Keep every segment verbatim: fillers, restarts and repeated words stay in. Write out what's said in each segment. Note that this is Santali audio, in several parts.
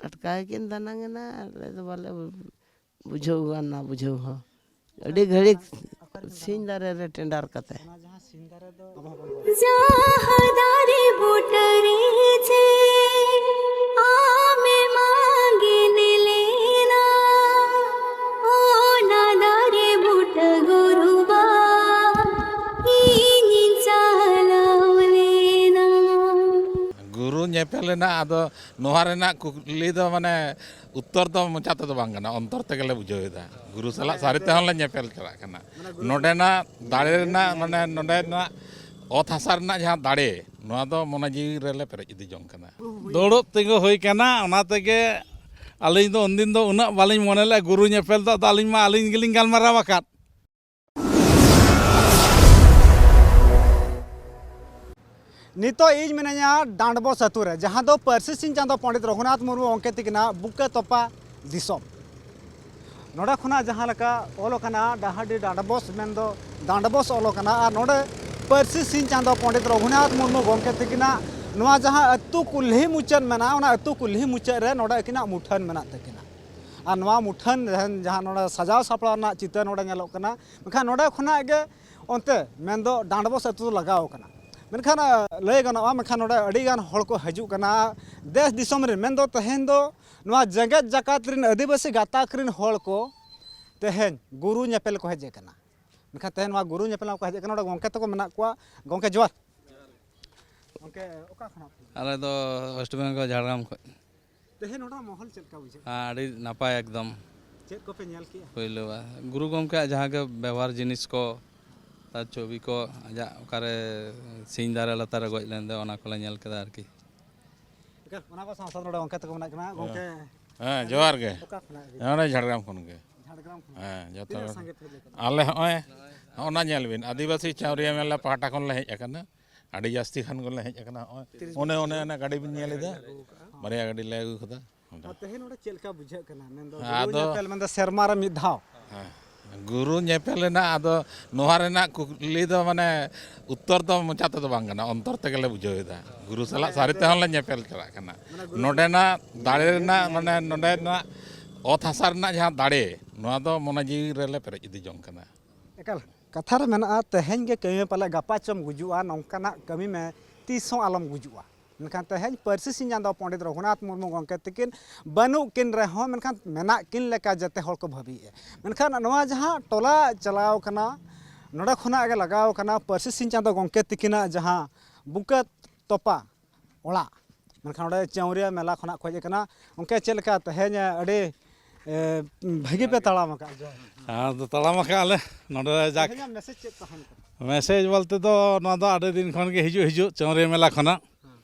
ᱴᱟᱴᱠᱟ ᱜᱮᱠᱤᱱ ᱫᱟᱱᱟᱝ ᱮᱱᱟ, ᱟᱞᱮ ᱫᱚ ᱵᱟᱞᱮ ᱵᱩᱡᱷᱟᱹᱣ ᱜᱟᱱᱟ ᱵᱩᱡᱷᱟᱹᱣ ᱦᱚᱸ᱾ ᱟᱹᱰᱤ ᱜᱷᱟᱹᱲᱤᱡ ᱥᱤᱧ ᱫᱟᱨᱮ ᱨᱮ ᱴᱮᱸᱰᱟᱨ ᱠᱟᱛᱮ᱾ ᱡᱟᱦᱟᱸ ᱫᱟᱨᱮ ᱵᱩᱴᱟᱹ ᱨᱮ ᱡᱮ ᱟᱢᱮᱢ ᱟᱸᱜᱮᱱ ᱞᱮᱱᱟ, ᱚᱱᱟ ᱫᱟᱨᱮ ᱵᱩᱴᱟᱹ ᱜᱩᱨᱩ ᱵᱟ ᱤᱧᱤᱧ ᱪᱟᱞᱟᱣ ᱞᱮᱱᱟ᱾ ᱜᱩᱨᱩ ᱧᱮᱯᱮᱞ ᱨᱮᱱᱟᱜ ᱟᱫᱚ ᱱᱚᱣᱟ ᱨᱮᱱᱟᱜ ᱠᱩᱠᱞᱤ ᱫᱚ ᱢᱟᱱᱮ ᱩᱛᱛᱚᱨ ᱫᱚ ᱢᱚᱪᱟ ᱛᱮᱫᱚ ᱵᱟᱝ ᱠᱟᱱᱟ, ᱚᱱᱛᱚᱨ ᱛᱮᱜᱮ ᱞᱮ ᱵᱩᱡᱷᱟᱹᱣ ᱮᱫᱟ᱾ ᱜᱩᱨᱩ ᱥᱟᱞᱟᱜ ᱥᱟᱹᱨᱤ ᱛᱮᱦᱚᱸ ᱞᱮ ᱧᱮᱯᱮᱞ ᱪᱟᱞᱟᱜ ᱠᱟᱱᱟ᱾ ᱱᱚᱰᱮᱱᱟᱜ ᱫᱟᱲᱮ ᱨᱮᱱᱟᱜ, ᱢᱟᱱᱮ ᱱᱚᱰᱮᱱᱟᱜ ᱚᱛ ᱦᱟᱥᱟ ᱨᱮᱱᱟᱜ ᱡᱟᱦᱟᱸ ᱫᱟᱲᱮ, ᱱᱚᱣᱟ ᱫᱚ ᱢᱚᱱᱮ ᱡᱤᱣᱤ ᱨᱮᱞᱮ ᱯᱮᱨᱮᱡ ᱤᱫᱤ ᱡᱚᱝ ᱠᱟᱱᱟ᱾ ᱫᱩᱲᱩᱵ ᱛᱤᱸᱜᱩ ᱦᱩᱭ ᱠᱟᱱᱟ, ᱚᱱᱟ ᱛᱮᱜᱮ ᱟᱹᱞᱤᱧ ᱫᱚ ᱩᱱᱫᱤᱱ ᱫᱚ ᱩᱱᱟᱹᱜ ᱵᱟᱹᱞᱤᱧ ᱢᱚᱱᱮ ᱞᱮᱫᱼᱟ ᱜᱩᱨᱩ ᱧᱮᱯᱮᱞ ᱫᱚ, ᱟᱫᱚ ᱟᱹᱞᱤᱧ ᱢᱟ ᱟᱹᱞᱤᱧ ᱜᱮᱞᱤᱧ ᱜᱟᱞᱢᱟᱨᱟᱣ ᱟᱠᱟᱫ᱾ ᱱᱤᱛᱚᱜ ᱤᱧ ᱢᱤᱱᱟᱹᱧᱟ ᱰᱟᱸᱰᱵᱚᱥ ᱟᱹᱛᱩ ᱨᱮ, ᱡᱟᱦᱟᱸ ᱫᱚ ᱯᱟᱹᱨᱥᱤ ᱥᱤᱧ ᱪᱟᱸᱫᱚ ᱯᱚᱸᱰᱤᱛ ᱨᱚᱜᱷᱩᱱᱟᱛᱷ ᱢᱩᱨᱢᱩ ᱜᱚᱢᱠᱮ ᱛᱤᱠᱤᱱᱟᱜ ᱵᱩᱠᱟᱹ ᱛᱚᱯᱟ ᱫᱤᱥᱚᱢ᱾ ᱱᱚᱰᱮ ᱠᱷᱚᱱᱟᱜ ᱡᱟᱦᱟᱸ ᱞᱮᱠᱟ ᱚᱞ ᱟᱠᱟᱱᱟ ᱰᱟᱦᱟᱨᱰᱤ ᱰᱟᱸᱰᱵᱚᱥ, ᱢᱮᱱᱫᱚ ᱰᱟᱸᱰᱵᱚᱥ ᱚᱞ ᱟᱠᱟᱱᱟ, ᱟᱨ ᱱᱚᱰᱮ ᱯᱟᱹᱨᱥᱤ ᱥᱤᱧ ᱪᱟᱸᱫᱚ ᱯᱚᱸᱰᱤᱛ ᱨᱚᱜᱷᱩᱱᱟᱛᱷ ᱢᱩᱨᱢᱩ ᱜᱚᱢᱠᱮ ᱛᱤᱠᱤᱱᱟᱜ ᱱᱚᱣᱟ ᱡᱟᱦᱟᱸ ᱟᱹᱛᱩ ᱠᱩᱞᱦᱤ ᱢᱩᱪᱟᱹᱫ ᱢᱮᱱᱟᱜᱼᱟ, ᱚᱱᱟ ᱟᱹᱛᱩ ᱠᱩᱞᱦᱤ ᱢᱩᱪᱟᱹᱫ ᱨᱮ ᱱᱚᱰᱮ ᱟᱹᱠᱤᱱᱟᱜ ᱢᱩᱴᱷᱟᱹᱱ ᱢᱮᱱᱟᱜ ᱛᱟᱹᱠᱤᱱᱟ᱾ ᱟᱨ ᱱᱚᱣᱟ ᱢᱩᱴᱷᱟᱹᱱ ᱡᱟᱦᱟᱸ, ᱡᱟᱦᱟᱸ ᱱᱚᱰᱮ ᱥᱟᱡᱟᱣ ᱥᱟᱯᱲᱟᱣ ᱨᱮᱱᱟᱜ ᱪᱤᱛᱟᱹᱨ ᱱᱚᱰᱮ ᱧᱮᱞᱚᱜ ᱠᱟᱱᱟ, ᱢᱮᱱᱠᱷᱟᱱ ᱱᱚᱰᱮ ᱠᱷᱚᱱᱟᱜ ᱜᱮ ᱚᱱᱛᱮ ᱢᱮᱱᱫᱚ ᱰᱟᱸᱰᱵᱚᱥ ᱟᱹᱛᱩ ᱫᱚ ᱞᱟᱜᱟᱣ ᱠᱟᱱᱟ᱾ ᱢᱮᱱᱠᱷᱟᱱ, ᱟ, ᱞᱟᱹᱭ ᱜᱟᱱᱚᱜᱼᱟ, ᱢᱮᱱᱠᱷᱟᱱ ᱱᱚᱰᱮ ᱟᱹᱰᱤᱜᱟᱱ ᱦᱚᱲ ᱠᱚ ᱦᱤᱡᱩᱜ ᱠᱟᱱᱟ ᱫᱮᱥ ᱫᱤᱥᱚᱢ ᱨᱮᱱ᱾ ᱢᱮᱱᱫᱚ ᱛᱮᱦᱮᱧ ᱫᱚ ᱱᱚᱣᱟ ᱡᱮᱜᱮᱛ ᱡᱟᱠᱟᱛ ᱨᱮᱱ ᱟᱹᱫᱤᱵᱟᱹᱥᱤ ᱜᱟᱛᱟᱠ ᱨᱮᱱ ᱦᱚᱲ ᱠᱚ ᱛᱮᱦᱮᱧ ᱜᱩᱨᱩ ᱧᱮᱯᱮᱞ ᱠᱚ ᱦᱮᱡ ᱟᱠᱟᱱᱟ᱾ ᱢᱮᱱᱠᱷᱟᱱ ᱛᱮᱦᱮᱧ ᱱᱚᱣᱟ ᱜᱩᱨᱩ ᱧᱮᱯᱮᱞ ᱠᱚ ᱦᱮᱡ ᱟᱠᱟᱱᱟ, ᱱᱚᱰᱮ ᱜᱚᱢᱠᱮ ᱛᱟᱠᱚ ᱢᱮᱱᱟᱜ ᱠᱚᱣᱟ᱾ ᱜᱚᱢᱠᱮ ᱡᱚᱦᱟᱨ᱾ ᱜᱚᱢᱠᱮ ᱚᱠᱟ ᱠᱷᱚᱱᱟᱜ ᱯᱮ? ᱟᱞᱮ ᱫᱚ ᱳᱭᱮᱥᱴ ᱵᱮᱝᱜᱚᱞ, ᱡᱷᱟᱲᱜᱨᱟᱢ ᱠᱷᱚᱱ᱾ ᱛᱮᱦᱮᱧ ᱱᱚᱰᱮ ᱢᱚᱦᱚᱞ ᱪᱮᱫ ᱞᱮᱠᱟ ᱵᱩᱡᱷᱟᱹᱜ ᱠᱟᱱᱟ? ᱦᱮᱸ, ᱟᱹᱰᱤ ᱱᱟᱯᱟᱭ ᱮᱠᱫᱚᱢ᱾ ᱪᱮᱫ ᱠᱚᱯᱮ ᱧᱮᱞ ᱠᱮᱜᱼᱟ? ᱯᱳᱭᱞᱳ ᱵᱟᱨ ᱜᱩᱨᱩ ᱜᱚᱢᱠᱮᱭᱟᱜ ᱡᱟᱦᱟᱸ ᱜᱮ ᱵᱮᱵᱚᱦᱟᱨ ᱡᱤᱱᱤᱥ ᱠᱚ, ᱛᱟᱨ ᱪᱷᱚᱵᱤ ᱠᱚ, ᱟᱡᱟᱜ ᱚᱠᱟᱨᱮ ᱥᱤᱧ ᱫᱟᱨᱮ ᱞᱟᱛᱟᱨ ᱨᱮ ᱜᱚᱡ ᱞᱮᱱ ᱫᱚ, ᱚᱱᱟ ᱠᱚᱞᱮ ᱧᱮᱞ ᱠᱮᱫᱟ ᱟᱨᱠᱤ᱾ ᱮᱱᱠᱷᱟᱱ ᱚᱱᱟ ᱠᱚ ᱥᱟᱶ ᱥᱟᱶ ᱱᱚᱰᱮ ᱜᱚᱢᱠᱮ ᱛᱟᱠᱚ ᱢᱮᱱᱟᱜ ᱠᱤᱱᱟ᱾ ᱜᱚᱢᱠᱮ, ᱦᱮᱸ, ᱡᱚᱦᱟᱨ ᱜᱮ᱾ ᱚᱠᱟ ᱠᱷᱚᱱᱟᱜ ᱜᱮ? ᱱᱚᱰᱮ ᱡᱷᱟᱲᱜᱨᱟᱢ ᱠᱷᱚᱱ ᱜᱮ᱾ ᱡᱷᱟᱲᱜᱨᱟᱢ ᱠᱷᱚᱱᱟᱜ? ᱦᱮᱸ, ᱡᱚᱛᱚ ᱛᱤᱱᱟᱹᱜ ᱦᱚᱲ᱾ ᱥᱟᱸᱜᱮ ᱯᱮ ᱦᱮᱡ ᱟᱠᱟᱱᱟ? ᱟᱞᱮ ᱦᱚᱸᱜᱼᱚᱭ, ᱦᱚᱸᱜᱼᱚ ᱱᱟ ᱧᱮᱞ ᱵᱤᱱ, ᱟᱹᱫᱤᱵᱟᱹᱥᱤ ᱪᱟᱣᱨᱤᱭᱟᱹ ᱢᱮᱞᱟ ᱯᱟᱦᱴᱟ ᱠᱷᱚᱱ ᱞᱮ ᱦᱮᱡ ᱟᱠᱟᱱᱟ᱾ ᱟᱹᱰᱤ ᱡᱟᱹᱥᱛᱤ ᱠᱷᱟᱱ ᱜᱮᱞᱮ ᱦᱮᱡ ᱟᱠᱟᱱᱟ᱾ ᱦᱚᱸᱜᱼᱚᱭ ᱛᱤᱨᱤᱥ ᱚᱱᱮ, ᱚᱱᱮ ᱚᱱᱟ ᱜᱟᱹᱰᱤ ᱵᱤᱱ ᱧᱮᱞ ᱮᱫᱟ, ᱵᱟᱨᱭᱟ ᱜᱟᱹᱰᱤ ᱞᱮ ᱟᱹᱜᱩ ᱠᱟᱫᱟ᱾ ᱟᱨ ᱛᱮᱦᱮᱧ ᱱᱚᱰᱮ ᱪᱮᱫ ᱞᱮᱠᱟ ᱵᱩᱡᱷᱟᱹᱜ ᱠᱟᱱᱟ? ᱢᱮᱱᱫᱚ ᱦᱮᱸ, ᱜᱩᱨᱩ ᱟᱫᱚ ᱧᱮᱯᱮᱞ, ᱢᱮᱱᱫᱚ ᱥᱮᱨᱢᱟ ᱨᱮ ᱢᱤᱫ ᱫᱷᱟᱣ᱾ ᱦᱮᱸ, ᱜᱩᱨᱩ ᱧᱮᱯᱮᱞ ᱨᱮᱱᱟᱜ ᱟᱫᱚ ᱱᱚᱣᱟ ᱨᱮᱱᱟᱜ ᱠᱩᱠᱞᱤ ᱫᱚ ᱢᱟᱱᱮ ᱩᱛᱛᱚᱨ ᱫᱚ ᱢᱚᱪᱟ ᱛᱮᱫᱚ ᱵᱟᱝ ᱠᱟᱱᱟ, ᱚᱱᱛᱚᱨ ᱛᱮᱜᱮᱞᱮ ᱵᱩᱡᱷᱟᱹᱣ ᱮᱫᱟ᱾ ᱜᱩᱨᱩ ᱥᱟᱞᱟᱜ ᱥᱟᱹᱨᱤ ᱛᱮᱦᱚᱸ ᱞᱮ ᱧᱮᱯᱮᱞ ᱪᱟᱞᱟᱜ ᱠᱟᱱᱟ᱾ ᱱᱚᱰᱮᱱᱟᱜ ᱫᱟᱲᱮ ᱨᱮᱱᱟᱜ ᱢᱟᱱᱮ ᱱᱚᱰᱮᱱᱟᱜ ᱚᱛ ᱦᱟᱥᱟ ᱨᱮᱱᱟᱜ ᱡᱟᱦᱟᱸ ᱫᱟᱲᱮ, ᱱᱚᱣᱟ ᱫᱚ ᱢᱚᱱᱮ ᱡᱤᱣᱤ ᱨᱮᱞᱮ ᱯᱮᱨᱮᱡ ᱤᱫᱤ ᱡᱚᱝ ᱠᱟᱱᱟ᱾ ᱮᱠᱟᱞ᱾ ᱠᱟᱛᱷᱟ ᱨᱮ ᱢᱮᱱᱟᱜᱼᱟ, "ᱛᱮᱦᱮᱧ ᱜᱮ ᱠᱟᱹᱢᱤ ᱢᱮ ᱯᱟᱞᱮ, ᱜᱟᱯᱟ ᱪᱚᱢ ᱜᱩᱡᱩᱜᱼᱟ", ᱱᱚᱝᱠᱟᱱᱟᱜ ᱠᱟᱹᱢᱤ ᱢᱮ, ᱛᱤᱥ ᱦᱚᱸ ᱟᱞᱚᱢ ᱜᱩᱡᱩᱜᱼᱟ᱾ ᱢᱮᱱᱠᱷᱟᱱ ᱛᱮᱦᱮᱧ ᱯᱟᱹᱨᱥᱤ ᱥᱤᱧ ᱪᱟᱸᱫᱚ ᱯᱚᱸᱰᱤᱛ ᱨᱚᱜᱷᱩᱱᱟᱛᱷ ᱢᱩᱨᱢᱩ ᱜᱚᱢᱠᱮ ᱛᱤᱠᱤᱱ ᱵᱟᱹᱱᱩᱜ ᱠᱤᱱ ᱨᱮᱦᱚᱸ, ᱢᱮᱱᱠᱷᱟᱱ ᱢᱮᱱᱟᱜ ᱠᱤᱱ ᱞᱮᱠᱟ ᱡᱮᱛᱮ ᱦᱚᱲ ᱠᱚ ᱵᱷᱟᱹᱵᱤᱭᱮᱫᱼᱟ᱾ ᱢᱮᱱᱠᱷᱟᱱ ᱱᱚᱣᱟ ᱡᱟᱦᱟᱸ ᱴᱚᱞᱟ ᱪᱟᱞᱟᱣ ᱠᱟᱱᱟ, ᱱᱚᱰᱮ ᱠᱷᱚᱱᱟᱜ ᱜᱮ ᱞᱟᱜᱟᱣ ᱠᱟᱱᱟ ᱯᱟᱹᱨᱥᱤ ᱥᱤᱧ ᱪᱟᱸᱫᱚ ᱜᱚᱢᱠᱮ ᱛᱤᱠᱤᱱᱟᱜ ᱡᱟᱦᱟᱸ ᱵᱩᱠᱟᱹ ᱛᱚᱯᱟ ᱚᱲᱟᱜ, ᱢᱮᱱᱠᱷᱟᱱ ᱚᱸᱰᱮ ᱪᱟᱹᱣᱨᱤᱭᱟᱹ ᱢᱮᱞᱟ ᱠᱷᱚᱱᱟᱜ ᱠᱚ ᱦᱮᱡ ᱟᱠᱟᱱᱟ᱾ ᱜᱚᱢᱠᱮ, ᱪᱮᱫ ᱞᱮᱠᱟ ᱛᱮᱦᱮᱧ ᱟᱹᱰᱤ, ᱮ, ᱵᱷᱟᱹᱜᱤ ᱯᱮ ᱛᱟᱲᱟᱢ ᱟᱠᱟᱫᱼᱟ? ᱟᱫᱚ ᱛᱟᱲᱟᱢ ᱟᱠᱟᱫᱼᱟ ᱞᱮ ᱱᱚᱰᱮ ᱡᱟᱠ᱾ ᱛᱮᱦᱮᱧᱟᱜ ᱢᱮᱥᱮᱡᱽ ᱪᱮᱫ ᱛᱟᱦᱮᱱ ᱠᱟᱱᱟ? ᱢᱮᱥᱮᱡᱽ ᱵᱚᱞᱛᱮ ᱫᱚ ᱱᱚᱣᱟ ᱫᱚ ᱟᱹᱰᱤ ᱫᱤᱱ ᱠᱷᱚᱱ ᱜᱮ ᱦᱤᱡᱩᱜ ᱦᱤᱡᱩᱜ ᱪᱟᱹᱣᱨᱤᱭᱟᱹ ᱢᱮᱞᱟ ᱠᱷᱚᱱᱟᱜ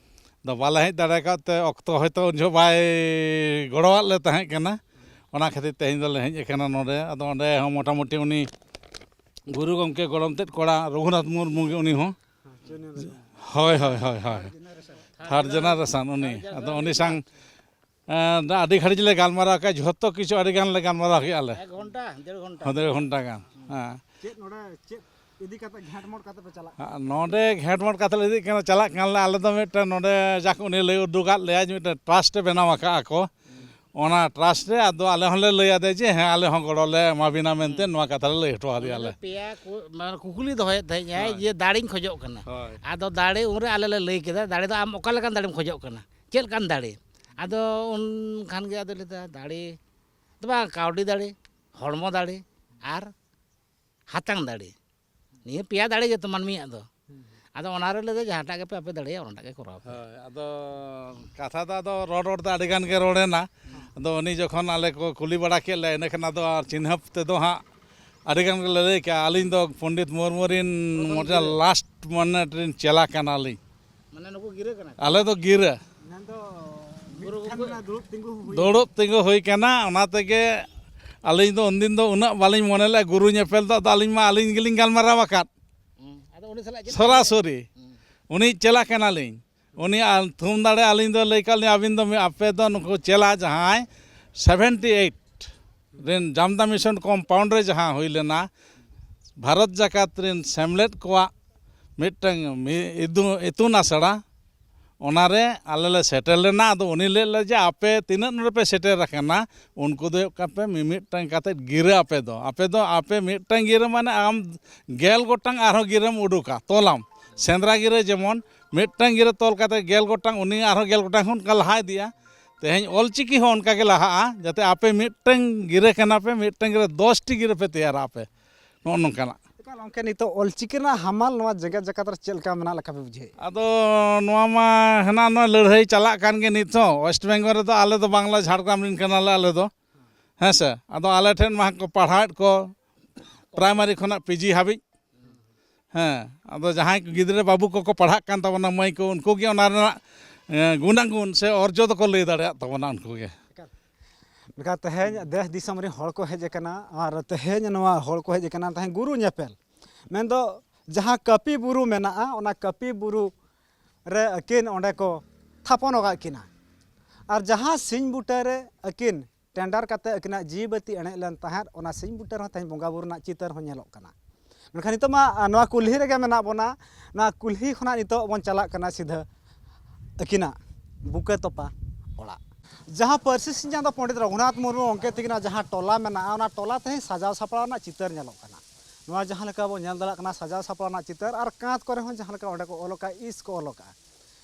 ᱫᱚ ᱵᱟᱞᱮ ᱦᱮᱡ ᱫᱟᱲᱮ ᱟᱠᱟᱫ ᱛᱮ, ᱚᱠᱛᱚ ᱦᱚᱭᱛᱳ ᱩᱱ ᱡᱚᱦᱚᱜ ᱵᱟᱭ ᱜᱚᱲᱚᱣᱟᱫ ᱞᱮ ᱛᱟᱦᱮᱸ ᱠᱟᱱᱟ᱾ ᱚᱱᱟ ᱠᱷᱟᱹᱛᱤᱨ ᱛᱮᱦᱮᱧ ᱫᱚᱞᱮ ᱦᱮᱡ ᱟᱠᱟᱱᱟ ᱱᱚᱰᱮ᱾ ᱟᱫᱚ ᱚᱸᱰᱮ ᱦᱚᱸ ᱢᱚᱴᱟᱢᱩᱴᱤ ᱩᱱᱤ ᱜᱩᱨᱩ ᱜᱚᱢᱠᱮ ᱜᱚᱲᱚᱢ ᱛᱮᱫ ᱠᱚᱲᱟ ᱨᱚᱜᱷᱩᱱᱟᱛᱷ ᱢᱩᱨᱢᱩ ᱜᱮ, ᱩᱱᱤ ᱦᱚᱸ᱾ ᱦᱳᱭ, ᱦᱳᱭ, ᱦᱳᱭ, ᱦᱳᱭ᱾ ᱛᱷᱟᱨᱰ ᱡᱮᱱᱟᱨᱮᱥᱚᱱ ᱩᱱᱤ᱾ ᱟᱫᱚ ᱩᱱᱤ ᱥᱟᱝ ᱮᱸ, ᱟᱹᱰᱤ ᱜᱷᱟᱹᱲᱤᱡ ᱞᱮ ᱜᱟᱞᱢᱟᱨᱟᱣ ᱠᱮᱜᱼᱟ, ᱡᱷᱚᱛᱚ ᱠᱤᱪᱷᱩ ᱟᱹᱰᱤ ᱜᱟᱱ ᱞᱮ ᱜᱟᱞᱢᱟᱨᱟᱣ ᱠᱮᱜᱼᱟ ᱞᱮ᱾ ᱮᱠ ᱜᱷᱚᱱᱴᱟ, ᱰᱮᱲ ᱜᱷᱚᱱᱴᱟ᱾ ᱦᱚᱸ, ᱰᱮᱲ ᱜᱷᱚᱱᱴᱟ ᱜᱟᱱ᱾ ᱦᱮᱸ᱾ ᱪᱮᱫ ᱱᱚᱰᱮ, ᱪᱮᱫ ᱤᱫᱤ ᱠᱟᱛᱮ ᱜᱷᱮᱸᱴ ᱢᱚᱴ ᱠᱟᱛᱮ ᱯᱮ ᱪᱟᱞᱟᱜ ᱠᱟᱱᱟ? ᱱᱚᱰᱮ ᱜᱷᱮᱸᱴ ᱢᱚᱴ ᱠᱟᱛᱮ ᱞᱮ ᱤᱫᱤᱜ ᱠᱟᱱᱟ, ᱪᱟᱞᱟᱜ ᱠᱟᱱ ᱞᱮ, ᱟᱞᱮ ᱫᱚ ᱢᱤᱫᱴᱮᱱ ᱱᱚᱰᱮ ᱡᱟᱠ ᱩᱱᱤ ᱞᱟᱹᱭ ᱩᱰᱩᱠᱟᱫ ᱞᱮᱭᱟ ᱡᱮ ᱢᱤᱫᱴᱮᱱ ᱴᱨᱟᱥᱴ ᱮ ᱵᱮᱱᱟᱣ ᱟᱠᱟᱫᱼᱟ ᱠᱚ᱾ ᱚᱱᱟ ᱴᱨᱟᱥᱴ ᱨᱮ ᱟᱫᱚ ᱟᱞᱮ ᱦᱚᱸᱞᱮ ᱞᱟᱹᱭ ᱟᱫᱮ ᱡᱮ ᱦᱮᱸ, ᱟᱞᱮ ᱦᱚᱸ ᱜᱚᱲᱚ ᱞᱮ ᱮᱢᱟ ᱵᱤᱱᱟ ᱢᱮᱱᱛᱮ ᱱᱚᱣᱟ ᱠᱟᱛᱷᱟ ᱞᱮ ᱞᱟᱹᱭ ᱦᱚᱴᱚ ᱟᱫᱮᱭᱟ ᱞᱮ᱾ ᱯᱮᱭᱟ ᱠᱩ-, ᱢᱟᱱᱮ ᱠᱩᱠᱞᱤ ᱫᱚᱦᱚᱭᱮᱫ ᱛᱟᱦᱮᱸᱫ ᱟᱭ ᱦᱳᱭ᱾ ᱡᱮ ᱫᱟᱲᱮᱧ ᱠᱷᱚᱡᱚᱜ ᱠᱟᱱᱟ᱾ ᱦᱳᱭ᱾ ᱟᱫᱚ ᱫᱟᱲᱮ ᱩᱱᱨᱮ ᱟᱞᱮ ᱞᱮ ᱞᱟᱹᱭ ᱠᱮᱫᱟ, ᱫᱟᱲᱮ ᱫᱚ ᱟᱢ ᱚᱠᱟ ᱞᱮᱠᱟᱱ ᱫᱟᱲᱮᱢ ᱠᱷᱚᱡᱚᱜ ᱠᱟᱱᱟ? ᱪᱮᱫ ᱞᱮᱠᱟᱱ ᱫᱟᱲᱮ? ᱟᱫᱚ ᱩᱱ ᱠᱷᱟᱱ ᱜᱮ ᱟᱫᱚ ᱞᱟᱹᱭᱫᱟ, ᱫᱟᱲᱮ ᱫᱚ ᱵᱟᱝ, ᱠᱟᱹᱣᱰᱤ ᱫᱟᱲᱮ, ᱦᱚᱲᱢᱚ ᱫᱟᱲᱮ ᱟᱨ ᱦᱟᱛᱟᱝ ᱫᱟᱲᱮ᱾ ᱱᱤᱭᱟᱹ ᱯᱮᱭᱟ ᱫᱟᱲᱮ ᱜᱮᱛᱚ ᱢᱟᱹᱱᱢᱤᱭᱟᱜ ᱫᱚ᱾ ᱟᱫᱚ ᱚᱱᱟᱨᱮ ᱞᱟᱹᱭᱫᱟ, ᱡᱟᱦᱟᱸᱴᱟᱜ ᱜᱮᱯᱮ ᱟᱯᱮ ᱫᱟᱲᱮᱭᱟᱜᱼᱟ, ᱚᱱᱟᱴᱟᱜ ᱜᱮ ᱠᱚᱨᱟᱣ ᱯᱮ᱾ ᱦᱳᱭ, ᱟᱫᱚ ᱠᱟᱛᱷᱟ ᱫᱚ ᱟᱫᱚ ᱨᱚᱲ ᱨᱚᱲ ᱛᱮ ᱟᱹᱰᱤ ᱜᱟᱱ ᱜᱮ ᱨᱚᱲᱮᱱᱟ᱾ ᱟᱫᱚ ᱩᱱᱤ ᱡᱚᱠᱷᱚᱱ ᱟᱞᱮ ᱠᱚ ᱠᱩᱞᱤ ᱵᱟᱲᱟ ᱠᱮᱫ ᱞᱮᱭᱟ, ᱤᱱᱟᱹ ᱠᱷᱟᱱ ᱟᱫᱚ ᱟᱨ ᱪᱤᱱᱦᱟᱹᱯ ᱛᱮᱫᱚ ᱦᱟᱸᱜ ᱟᱹᱰᱤ ᱜᱟᱱ ᱜᱮᱞᱮ ᱞᱟᱹᱭ ᱠᱮᱜᱼᱟ, ᱟᱹᱞᱤᱧ ᱫᱚ ᱯᱚᱱᱰᱤᱛ ᱢᱩᱨᱢᱩ ᱨᱤᱱ ᱢᱚᱴᱟ ᱞᱟᱥᱴ ᱢᱟᱱᱮ ᱨᱤᱱ ᱪᱮᱞᱟ ᱠᱟᱱᱟᱞᱤᱧ᱾ ᱢᱟᱱᱮ ᱱᱩᱠᱩ ᱜᱤᱨᱟᱹ ᱠᱟᱱᱟ ᱠᱚ? ᱟᱞᱮ ᱫᱚ ᱜᱤᱨᱟᱹ᱾ ᱢᱮᱱᱫᱚ ᱢᱤᱫ ᱴᱷᱮᱱ ᱫᱩᱲᱩᱵ ᱛᱤᱸᱜᱩ ᱦᱩᱭ ᱫᱩᱲᱩᱵ ᱛᱤᱸᱜᱩ ᱦᱩᱭ ᱠᱟᱱᱟ, ᱚᱱᱟ ᱛᱮᱜᱮ ᱟᱹᱞᱤᱧ ᱫᱚ ᱩᱱᱫᱤᱱ ᱫᱚ ᱩᱱᱟᱹᱜ ᱵᱟᱹᱞᱤᱧ ᱢᱚᱱᱮ ᱞᱮᱫᱼᱟ ᱜᱩᱨᱩ ᱧᱮᱯᱮᱞ ᱫᱚ, ᱟᱫᱚ ᱟᱹᱞᱤᱧ ᱢᱟ ᱟᱹᱞᱤᱧ ᱜᱮᱞᱤᱧ ᱜᱟᱞᱢᱟᱨᱟᱣ ᱟᱠᱟᱫ᱾ ᱦᱩᱸ, ᱟᱫᱚ ᱩᱱᱤ ᱥᱟᱞᱟᱜ ᱪᱮᱫ ᱥᱚᱨᱟᱥᱚᱨᱤ᱾ ᱦᱩᱸ᱾ ᱩᱱᱤ ᱪᱮᱞᱟ ᱠᱟᱱᱟᱞᱤᱧ᱾ ᱩᱱᱤ ᱟᱨ ᱛᱷᱩᱢ ᱫᱟᱲᱮ ᱟᱹᱞᱤᱧ ᱫᱚ ᱞᱟᱹᱭ ᱠᱟᱜ ᱞᱤᱧ, ᱟᱹᱵᱤᱱ ᱫᱚ ᱢᱤ-, ᱟᱯᱮ ᱫᱚ ᱱᱩᱠᱩ ᱪᱮᱞᱟ ᱡᱟᱦᱟᱸᱭ ᱥᱮᱵᱷᱮᱱᱴᱤ ᱮᱭᱤᱴ, ᱨᱮᱱ ᱡᱟᱢᱫᱟ ᱢᱤᱥᱚᱱ ᱠᱚᱢᱯᱟᱣᱩᱱᱰ ᱨᱮ ᱡᱟᱦᱟᱸ ᱦᱩᱭ ᱞᱮᱱᱟ, ᱵᱷᱟᱨᱚᱛ ᱡᱟᱠᱟᱛ ᱨᱮᱱ ᱥᱮᱢᱞᱮᱫ ᱠᱚᱣᱟᱜ ᱢᱤᱫᱴᱟᱝ ᱢᱤ- ᱤᱫᱩ- ᱤᱛᱩᱱ ᱟᱥᱲᱟ, ᱚᱱᱟᱨᱮ ᱟᱞᱮ ᱞᱮ ᱥᱮᱴᱮᱨ ᱞᱮᱱᱟ᱾ ᱟᱫᱚ ᱩᱱᱤ ᱞᱟᱹᱭ ᱞᱮᱫ ᱡᱮ, "ᱟᱯᱮ ᱛᱤᱱᱟᱹᱜ ᱱᱚᱰᱮ ᱯᱮ ᱥᱮᱴᱮᱨ ᱟᱠᱟᱱᱟ, ᱩᱱᱠᱩ ᱫᱚ ᱦᱩᱭᱩᱜ ᱠᱟᱱ ᱯᱮ ᱢᱤᱢᱤᱫᱴᱟᱝ ᱠᱟᱛᱮᱫ ᱜᱤᱨᱟᱹ ᱟᱯᱮ ᱫᱚ᱾ ᱟᱯᱮ ᱫᱚ ᱟᱯᱮ ᱢᱤᱫᱴᱟᱝ ᱜᱤᱨᱟᱹ ᱢᱟᱱᱮ ᱟᱢ ᱜᱮᱞ ᱜᱚᱴᱟᱝ ᱟᱨᱦᱚᱸ ᱜᱤᱨᱟᱹᱢ ᱩᱰᱩᱠᱟ, ᱛᱚᱞᱟᱢ᱾ ᱥᱮᱸᱫᱽᱨᱟ ᱜᱤᱨᱟᱹ ᱡᱮᱢᱚᱱ ᱢᱤᱫᱴᱟᱝ ᱜᱤᱨᱟᱹ ᱛᱚᱞ ᱠᱟᱛᱮᱫ ᱜᱮᱞ ᱜᱚᱴᱟᱝ, ᱩᱱᱤ ᱟᱨᱦᱚᱸ ᱜᱮᱞ ᱜᱚᱴᱟᱝ ᱠᱷᱚᱱ ᱚᱱᱠᱟ ᱞᱟᱦᱟ ᱤᱫᱤᱜᱼᱟ᱾ ᱛᱮᱦᱮᱧ ᱚᱞᱪᱤᱠᱤ ᱦᱚᱸ ᱚᱱᱠᱟ ᱜᱮ ᱞᱟᱦᱟᱜᱼᱟ, ᱡᱟᱛᱮ ᱟᱯᱮ ᱢᱤᱫᱴᱟᱝ ᱜᱤᱨᱟᱹ ᱠᱟᱱᱟ ᱯᱮ, ᱢᱤᱫᱴᱟᱝ ᱜᱤᱨᱟᱹ ᱫᱚᱥ ᱴᱤ ᱜᱤᱨᱟᱹ ᱯᱮ ᱛᱮᱭᱟᱨᱟ ᱟᱯᱮ", ᱱᱚᱜᱼᱚ ᱱᱚᱝᱠᱟᱱᱟᱜ᱾ ᱮᱠᱟᱞ ᱜᱚᱢᱠᱮ, ᱱᱤᱛᱚᱜ ᱚᱞᱪᱤᱠᱤ ᱨᱮᱱᱟᱜ ᱦᱟᱢᱟᱞ ᱱᱚᱣᱟ ᱡᱮᱜᱮᱛ ᱡᱟᱠᱟᱛ ᱨᱮ ᱪᱮᱫ ᱞᱮᱠᱟ ᱢᱮᱱᱟᱜ ᱞᱮᱠᱟ ᱯᱮ ᱵᱩᱡᱷᱟᱹᱣᱮᱫᱼᱟ? ᱟᱫᱚ ᱱᱚᱣᱟ ᱢᱟ ᱦᱮᱱᱟᱜ, ᱱᱚᱣᱟ ᱞᱟᱹᱲᱦᱟᱹᱭ ᱪᱟᱞᱟᱜ ᱠᱟᱱ ᱜᱮ ᱱᱤᱛ ᱦᱚᱸ᱾ ᱳᱭᱮᱥᱴ ᱵᱮᱝᱜᱚᱞ ᱨᱮᱫᱚ ᱟᱞᱮ ᱫᱚ ᱵᱟᱝᱞᱟ ᱡᱷᱟᱲᱜᱨᱟᱢ ᱨᱮᱱ ᱠᱟᱱᱟᱞᱮ ᱟᱞᱮ ᱫᱚ, ᱦᱮᱸ ᱥᱮ᱾ ᱟᱫᱚ ᱟᱞᱮ ᱴᱷᱮᱱ ᱢᱟ ᱠᱚ ᱯᱟᱲᱦᱟᱣᱮᱫ ᱠᱚ ᱯᱨᱟᱭᱢᱟᱨᱤ ᱠᱷᱚᱱᱟᱜ ᱯᱤ ᱡᱤ ᱦᱟᱹᱵᱤᱡ, ᱦᱮᱸ᱾ ᱟᱫᱚ ᱡᱟᱦᱟᱸᱭ ᱠᱚ ᱜᱤᱫᱽᱨᱟᱹ ᱵᱟᱹᱵᱩ ᱠᱚᱠᱚ ᱯᱟᱲᱦᱟᱜ ᱠᱟᱱ ᱛᱟᱵᱚᱱᱟ, ᱢᱟᱹᱭ ᱠᱚ, ᱩᱱᱠᱩ ᱜᱮ ᱚᱱᱟ ᱨᱮᱱᱟᱜ, ᱮᱸ, ᱜᱩᱱᱟᱜᱩᱱ ᱥᱮ ᱚᱨᱡᱚ ᱫᱚᱠᱚ ᱞᱟᱹᱭ ᱫᱟᱲᱮᱭᱟᱜ ᱛᱟᱵᱚᱱᱟ ᱩᱱᱠᱩ ᱜᱮ᱾ ᱢᱮᱱᱠᱷᱟᱱ ᱛᱮᱦᱮᱧ ᱫᱮᱥ ᱫᱤᱥᱚᱢ ᱨᱮᱱ ᱦᱚᱲ ᱠᱚ ᱦᱮᱡ ᱟᱠᱟᱱᱟ, ᱟᱨ ᱛᱮᱦᱮᱧ ᱱᱚᱣᱟ ᱦᱚᱲ ᱠᱚ ᱦᱮᱡ ᱟᱠᱟᱱᱟ ᱛᱮᱦᱮᱧ ᱜᱩᱨᱩ ᱧᱮᱯᱮᱞ, ᱢᱮᱱᱫᱚ ᱡᱟᱦᱟᱸ ᱠᱟᱹᱯᱤ ᱵᱩᱨᱩ ᱢᱮᱱᱟᱜᱼᱟ, ᱚᱱᱟ ᱠᱟᱹᱯᱤ ᱵᱩᱨᱩ ᱨᱮ ᱟᱹᱠᱤᱱ ᱚᱸᱰᱮ ᱠᱚ ᱛᱷᱟᱯᱚᱱ ᱟᱠᱟᱫ ᱠᱤᱱᱟ᱾ ᱟᱨ ᱡᱟᱦᱟᱸ ᱥᱤᱧ ᱵᱩᱴᱟᱹ ᱨᱮ ᱟᱹᱠᱤᱱ ᱴᱮᱱᱰᱟᱨ ᱠᱟᱛᱮ ᱟᱹᱠᱤᱱᱟᱜ ᱡᱤᱣᱤ ᱵᱟᱹᱛᱤ ᱮᱱᱮᱡ ᱞᱮᱱ ᱛᱟᱦᱮᱸᱫ, ᱚᱱᱟ ᱥᱤᱧ ᱵᱩᱴᱟᱹ ᱨᱮᱦᱚᱸ ᱛᱮᱦᱮᱧ ᱵᱚᱸᱜᱟ ᱵᱩᱨᱩ ᱨᱮᱱᱟᱜ ᱪᱤᱛᱟᱹᱨ ᱦᱚᱸ ᱧᱮᱞᱚᱜ ᱠᱟᱱᱟ᱾ ᱢᱮᱱᱠᱷᱟᱱ ᱱᱤᱛᱚᱜ ᱢᱟ, ᱟ, ᱱᱚᱣᱟ ᱠᱩᱞᱦᱤ ᱨᱮᱜᱮ ᱢᱮᱱᱟᱜ ᱵᱚᱱᱟ᱾ ᱱᱚᱣᱟ ᱠᱩᱞᱦᱤ ᱠᱷᱚᱱᱟᱜ ᱱᱤᱛᱚᱜ ᱵᱚᱱ ᱪᱟᱞᱟᱜ ᱠᱟᱱᱟ ᱥᱤᱫᱷᱟᱹ ᱟᱹᱠᱤᱱᱟᱜ ᱵᱩᱠᱟᱹ ᱛᱚᱯᱟ ᱚᱲᱟᱜ, ᱡᱟᱦᱟᱸ ᱯᱟᱹᱨᱥᱤ ᱥᱤᱧ ᱪᱟᱸᱫᱚ ᱯᱚᱸᱰᱤᱛ ᱨᱚᱜᱷᱩᱱᱟᱛᱷ ᱢᱩᱨᱢᱩ ᱜᱚᱢᱠᱮ ᱛᱟᱹᱠᱤᱱᱟᱜ ᱡᱟᱦᱟᱸ ᱴᱚᱞᱟ ᱢᱮᱱᱟᱜᱼᱟ, ᱚᱱᱟ ᱴᱚᱞᱟ ᱛᱮᱦᱮᱧ ᱥᱟᱡᱟᱣ ᱥᱟᱯᱲᱟᱣ ᱨᱮᱱᱟᱜ ᱪᱤᱛᱟᱹᱨ ᱧᱮᱞᱚᱜ ᱠᱟᱱᱟ᱾ ᱱᱚᱣᱟ ᱡᱟᱦᱟᱸ ᱞᱮᱠᱟ ᱵᱚᱱ ᱧᱮᱞ ᱫᱟᱲᱮᱭᱟᱜ ᱠᱟᱱᱟ, ᱥᱟᱡᱟᱣ ᱥᱟᱯᱲᱟᱣ ᱨᱮᱱᱟᱜ ᱪᱤᱛᱟᱹᱨ, ᱟᱨ ᱠᱟᱸᱛ ᱠᱚᱨᱮ ᱦᱚᱸ ᱡᱟᱦᱟᱸ ᱞᱮᱠᱟ ᱚᱸᱰᱮ ᱠᱚ ᱚᱞ ᱟᱠᱟᱫ, ᱤᱥ ᱠᱚ ᱚᱞ ᱟᱠᱟᱫᱼᱟ᱾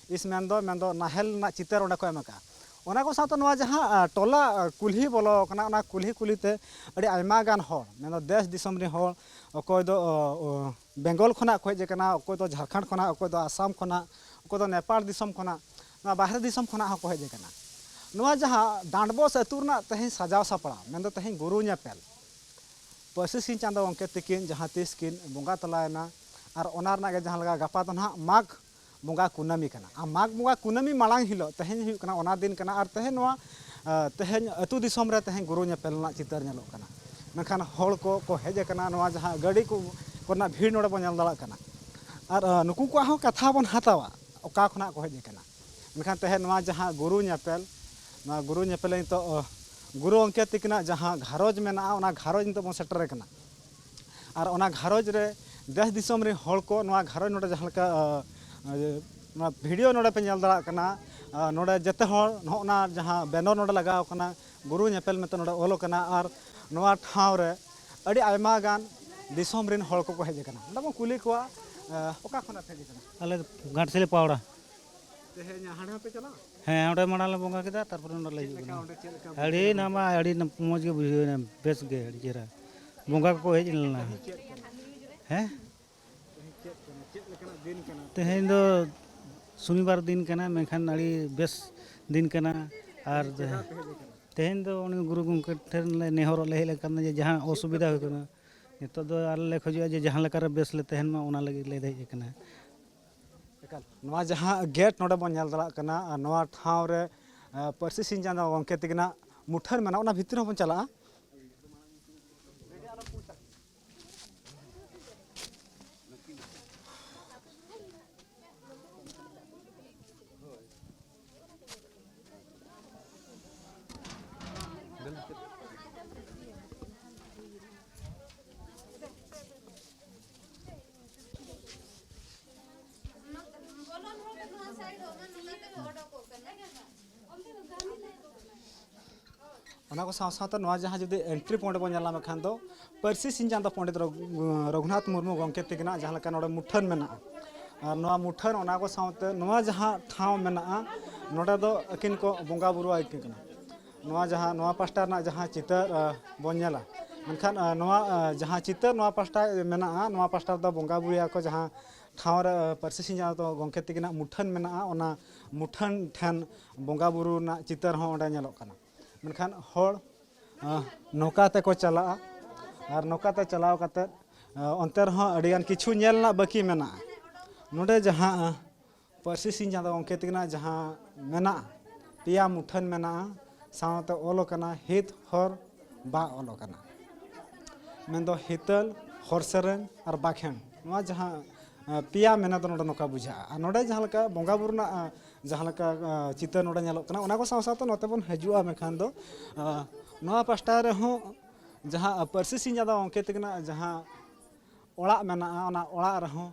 ᱤᱥ ᱢᱮᱱᱫᱚ, ᱢᱮᱱᱫᱚ ᱱᱟᱦᱮᱞ ᱨᱮᱱᱟᱜ ᱪᱤᱛᱟᱹᱨ ᱚᱸᱰᱮ ᱠᱚ ᱮᱢ ᱟᱠᱟᱫᱼᱟ᱾ ᱚᱱᱟ ᱠᱚ ᱥᱟᱶᱛᱮ ᱱᱚᱣᱟ ᱡᱟᱦᱟᱸ, ᱟ, ᱴᱚᱞᱟ, ᱟ, ᱠᱩᱞᱦᱤ ᱵᱚᱞᱚ ᱟᱠᱟᱱᱟ, ᱚᱱᱟ ᱠᱩᱞᱦᱤ ᱠᱩᱞᱦᱤ ᱛᱮ ᱟᱹᱰᱤ ᱟᱭᱢᱟ ᱜᱟᱱ ᱦᱚᱲ, ᱢᱮᱱᱫᱚ ᱫᱮᱥ ᱫᱤᱥᱚᱢ ᱨᱮᱱ ᱦᱚᱲ, ᱚᱠᱚᱭ ᱫᱚ, ᱚ, ᱚ, ᱵᱮᱝᱜᱚᱞ ᱠᱷᱚᱱᱟᱜ ᱠᱚ ᱦᱮᱡ ᱟᱠᱟᱱᱟ, ᱚᱠᱚᱭ ᱫᱚ ᱡᱷᱟᱲᱠᱷᱚᱸᱰ ᱠᱷᱚᱱᱟᱜ, ᱚᱠᱚᱭ ᱫᱚ ᱟᱥᱟᱢ ᱠᱷᱚᱱᱟᱜ, ᱚᱠᱚᱭ ᱫᱚ ᱱᱮᱯᱟᱞ ᱫᱤᱥᱚᱢ ᱠᱷᱚᱱᱟᱜ, ᱱᱚᱣᱟ ᱵᱟᱦᱨᱮ ᱫᱤᱥᱚᱢ ᱠᱷᱚᱱᱟᱜ ᱦᱚᱸᱠᱚ ᱦᱮᱡ ᱟᱠᱟᱱᱟ᱾ ᱱᱚᱣᱟ ᱡᱟᱦᱟᱸ ᱰᱟᱸᱰᱵᱚᱥ ᱟᱹᱛᱩ ᱨᱮᱱᱟᱜ ᱛᱮᱦᱮᱧ ᱥᱟᱡᱟᱣ ᱥᱟᱯᱲᱟᱣ, ᱢᱮᱱᱫᱚ ᱛᱮᱦᱮᱧ ᱜᱩᱨᱩ ᱧᱮᱯᱮᱞ, ᱯᱟᱹᱨᱥᱤ ᱥᱤᱧ ᱪᱟᱸᱫᱚ ᱜᱚᱢᱠᱮ ᱛᱤᱠᱤᱱ ᱡᱟᱦᱟᱸ ᱛᱤᱥ ᱠᱤᱱ ᱵᱚᱸᱜᱟ ᱛᱟᱞᱟᱭᱮᱱᱟ, ᱟᱨ ᱚᱱᱟ ᱨᱮᱱᱟᱜ ᱜᱮ ᱡᱟᱦᱟᱸ ᱞᱮᱠᱟ ᱜᱟᱯᱟ ᱫᱚ ᱱᱟᱦᱟᱜ ᱢᱟᱜᱽ ᱵᱚᱸᱜᱟ ᱠᱩᱱᱟᱹᱢᱤ ᱠᱟᱱᱟ᱾ ᱟᱨ ᱢᱟᱜᱽ ᱵᱚᱸᱜᱟ ᱠᱩᱱᱟᱹᱢᱤ ᱢᱟᱲᱟᱝ ᱦᱤᱞᱳᱜ ᱛᱮᱦᱮᱧ ᱦᱩᱭᱩᱜ ᱠᱟᱱᱟ, ᱚᱱᱟ ᱫᱤᱱ ᱠᱟᱱᱟ᱾ ᱟᱨ ᱛᱮᱦᱮᱧ ᱱᱚᱣᱟ, ᱟ, ᱛᱮᱦᱮᱧ ᱟᱹᱛᱩ ᱫᱤᱥᱚᱢ ᱨᱮ ᱛᱮᱦᱮᱧ ᱜᱩᱨᱩ ᱧᱮᱯᱮᱞ ᱨᱮᱱᱟᱜ ᱪᱤᱛᱟᱹᱨ ᱧᱮᱞᱚᱜ ᱠᱟᱱᱟ᱾ ᱢᱮᱱᱠᱷᱟᱱ ᱦᱚᱲ ᱠᱚ ᱠᱚ ᱦᱮᱡ ᱟᱠᱟᱱᱟ, ᱱᱚᱣᱟ ᱡᱟᱦᱟᱸ ᱜᱟᱹᱰᱤ ᱠᱚ ᱠᱚᱨᱮᱱᱟᱜ ᱵᱷᱤᱲ ᱱᱚᱰᱮ ᱵᱚᱱ ᱧᱮᱞ ᱫᱟᱲᱮᱭᱟᱜ ᱠᱟᱱᱟ᱾ ᱟᱨ, ᱟ, ᱱᱩᱠᱩ ᱠᱚᱣᱟᱜ ᱦᱚᱸ ᱠᱟᱛᱷᱟ ᱵᱚᱱ ᱦᱟᱛᱟᱣᱟ, ᱚᱠᱟ ᱠᱷᱚᱱᱟᱜ ᱠᱚ ᱦᱮᱡ ᱟᱠᱟᱱᱟ᱾ ᱢᱮᱱᱠᱷᱟᱱ ᱛᱮᱦᱮᱧ ᱱᱚᱣᱟ ᱡᱟᱦᱟᱸ ᱜᱩᱨᱩ ᱧᱮᱯᱮᱞ, ᱱᱚᱣᱟ ᱜᱩᱨᱩ ᱧᱮᱯᱮᱞ ᱱᱤᱛᱚᱜ, ᱚ, ᱜᱩᱨᱩ ᱜᱚᱢᱠᱮ ᱛᱤᱠᱤᱱᱟᱜ ᱡᱟᱦᱟᱸ ᱜᱷᱟᱨᱚᱸᱡᱽ ᱢᱮᱱᱟᱜᱼᱟ, ᱚᱱᱟ ᱜᱷᱟᱨᱚᱸᱡᱽ ᱱᱤᱛᱚᱜ ᱵᱚᱱ ᱥᱮᱴᱮᱨ ᱟᱠᱟᱱᱟ᱾ ᱟᱨ ᱚᱱᱟ ᱜᱷᱟᱨᱚᱸᱡᱽ ᱨᱮ ᱫᱮᱥ ᱫᱤᱥᱚᱢ ᱨᱮᱱ ᱦᱚᱲ ᱠᱚ ᱱᱚᱣᱟ ᱜᱷᱟᱨᱚᱸᱡᱽ ᱱᱚᱰᱮ ᱡᱟᱦᱟᱸ ᱞᱮᱠᱟ, ᱟᱸ, ᱱᱚᱣᱟ ᱵᱷᱤᱰᱤᱭᱳ ᱱᱚᱰᱮ ᱯᱮ ᱧᱮᱞ ᱫᱟᱲᱮᱭᱟᱜ ᱠᱟᱱᱟ, ᱟᱸ, ᱱᱚᱰᱮ ᱡᱮᱛᱮ ᱦᱚᱲ ᱱᱚᱜᱼᱚ ᱱᱟ ᱡᱟᱦᱟᱸ ᱵᱮᱱᱚᱨ ᱱᱚᱰᱮ ᱞᱟᱜᱟᱣ ᱠᱟᱱᱟ, ᱜᱩᱨᱩ ᱧᱮᱯᱮᱞ ᱢᱮᱱᱛᱮ ᱱᱚᱰᱮ ᱚᱞ ᱠᱟᱱᱟ᱾ ᱟᱨ ᱱᱚᱣᱟ ᱴᱷᱟᱶ ᱨᱮ ᱟᱹᱰᱤ ᱟᱭᱢᱟ ᱜᱟᱱ ᱫᱤᱥᱚᱢ ᱨᱮᱱ ᱦᱚᱲ ᱠᱚᱠᱚ ᱦᱮᱡ ᱟᱠᱟᱱᱟ᱾ ᱚᱸᱰᱮ ᱵᱚᱱ ᱠᱩᱞᱤ ᱠᱚᱣᱟ, ᱟᱸ, ᱚᱠᱟ ᱠᱷᱚᱱᱟᱜ ᱯᱮ ᱦᱮᱡ ᱟᱠᱟᱱᱟ? ᱟᱞᱮ ᱫᱚ ᱜᱷᱟᱴᱥᱤᱞᱟᱹ ᱯᱟᱣᱲᱟ᱾ ᱛᱮᱦᱮᱧ ᱦᱟᱸᱰᱮ ᱦᱚᱸᱯᱮ ᱪᱟᱞᱟᱜᱼᱟ? ᱦᱮᱸ, ᱚᱸᱰᱮ ᱢᱟᱲᱟᱝ ᱞᱮ ᱵᱚᱸᱜᱟ ᱠᱮᱫᱟ, ᱛᱟᱨᱯᱚᱨᱮ ᱱᱚᱸᱰᱮ ᱞᱮ ᱪᱮᱫ ᱦᱤᱡᱩᱜ ᱞᱮᱠᱟ ᱠᱟᱱᱟ᱾ ᱚᱸᱰᱮ ᱪᱮᱫ ᱞᱮᱠᱟ ᱟᱹᱰᱤ ᱵᱩᱡᱷᱟᱹᱣ ᱮᱱᱟ? ᱱᱟᱯᱟᱭ, ᱟᱹᱰᱤ ᱱᱟᱯ-, ᱢᱚᱡᱽ ᱜᱮ ᱵᱩᱡᱷᱟᱹᱣ ᱮᱱᱟ, ᱵᱮᱥ ᱜᱮ, ᱟᱹᱰᱤ ᱪᱮᱦᱨᱟ᱾ ᱵᱚᱸᱜᱟ ᱠᱚᱠᱚ ᱦᱮᱡ ᱞᱮᱱᱟ᱾ ᱛᱮᱦᱮᱧ ᱪᱮᱫ ᱠᱟᱱᱟ? ᱦᱮᱸ? ᱛᱮᱦᱮᱧ ᱪᱮᱫ ᱠᱟᱱᱟ? ᱪᱮᱫ ᱞᱮᱠᱟᱱᱟᱜ ᱫᱤᱱ ᱠᱟᱱᱟ? ᱛᱮᱦᱮᱧ ᱫᱚ ᱥᱚᱱᱤᱵᱟᱨ ᱫᱤᱱ ᱠᱟᱱᱟ, ᱢᱮᱱᱠᱷᱟᱱ ᱟᱹᱰᱤ ᱵᱮᱥ ᱫᱤᱱ ᱠᱟᱱᱟ᱾ ᱟᱨ ᱛᱮᱦᱮᱧ ᱪᱮᱫᱟᱜ ᱯᱮ ᱦᱮᱡ ᱟᱠᱟᱱᱟ? ᱛᱮᱦᱮᱧ ᱫᱚ ᱩᱱᱤ ᱜᱩᱨᱩ ᱜᱚᱢᱠᱮ ᱴᱷᱮᱱ ᱞᱮ ᱱᱮᱦᱚᱨᱚᱜ ᱞᱮ ᱦᱮᱡ ᱟᱠᱟᱱᱟ ᱡᱮ ᱡᱟᱦᱟᱸ ᱪᱮᱫ ᱚᱥᱩᱵᱤᱫᱷᱟ ᱠᱟᱯᱮ ᱦᱩᱭ ᱠᱷᱚᱡᱚᱜᱼᱟ? ᱠᱟᱱᱟ, ᱱᱤᱛᱚᱜ ᱫᱚ ᱟᱞᱮ ᱞᱮ ᱠᱷᱚᱡᱚᱜᱼᱟ ᱡᱮ ᱡᱟᱦᱟᱸ ᱞᱮᱠᱟᱨᱮ ᱵᱮᱥ ᱞᱮ ᱛᱟᱦᱮᱱ ᱢᱟ, ᱚᱱᱟ ᱞᱟᱹᱜᱤᱫ ᱞᱮ ᱦᱮᱡ ᱟᱠᱟᱱᱟ᱾ ᱮᱠᱟᱞ, ᱱᱚᱣᱟ ᱡᱟᱦᱟᱸ ᱜᱮᱴ ᱱᱚᱰᱮ ᱵᱚᱱ ᱧᱮᱞ ᱫᱟᱲᱮᱭᱟᱜ ᱠᱟᱱᱟ, ᱟᱨ ᱱᱚᱣᱟ ᱴᱷᱟᱶ ᱨᱮ, ᱟᱸ, ᱯᱟᱹᱨᱥᱤ ᱥᱤᱧ ᱪᱟᱸᱫᱚ ᱜᱚᱢᱠᱮ ᱛᱤᱠᱤᱱᱟᱜ ᱢᱩᱴᱷᱟᱹᱱ ᱢᱮᱱᱟᱜᱼᱟ, ᱚᱱᱟ ᱵᱷᱤᱛᱨᱤ ᱦᱚᱸᱵᱚᱱ ᱪᱟᱞᱟᱜᱼᱟ᱾ ᱚᱱᱟ ᱠᱚ ᱥᱟᱶ ᱥᱟᱶᱛᱮ ᱱᱚᱣᱟ ᱡᱟᱦᱟᱸ ᱡᱩᱫᱤ entry point ᱵᱚᱱ ᱧᱮᱞᱟ, ᱢᱮᱱᱠᱷᱟᱱ ᱫᱚ ᱯᱟᱹᱨᱥᱤ ᱥᱤᱧ ᱪᱟᱸᱫᱚ ᱯᱚᱸᱰᱤᱛ ᱨᱚᱜᱷᱩ-, ᱨᱚᱜᱷᱩᱱᱟᱛᱷ ᱢᱩᱨᱢᱩ ᱜᱚᱢᱠᱮ ᱛᱤᱠᱤᱱᱟᱜ ᱡᱟᱦᱟᱸ ᱞᱮᱠᱟ ᱱᱚᱰᱮ ᱢᱩᱴᱷᱟᱹᱱ ᱢᱮᱱᱟᱜᱼᱟ, ᱟᱨ ᱱᱚᱣᱟ ᱢᱩᱴᱷᱟᱹᱱ, ᱚᱱᱟ ᱠᱚ ᱥᱟᱶᱛᱮ ᱱᱚᱣᱟ ᱡᱟᱦᱟᱸ ᱴᱷᱟᱶ ᱢᱮᱱᱟᱜᱼᱟ, ᱱᱚᱰᱮ ᱫᱚ ᱟᱹᱠᱤᱱ ᱠᱚ ᱵᱚᱸᱜᱟ ᱵᱩᱨᱩ ᱟᱹᱠᱤᱱ ᱠᱟᱱᱟ᱾ ᱱᱚᱣᱟ ᱡᱟᱦᱟᱸ, ᱱᱚᱣᱟ ᱯᱟᱥᱴᱟ ᱨᱮᱱᱟᱜ ᱡᱟᱦᱟᱸ ᱪᱤᱛᱟᱹᱨ, ᱟᱸ, ᱵᱚᱱ ᱧᱮᱞᱟ, ᱢᱮᱱᱠᱷᱟᱱ, ᱟᱸ, ᱱᱚᱣᱟ, ᱟᱸ, ᱡᱟᱦᱟᱸ ᱪᱤᱛᱟᱹᱨ ᱱᱚᱣᱟ ᱯᱟᱥᱴᱟ ᱢᱮᱱᱟᱜᱼᱟ, ᱱᱚᱣᱟ ᱯᱟᱥᱴᱟ ᱨᱮᱫᱚ ᱵᱚᱸᱜᱟ ᱵᱩᱨᱩᱭᱟᱠᱚ, ᱡᱟᱦᱟᱸ ᱴᱷᱟᱶ ᱨᱮ, ᱟᱸ, ᱯᱟᱹᱨᱥᱤ ᱥᱤᱧ ᱪᱟᱸᱫᱚ ᱜᱚᱢᱠᱮ ᱛᱤᱠᱤᱱᱟᱜ ᱢᱩᱴᱷᱟᱹᱱ ᱢᱮᱱᱟᱜᱼᱟ, ᱚᱱᱟ ᱢᱩᱴᱷᱟᱹᱱ ᱴᱷᱮᱱ ᱵᱚᱸᱜᱟ ᱵᱩᱨᱩ ᱨᱮᱱᱟᱜ ᱪᱤᱛᱟᱹᱨ ᱦᱚᱸ ᱚᱸᱰᱮ ᱧᱮᱞᱚᱜ ᱠᱟᱱᱟ᱾ ᱢᱮᱱᱠᱷᱟᱱ ᱦᱚᱲ, ᱟᱸ, ᱱᱚᱝᱠᱟ ᱛᱮᱠᱚ ᱪᱟᱞᱟᱜᱼᱟ, ᱟᱨ ᱱᱚᱝᱠᱟ ᱛᱮ ᱪᱟᱞᱟᱣ ᱠᱟᱛᱮᱫ, ᱟᱸ, ᱚᱱᱛᱮ ᱨᱮᱦᱚᱸ ᱟᱹᱰᱤᱜᱟᱱ ᱠᱤᱪᱷᱩ ᱧᱮᱞ ᱨᱮᱱᱟᱜ ᱵᱟᱹᱠᱤ ᱢᱮᱱᱟᱜᱼᱟ᱾ ᱱᱚᱰᱮ ᱡᱟᱦᱟᱸ, ᱟᱸ, ᱯᱟᱹᱨᱥᱤ ᱥᱤᱧ ᱪᱟᱸᱫᱚ ᱜᱚᱢᱠᱮ ᱛᱤᱠᱤᱱᱟᱜ ᱡᱟᱦᱟᱸ ᱢᱮᱱᱟᱜᱼᱟ, ᱯᱮᱭᱟ ᱢᱩᱴᱷᱟᱹᱱ ᱢᱮᱱᱟᱜᱼᱟ, ᱥᱟᱶᱛᱮ ᱚᱞ ᱟᱠᱟᱱᱟ ᱦᱤᱛ ᱦᱚᱨ ᱵᱟ ᱚᱞ ᱟᱠᱟᱱᱟ, ᱢᱮᱱᱫᱚ ᱦᱤᱛᱟᱹᱞ, ᱦᱚᱨ ᱥᱮᱨᱮᱧ ᱟᱨ ᱵᱟᱠᱷᱮᱬ᱾ ᱱᱚᱣᱟ ᱡᱟᱦᱟᱸ, ᱟᱸ, ᱯᱮᱭᱟ ᱢᱮᱱᱟᱜ ᱫᱚ ᱱᱚᱰᱮ ᱱᱚᱝᱠᱟ ᱵᱩᱡᱷᱟᱹᱜᱼᱟ᱾ ᱟᱨ ᱱᱚᱰᱮ ᱡᱟᱦᱟᱸ ᱞᱮᱠᱟ ᱵᱚᱸᱜᱟ ᱵᱩᱨᱩ ᱨᱮᱱᱟᱜ, ᱟᱸ, ᱡᱟᱦᱟᱸ ᱞᱮᱠᱟ ᱪᱤᱛᱟᱹᱨ ᱱᱚᱰᱮ ᱧᱮᱞᱚᱜ ᱠᱟᱱᱟ, ᱚᱱᱟ ᱠᱚ ᱥᱟᱶ ᱥᱟᱶᱛᱮ ᱱᱚᱛᱮ ᱵᱚᱱ ᱦᱤᱡᱩᱜᱼᱟ᱾ ᱢᱮᱱᱠᱷᱟᱱ ᱫᱚ ᱱᱚᱣᱟ ᱯᱟᱥᱴᱟ ᱨᱮᱦᱚᱸ ᱡᱟᱦᱟᱸ ᱯᱟᱹᱨᱥᱤ ᱥᱤᱧ ᱪᱟᱸᱫᱟ ᱜᱚᱢᱠᱮ ᱛᱟᱹᱠᱤᱱᱟᱜ ᱡᱟᱦᱟᱸ ᱚᱲᱟᱜ ᱢᱮᱱᱟᱜᱼᱟ, ᱚᱱᱟ ᱚᱲᱟᱜ ᱨᱮᱦᱚᱸ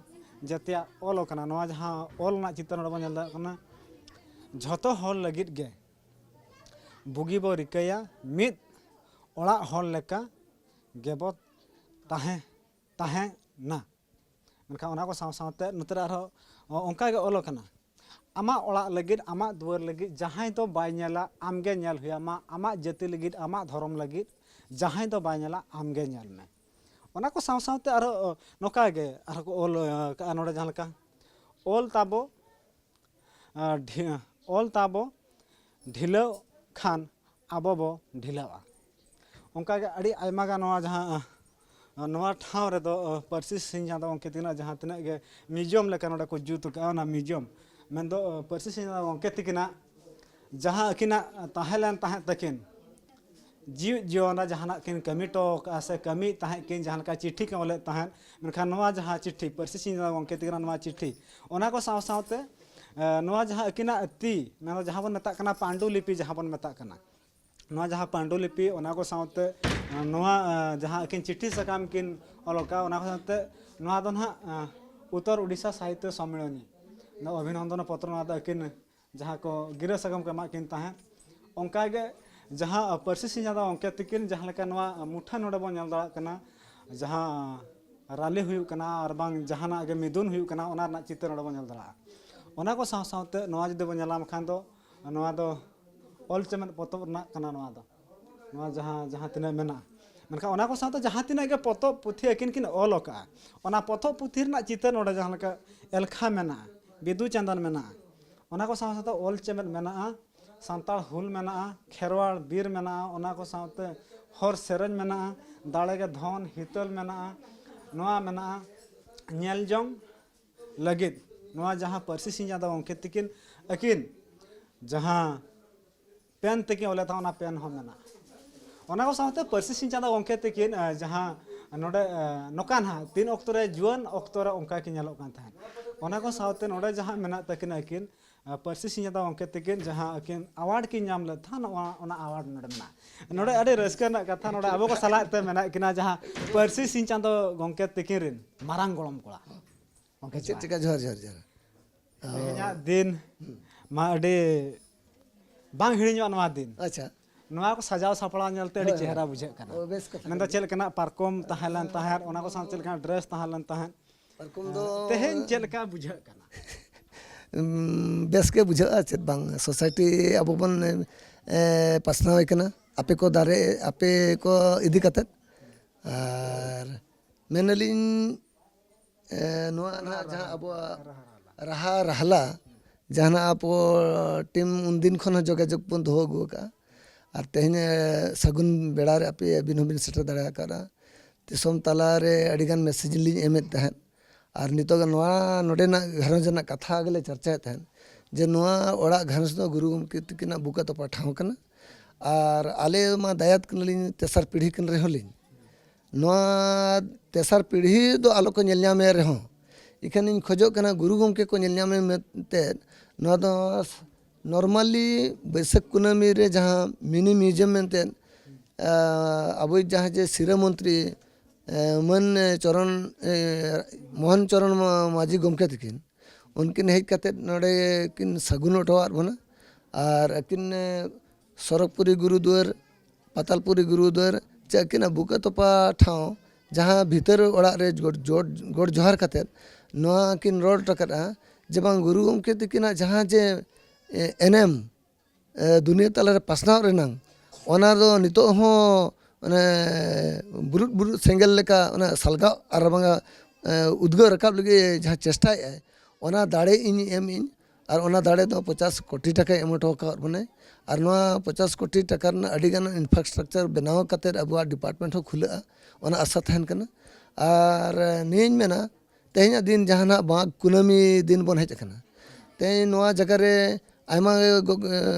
ᱡᱟᱹᱛᱤᱭᱟᱜ ᱚᱞ ᱟᱠᱟᱱᱟ᱾ ᱱᱚᱣᱟ ᱡᱟᱦᱟᱸ ᱚᱞ ᱨᱮᱱᱟᱜ ᱪᱤᱛᱟᱹᱨ ᱱᱚᱰᱮ ᱵᱚᱱ ᱧᱮᱞ ᱫᱟᱲᱮᱭᱟᱜ ᱠᱟᱱᱟ, ᱡᱷᱚᱛᱚ ᱦᱚᱲ ᱞᱟᱹᱜᱤᱫ ᱜᱮ ᱵᱩᱜᱤ ᱵᱚ ᱨᱤᱠᱟᱹᱭᱟ, ᱢᱤᱫ ᱚᱲᱟᱜ ᱦᱚᱲ ᱞᱮᱠᱟ ᱜᱮᱵᱚ ᱛᱟᱦᱮᱸ ᱛᱟᱦᱮᱸᱱᱟ᱾ ᱢᱮᱱᱠᱷᱟᱱ ᱚᱱᱟ ᱠᱚ ᱥᱟᱶ ᱥᱟᱶᱛᱮ ᱱᱚᱛᱮ ᱨᱮ ᱟᱨᱦᱚᱸ ᱚᱱᱠᱟ ᱜᱮ ᱚᱞ ᱟᱠᱟᱱᱟ, ᱟᱢᱟᱜ ᱚᱲᱟᱜ ᱞᱟᱹᱜᱤᱫ, ᱟᱢᱟᱜ ᱫᱩᱣᱟᱹᱨ ᱞᱟᱹᱜᱤᱫ ᱡᱟᱦᱟᱸᱭ ᱫᱚ ᱵᱟᱭ ᱧᱮᱞᱟ, ᱟᱢᱜᱮ ᱧᱮᱞ ᱦᱩᱭᱟᱢᱟ᱾ ᱟᱢᱟᱜ ᱡᱟᱹᱛᱤ ᱞᱟᱹᱜᱤᱫ, ᱟᱢᱟᱜ ᱫᱷᱚᱨᱚᱢ ᱞᱟᱹᱜᱤᱫ ᱡᱟᱦᱟᱸᱭ ᱫᱚ ᱵᱟᱭ ᱧᱮᱞᱟ, ᱟᱢᱜᱮ ᱧᱮᱞ ᱢᱮ᱾ ᱚᱱᱟ ᱠᱚ ᱥᱟᱶ ᱥᱟᱶᱛᱮ ᱟᱨᱦᱚᱸ ᱱᱚᱝᱠᱟ ᱜᱮ ᱟᱨᱦᱚᱸ ᱠᱚ ᱚᱞ ᱟᱠᱟᱫᱼᱟ ᱱᱚᱰᱮ, ᱡᱟᱦᱟᱸ ᱞᱮᱠᱟ, ᱚᱞ ᱛᱟᱵᱚ ᱟᱨ ᱰᱷᱤ- ᱚᱞ ᱛᱟᱵᱚ ᱰᱷᱤᱞᱟᱹᱣ ᱠᱷᱟᱱ ᱟᱵᱚ ᱵᱚ ᱰᱷᱤᱞᱟᱹᱣᱟ᱾ ᱚᱱᱠᱟᱜᱮ ᱟᱹᱰᱤ ᱟᱭᱢᱟ ᱜᱟᱱ ᱱᱚᱣᱟ ᱡᱟᱦᱟᱸ, ᱱᱚᱣᱟ ᱴᱷᱟᱶ ᱨᱮᱫᱚ ᱯᱟᱹᱨᱥᱤ ᱥᱤᱧ ᱪᱟᱸᱫᱟ ᱜᱚᱢᱠᱮ ᱛᱟᱹᱠᱤᱱᱟᱜ ᱡᱟᱦᱟᱸ ᱛᱤᱱᱟᱹᱜ ᱜᱮ ᱢᱤᱭᱩᱡᱤᱭᱟᱢ ᱞᱮᱠᱟ ᱱᱚᱰᱮ ᱠᱚ ᱡᱩᱛ ᱟᱠᱟᱫᱼᱟ, ᱚᱱᱟ ᱢᱤᱭᱩᱡᱤᱭᱟᱢ ᱢᱮᱱᱫᱚ ᱯᱟᱹᱨᱥᱤ ᱥᱤᱧ ᱪᱟᱸᱫᱟ ᱜᱚᱢᱠᱮ ᱛᱟᱹᱠᱤᱱᱟᱜ ᱡᱟᱦᱟᱸ ᱟᱹᱠᱤᱱᱟᱜ ᱛᱟᱦᱮᱸ ᱞᱮᱱ ᱛᱟᱦᱮᱸᱫ ᱛᱟᱹᱠᱤᱱ, ᱡᱤᱣᱤᱫ ᱡᱤᱭᱚᱱ ᱨᱮ ᱡᱟᱦᱟᱱᱟᱜ ᱠᱤᱱ ᱠᱟᱹᱢᱤ ᱦᱚᱴᱚ ᱠᱟᱜᱼᱟ ᱥᱮ ᱠᱟᱹᱢᱤᱭᱮᱫ ᱛᱟᱦᱮᱸᱫ ᱠᱤᱱ, ᱡᱟᱦᱟᱸ ᱞᱮᱠᱟ ᱪᱤᱴᱷᱤ ᱠᱤᱱ ᱚᱞᱮᱫ ᱛᱟᱦᱮᱸᱫ, ᱢᱮᱱᱠᱷᱟᱱ ᱱᱚᱣᱟ ᱡᱟᱦᱟᱸ ᱪᱤᱴᱷᱤ, ᱯᱟᱹᱨᱥᱤ ᱥᱤᱧ ᱪᱟᱸᱫᱟ ᱜᱚᱢᱠᱮ ᱛᱟᱹᱠᱤᱱᱟᱜ ᱱᱚᱣᱟ ᱪᱤᱴᱷᱤ, ᱚᱱᱟ ᱠᱚ ᱥᱟᱶ ᱥᱟᱶᱛᱮ ᱮ, ᱱᱚᱣᱟ ᱡᱟᱦᱟᱸ ᱟᱹᱠᱤᱱᱟᱜ ᱛᱤ, ᱢᱮᱱᱫᱚ ᱡᱟᱦᱟᱸ ᱵᱚᱱ ᱢᱮᱛᱟᱜ ᱠᱟᱱᱟ ᱯᱟᱱᱰᱩᱞᱤᱯᱤ, ᱡᱟᱦᱟᱸ ᱵᱚᱱ ᱢᱮᱛᱟᱜ ᱠᱟᱱᱟ, ᱱᱚᱣᱟ ᱡᱟᱦᱟᱸ ᱯᱟᱱᱰᱩᱞᱤᱯᱤ, ᱚᱱᱟ ᱠᱚ ᱥᱟᱶᱛᱮ, ᱮ, ᱱᱚᱣᱟ, ᱮ, ᱡᱟᱦᱟᱸ ᱟᱹᱠᱤᱱ ᱪᱤᱴᱷᱤ ᱥᱟᱠᱟᱢ ᱠᱤᱱ ᱚᱞ ᱟᱠᱟᱫᱼᱟ, ᱚᱱᱟ ᱠᱚ ᱥᱟᱶᱛᱮ ᱱᱚᱣᱟ ᱫᱚ ᱱᱟᱦᱟᱜ, ᱮ, ᱩᱛᱛᱚᱨ ᱳᱰᱤᱥᱟ ᱥᱟᱦᱤᱛᱛᱚ ᱥᱚᱢᱢᱮᱞᱚᱱᱤ, ᱱᱚᱣᱟ ᱚᱵᱷᱤᱱᱚᱱᱫᱚᱱ ᱯᱚᱛᱨᱚ, ᱱᱚᱣᱟ ᱫᱚ ᱟᱹᱠᱤᱱ ᱡᱟᱦᱟᱸ ᱠᱚ ᱜᱤᱨᱟᱹ ᱥᱟᱠᱟᱢ ᱠᱚ ᱮᱢᱟᱜ ᱠᱤᱱ ᱛᱟᱦᱮᱸᱫ᱾ ᱚᱱᱠᱟᱜᱮ ᱡᱟᱦᱟᱸ ᱯᱟᱹᱨᱥᱤ ᱥᱤᱧ ᱪᱟᱸᱫᱟ ᱜᱚᱢᱠᱮ ᱛᱟᱹᱠᱤᱱ ᱡᱟᱦᱟᱸ ᱞᱮᱠᱟ ᱱᱚᱣᱟ ᱢᱩᱴᱷᱟᱹᱱ ᱱᱚᱰᱮ ᱵᱚᱱ ᱧᱮᱞ ᱫᱟᱲᱮᱭᱟᱜ ᱠᱟᱱᱟ, ᱡᱟᱦᱟᱸ ᱨᱟᱞᱤ ᱦᱩᱭᱩᱜ ᱠᱟᱱᱟ ᱟᱨ ᱵᱟᱝ ᱡᱟᱦᱟᱱᱟᱜ ᱜᱮ ᱢᱤᱫᱩᱱ ᱦᱩᱭᱩᱜ ᱠᱟᱱᱟ, ᱚᱱᱟ ᱨᱮᱱᱟᱜ ᱪᱤᱛᱟᱹᱨ ᱱᱚᱰᱮ ᱵᱚᱱ ᱧᱮᱞ ᱫᱟᱲᱮᱭᱟᱜᱼᱟ᱾ ᱚᱱᱟ ᱠᱚ ᱥᱟᱶ ᱥᱟᱶᱛᱮ ᱱᱚᱣᱟ ᱡᱩᱫᱤ ᱵᱚᱱ ᱧᱮᱞᱟ ᱠᱷᱟᱱ ᱫᱚ, ᱱᱚᱣᱟ ᱫᱚ ᱚᱞ ᱪᱮᱢᱮᱫ ᱯᱚᱛᱚᱵ ᱨᱮᱱᱟᱜ ᱠᱟᱱᱟ᱾ ᱱᱚᱣᱟ ᱫᱚ, ᱱᱚᱣᱟ ᱡᱟᱦᱟᱸ, ᱡᱟᱦᱟᱸ ᱛᱤᱱᱟᱹᱜ ᱢᱮᱱᱟᱜᱼᱟ, ᱢᱮᱱᱠᱷᱟᱱ ᱚᱱᱟ ᱠᱚ ᱥᱟᱶᱛᱮ ᱡᱟᱦᱟᱸ ᱛᱤᱱᱟᱹᱜ ᱜᱮ ᱯᱚᱛᱚᱵ ᱯᱩᱛᱷᱤ ᱟᱹᱠᱤᱱ ᱠᱤᱱ ᱚᱞ ᱟᱠᱟᱫᱼᱟ, ᱚᱱᱟ ᱯᱚᱛᱚᱵ ᱯᱩᱛᱷᱤ ᱨᱮᱱᱟᱜ ᱪᱤᱛᱟᱹᱨ ᱱᱚᱰᱮ ᱡᱟᱦᱟᱸ ᱞᱮᱠᱟ ᱮᱞᱠᱷᱟ ᱢᱮᱱᱟᱜᱼᱟ, ᱵᱤᱫᱩ ᱪᱟᱸᱫᱟᱱ ᱢᱮᱱᱟᱜᱼᱟ, ᱚᱱᱟ ᱠᱚ ᱥᱟᱶ ᱥᱟᱶᱛᱮ ᱚᱞ ᱪᱮᱢᱮᱫ ᱢᱮᱱᱟᱜᱼᱟ, ᱥᱟᱱᱛᱟᱲ ᱦᱩᱞ ᱢᱮᱱᱟᱜᱼᱟ, ᱠᱷᱮᱨᱣᱟᱲ ᱵᱤᱨ ᱢᱮᱱᱟᱜᱼᱟ, ᱚᱱᱟ ᱠᱚ ᱥᱟᱶᱛᱮ ᱦᱚᱨ ᱥᱮᱨᱮᱧ ᱢᱮᱱᱟᱜᱼᱟ, ᱫᱟᱲᱮ ᱜᱮ ᱫᱷᱚᱱ ᱦᱤᱛᱟᱹᱞ ᱢᱮᱱᱟᱜᱼᱟ, ᱱᱚᱣᱟ ᱢᱮᱱᱟᱜᱼᱟ, ᱧᱮᱞ ᱡᱚᱝ ᱞᱟᱹᱜᱤᱫ ᱱᱚᱣᱟ ᱡᱟᱦᱟᱸ ᱯᱟᱹᱨᱥᱤ ᱥᱤᱧ ᱪᱟᱸᱫᱟ ᱜᱚᱢᱠᱮ ᱛᱤᱠᱤᱱ ᱟᱹᱠᱤᱱ ᱡᱟᱦᱟᱸ ᱯᱮᱱ ᱛᱮᱠᱤᱱ ᱚᱞᱮᱫ ᱛᱟᱦᱮᱸ, ᱚᱱᱟ ᱯᱮᱱ ᱦᱚᱸ ᱢᱮᱱᱟᱜᱼᱟ᱾ ᱚᱱᱟ ᱠᱚ ᱥᱟᱶᱛᱮ ᱯᱟᱹᱨᱥᱤ ᱥᱤᱧ ᱪᱟᱸᱫᱟ ᱜᱚᱢᱠᱮ ᱛᱤᱠᱤᱱ, ᱮ, ᱡᱟᱦᱟᱸ ᱱᱚᱰᱮ, ᱮ, ᱱᱚᱝᱠᱟ ᱱᱟᱦᱟᱜ ᱛᱤᱱ ᱚᱠᱛᱚ ᱨᱮ ᱡᱩᱣᱟᱹᱱ ᱚᱠᱛᱚ ᱨᱮ ᱚᱱᱠᱟ ᱠᱤᱱ ᱧᱮᱞᱚᱜ ᱠᱟᱱ ᱛᱟᱦᱮᱸᱫ, ᱚᱱᱟ ᱠᱚ ᱥᱟᱶᱛᱮ ᱱᱚᱰᱮ ᱡᱟᱦᱟᱸ ᱢᱮᱱᱟᱜ ᱛᱟᱹᱠᱤᱱᱟ ᱟᱹᱠᱤᱱ, ᱟᱨ ᱯᱟᱹᱨᱥᱤ ᱥᱤᱧ ᱪᱟᱸᱫᱚ ᱜᱚᱢᱠᱮ ᱛᱟᱹᱠᱤᱱ ᱡᱟᱦᱟᱸ ᱟᱹᱠᱤᱱ ᱟᱣᱟᱨᱰ ᱠᱤᱱ ᱧᱟᱢ ᱞᱮᱫ ᱛᱟᱦᱮᱸ, ᱱᱚᱣᱟ, ᱚᱱᱟ ᱟᱣᱟᱨᱰ ᱱᱚᱰᱮ ᱢᱮᱱᱟᱜᱼᱟ᱾ ᱱᱚᱰᱮ ᱟᱹᱰᱤ ᱨᱟᱹᱥᱠᱟᱹ ᱨᱮᱱᱟᱜ ᱠᱟᱛᱷᱟ, ᱱᱚᱰᱮ ᱟᱵᱚ ᱠᱚ ᱥᱟᱞᱟᱜ ᱛᱮ ᱢᱮᱱᱟᱜ ᱠᱤᱱᱟ ᱡᱟᱦᱟᱸ ᱯᱟᱹᱨᱥᱤ ᱥᱤᱧ ᱪᱟᱸᱫᱚ ᱜᱚᱢᱠᱮ ᱛᱟᱹᱠᱤᱱ ᱨᱮᱱ ᱢᱟᱨᱟᱝ ᱜᱚᱲᱚᱢ ᱠᱚᱲᱟ᱾ ᱜᱚᱢᱠᱮ ᱪᱮᱫ ᱡᱚᱦᱟᱨ᱾ ᱪᱮᱠᱟ? ᱡᱚᱦᱟᱨ, ᱡᱚᱦᱟᱨ, ᱡᱚᱦᱟᱨ᱾ ᱛᱮᱦᱮᱧᱟᱜ ᱫᱤᱱ ᱢᱟ ᱟᱹᱰᱤ ᱵᱟᱝ ᱦᱤᱲᱤᱧᱚᱜᱼᱟ ᱱᱚᱣᱟ ᱫᱤᱱ᱾ ᱟᱪᱪᱷᱟ᱾ ᱱᱚᱣᱟ ᱠᱚ ᱥᱟᱡᱟᱣ ᱥᱟᱯᱲᱟᱣ ᱧᱮᱞᱛᱮ ᱟᱹᱰᱤ ᱦᱳᱭ, ᱦᱳᱭ᱾ ᱪᱮᱦᱨᱟ ᱵᱩᱡᱷᱟᱹᱜ ᱠᱟᱱᱟ᱾ ᱚ, ᱵᱮᱥ ᱠᱟᱛᱷᱟ ᱢᱮᱱᱫᱚ ᱠᱟᱱ ᱪᱮᱫ ᱜᱮᱭᱟ᱾ ᱞᱮᱠᱟᱱᱟᱜ ᱯᱟᱨᱠᱚᱢ ᱛᱟᱦᱮᱸ ᱞᱮᱱ ᱛᱟᱦᱮᱸᱫ, ᱚᱱᱟ ᱠᱚ ᱥᱟᱶ ᱪᱮᱫ ᱞᱮᱠᱟᱱᱟᱜ ᱰᱨᱮᱥ ᱛᱟᱦᱮᱸ ᱞᱮᱱ ᱛᱟᱦᱮᱸᱫ, ᱯᱟᱨᱠᱚᱢ ᱫᱚ ᱛᱮᱦᱮᱧ ᱪᱮᱫ ᱞᱮᱠᱟ ᱵᱩᱡᱷᱟᱹᱜ ᱠᱟᱱᱟ? ᱩᱢ, ᱵᱮᱥ ᱜᱮ ᱵᱩᱡᱷᱟᱹᱜᱼᱟ, ᱪᱮᱫ ᱵᱟᱝ᱾ ᱥᱳᱥᱟᱭᱴᱤ ᱟᱵᱚ ᱵᱚᱱ, ᱮ, ᱯᱟᱥᱱᱟᱣ ᱮ ᱠᱟᱱᱟ, ᱟᱯᱮ ᱠᱚ ᱫᱟᱨᱮ, ᱟᱯᱮ ᱠᱚ ᱤᱫᱤ ᱠᱟᱛᱮᱫ᱾ ᱟᱨ ᱢᱮᱱᱟᱞᱤᱧ, ᱮ, ᱱᱚᱣᱟ ᱱᱟᱦᱟᱜ ᱡᱟᱦᱟᱸ ᱟᱵᱚᱣᱟᱜ ᱨᱟᱦᱟ ᱨᱟᱦᱞᱟ, ᱡᱟᱦᱟᱱᱟᱜ ᱟᱵᱚ ᱴᱤᱢ ᱩᱱᱫᱤᱱ ᱠᱷᱚᱱ ᱦᱚᱸ ᱡᱳᱜᱟᱡᱳᱜᱽ ᱵᱚᱱ ᱫᱚᱦᱚ ᱟᱹᱜᱩ ᱟᱠᱟᱫᱼᱟ᱾ ᱟᱨ ᱛᱮᱦᱮᱧ, ᱮ, ᱥᱟᱹᱜᱩᱱ ᱵᱮᱲᱟ ᱨᱮ ᱟᱯᱮ ᱟᱹᱵᱤᱱ ᱦᱚᱸᱵᱤᱱ ᱥᱮᱴᱮᱨ ᱫᱟᱲᱮ ᱟᱠᱟᱫᱼᱟ᱾ ᱫᱤᱥᱚᱢ ᱛᱟᱞᱟ ᱨᱮ ᱟᱹᱰᱤᱜᱟᱱ ᱢᱮᱥᱮᱡᱽ ᱞᱤᱧ ᱮᱢᱮᱫ ᱛᱟᱦᱮᱸᱫ᱾ ᱟᱨ ᱱᱤᱛᱚᱜ ᱱᱚᱣᱟ ᱱᱚᱰᱮᱱᱟᱜ ᱜᱷᱟᱨᱚᱸᱡᱽ ᱨᱮᱱᱟᱜ ᱠᱟᱛᱷᱟ ᱜᱮᱞᱮ ᱪᱟᱨᱪᱟᱭᱮᱫ ᱛᱟᱦᱮᱸᱫ, ᱡᱮ ᱱᱚᱣᱟ ᱚᱲᱟᱜ ᱜᱷᱟᱨᱚᱸᱡᱽ ᱫᱚ ᱜᱩᱨᱩ ᱜᱚᱢᱠᱮ ᱛᱟᱹᱠᱤᱱᱟᱜ ᱵᱩᱠᱟᱹ ᱛᱚᱯᱟ ᱴᱷᱟᱶ ᱠᱟᱱᱟ᱾ ᱟᱨ ᱟᱞᱮ ᱢᱟ ᱫᱟᱭᱟᱫ ᱠᱟᱱᱟᱞᱤᱧ, ᱛᱮᱥᱟᱨ ᱯᱤᱲᱦᱤ ᱠᱟᱱ ᱨᱮᱦᱚᱸ ᱞᱤᱧ, ᱱᱚᱣᱟ ᱛᱮᱥᱟᱨ ᱯᱤᱲᱦᱤ ᱫᱚ ᱟᱞᱚ ᱠᱚ ᱧᱮᱞ ᱧᱟᱢᱮ ᱨᱮᱦᱚᱸ, ᱤᱠᱷᱟᱹᱱ ᱤᱧ ᱠᱷᱚᱡᱚᱜ ᱠᱟᱱᱟ ᱜᱩᱨᱩ ᱜᱚᱢᱠᱮ ᱠᱚ ᱧᱮᱞ ᱧᱟᱢᱮ ᱢᱮᱱᱛᱮ᱾ ᱱᱚᱣᱟ ᱫᱚ normally ᱵᱟᱹᱭᱥᱟᱹᱠᱷ ᱠᱩᱱᱟᱹᱢᱤ ᱨᱮ ᱡᱟᱦᱟᱸ ᱢᱤᱱᱤ ᱢᱤᱭᱩᱡᱤᱭᱟᱢ ᱢᱮᱱᱛᱮ, ᱟᱸ, ᱟᱵᱚᱭᱤᱡ ᱡᱟᱦᱟᱸᱭ ᱡᱮ ᱥᱤᱨᱟᱹ ᱢᱚᱱᱛᱨᱤ, ᱮᱸ, ᱢᱟᱹᱱ ᱪᱚᱨᱚᱱ, ᱮᱸ, ᱢᱳᱦᱚᱱ ᱪᱚᱨᱚᱱ ᱢᱟ-, ᱢᱟᱹᱡᱷᱤ ᱜᱚᱢᱠᱮ ᱛᱟᱹᱠᱤᱱ, ᱩᱱᱠᱤᱱ ᱦᱮᱡ ᱠᱟᱛᱮᱫ ᱱᱚᱰᱮ ᱠᱤᱱ ᱥᱟᱹᱜᱩᱱ ᱦᱚᱴᱚᱣᱟᱫ ᱵᱚᱱᱟ᱾ ᱟᱨ ᱟᱹᱠᱤᱱ, ᱮᱸ, ᱥᱚᱨᱚᱜᱽᱯᱩᱨᱤ ᱜᱩᱨᱩᱫᱩᱣᱟᱹᱨ, ᱯᱟᱛᱟᱞᱯᱩᱨᱤ ᱜᱩᱨᱩᱫᱩᱣᱟᱹᱨ, ᱪᱮ ᱟᱹᱠᱤᱱᱟᱜ ᱵᱩᱠᱟᱹ ᱛᱚᱯᱟ ᱴᱷᱟᱶ, ᱡᱟᱦᱟᱸ ᱵᱷᱤᱛᱟᱹᱨ ᱚᱲᱟᱜ ᱨᱮ ᱜᱚᱰ-, ᱡᱚᱰ-, ᱜᱚᱰ ᱡᱚᱦᱟᱨ ᱠᱟᱛᱮᱫ ᱱᱚᱣᱟ ᱠᱤᱱ ᱨᱚᱲ ᱦᱚᱴᱚ ᱠᱟᱫᱼᱟ ᱡᱮ ᱵᱟᱝ, ᱜᱩᱨᱩ ᱜᱚᱢᱠᱮ ᱛᱟᱹᱠᱤᱱᱟᱜ ᱡᱟᱦᱟᱸ ᱡᱮ, ᱮ, ᱮᱱᱮᱢ, ᱮ, ᱫᱩᱱᱤᱭᱟᱹ ᱛᱟᱞᱟᱨᱮ ᱯᱟᱥᱱᱟᱣ ᱨᱮᱱᱟᱝ, ᱚᱱᱟ ᱫᱚ ᱱᱤᱛᱚᱜ ᱦᱚᱸ ᱚᱱᱮ ᱵᱩᱨᱩᱫ ᱵᱩᱨᱩᱫ ᱥᱮᱸᱜᱮᱞ ᱞᱮᱠᱟ ᱚᱱᱟ ᱥᱟᱞᱜᱟᱣ ᱟᱨ ᱵᱟᱝᱟ, ᱮ, ᱩᱫᱽᱜᱟᱹᱣ ᱨᱟᱠᱟᱵ ᱞᱟᱹᱜᱤᱫ ᱡᱟᱦᱟᱸ ᱪᱮᱥᱴᱟᱭᱮᱫ ᱟᱭ, ᱚᱱᱟ ᱫᱟᱲᱮ ᱤᱧ ᱮᱢ ᱤᱧ᱾ ᱟᱨ ᱚᱱᱟ ᱫᱟᱲᱮ ᱫᱚ ᱯᱚᱪᱟᱥ ᱠᱳᱴᱤ ᱴᱟᱠᱟᱭ ᱮᱢ ᱦᱚᱴᱚ ᱟᱠᱟᱫ ᱵᱚᱱᱟᱭ᱾ ᱟᱨ ᱱᱚᱣᱟ ᱯᱚᱪᱟᱥ ᱠᱳᱴᱤ ᱴᱟᱠᱟ ᱨᱮᱱᱟᱜ ᱟᱹᱰᱤ ᱜᱟᱱ infrastructure ᱵᱮᱱᱟᱣ ᱠᱟᱛᱮᱫ ᱟᱵᱚᱣᱟᱜ department ᱦᱚᱸ ᱠᱷᱩᱞᱟᱹᱜᱼᱟ, ᱚᱱᱟ ᱟᱥᱟ ᱛᱟᱦᱮᱱ ᱠᱟᱱᱟ᱾ ᱟᱨ ᱱᱤᱭᱟᱹᱧ ᱢᱮᱱᱟ, ᱛᱮᱦᱮᱧᱟᱜ ᱫᱤᱱ ᱡᱟᱦᱟᱸ ᱱᱟᱜ ᱢᱟᱜᱽ ᱠᱩᱱᱟᱹᱢᱤ ᱫᱤᱱ ᱵᱚᱱ ᱦᱮᱡ ᱟᱠᱟᱱᱟ, ᱛᱮᱦᱮᱧ ᱱᱚᱣᱟ ᱡᱟᱭᱜᱟ ᱨᱮ ᱟᱭᱢᱟ ᱜᱚ-,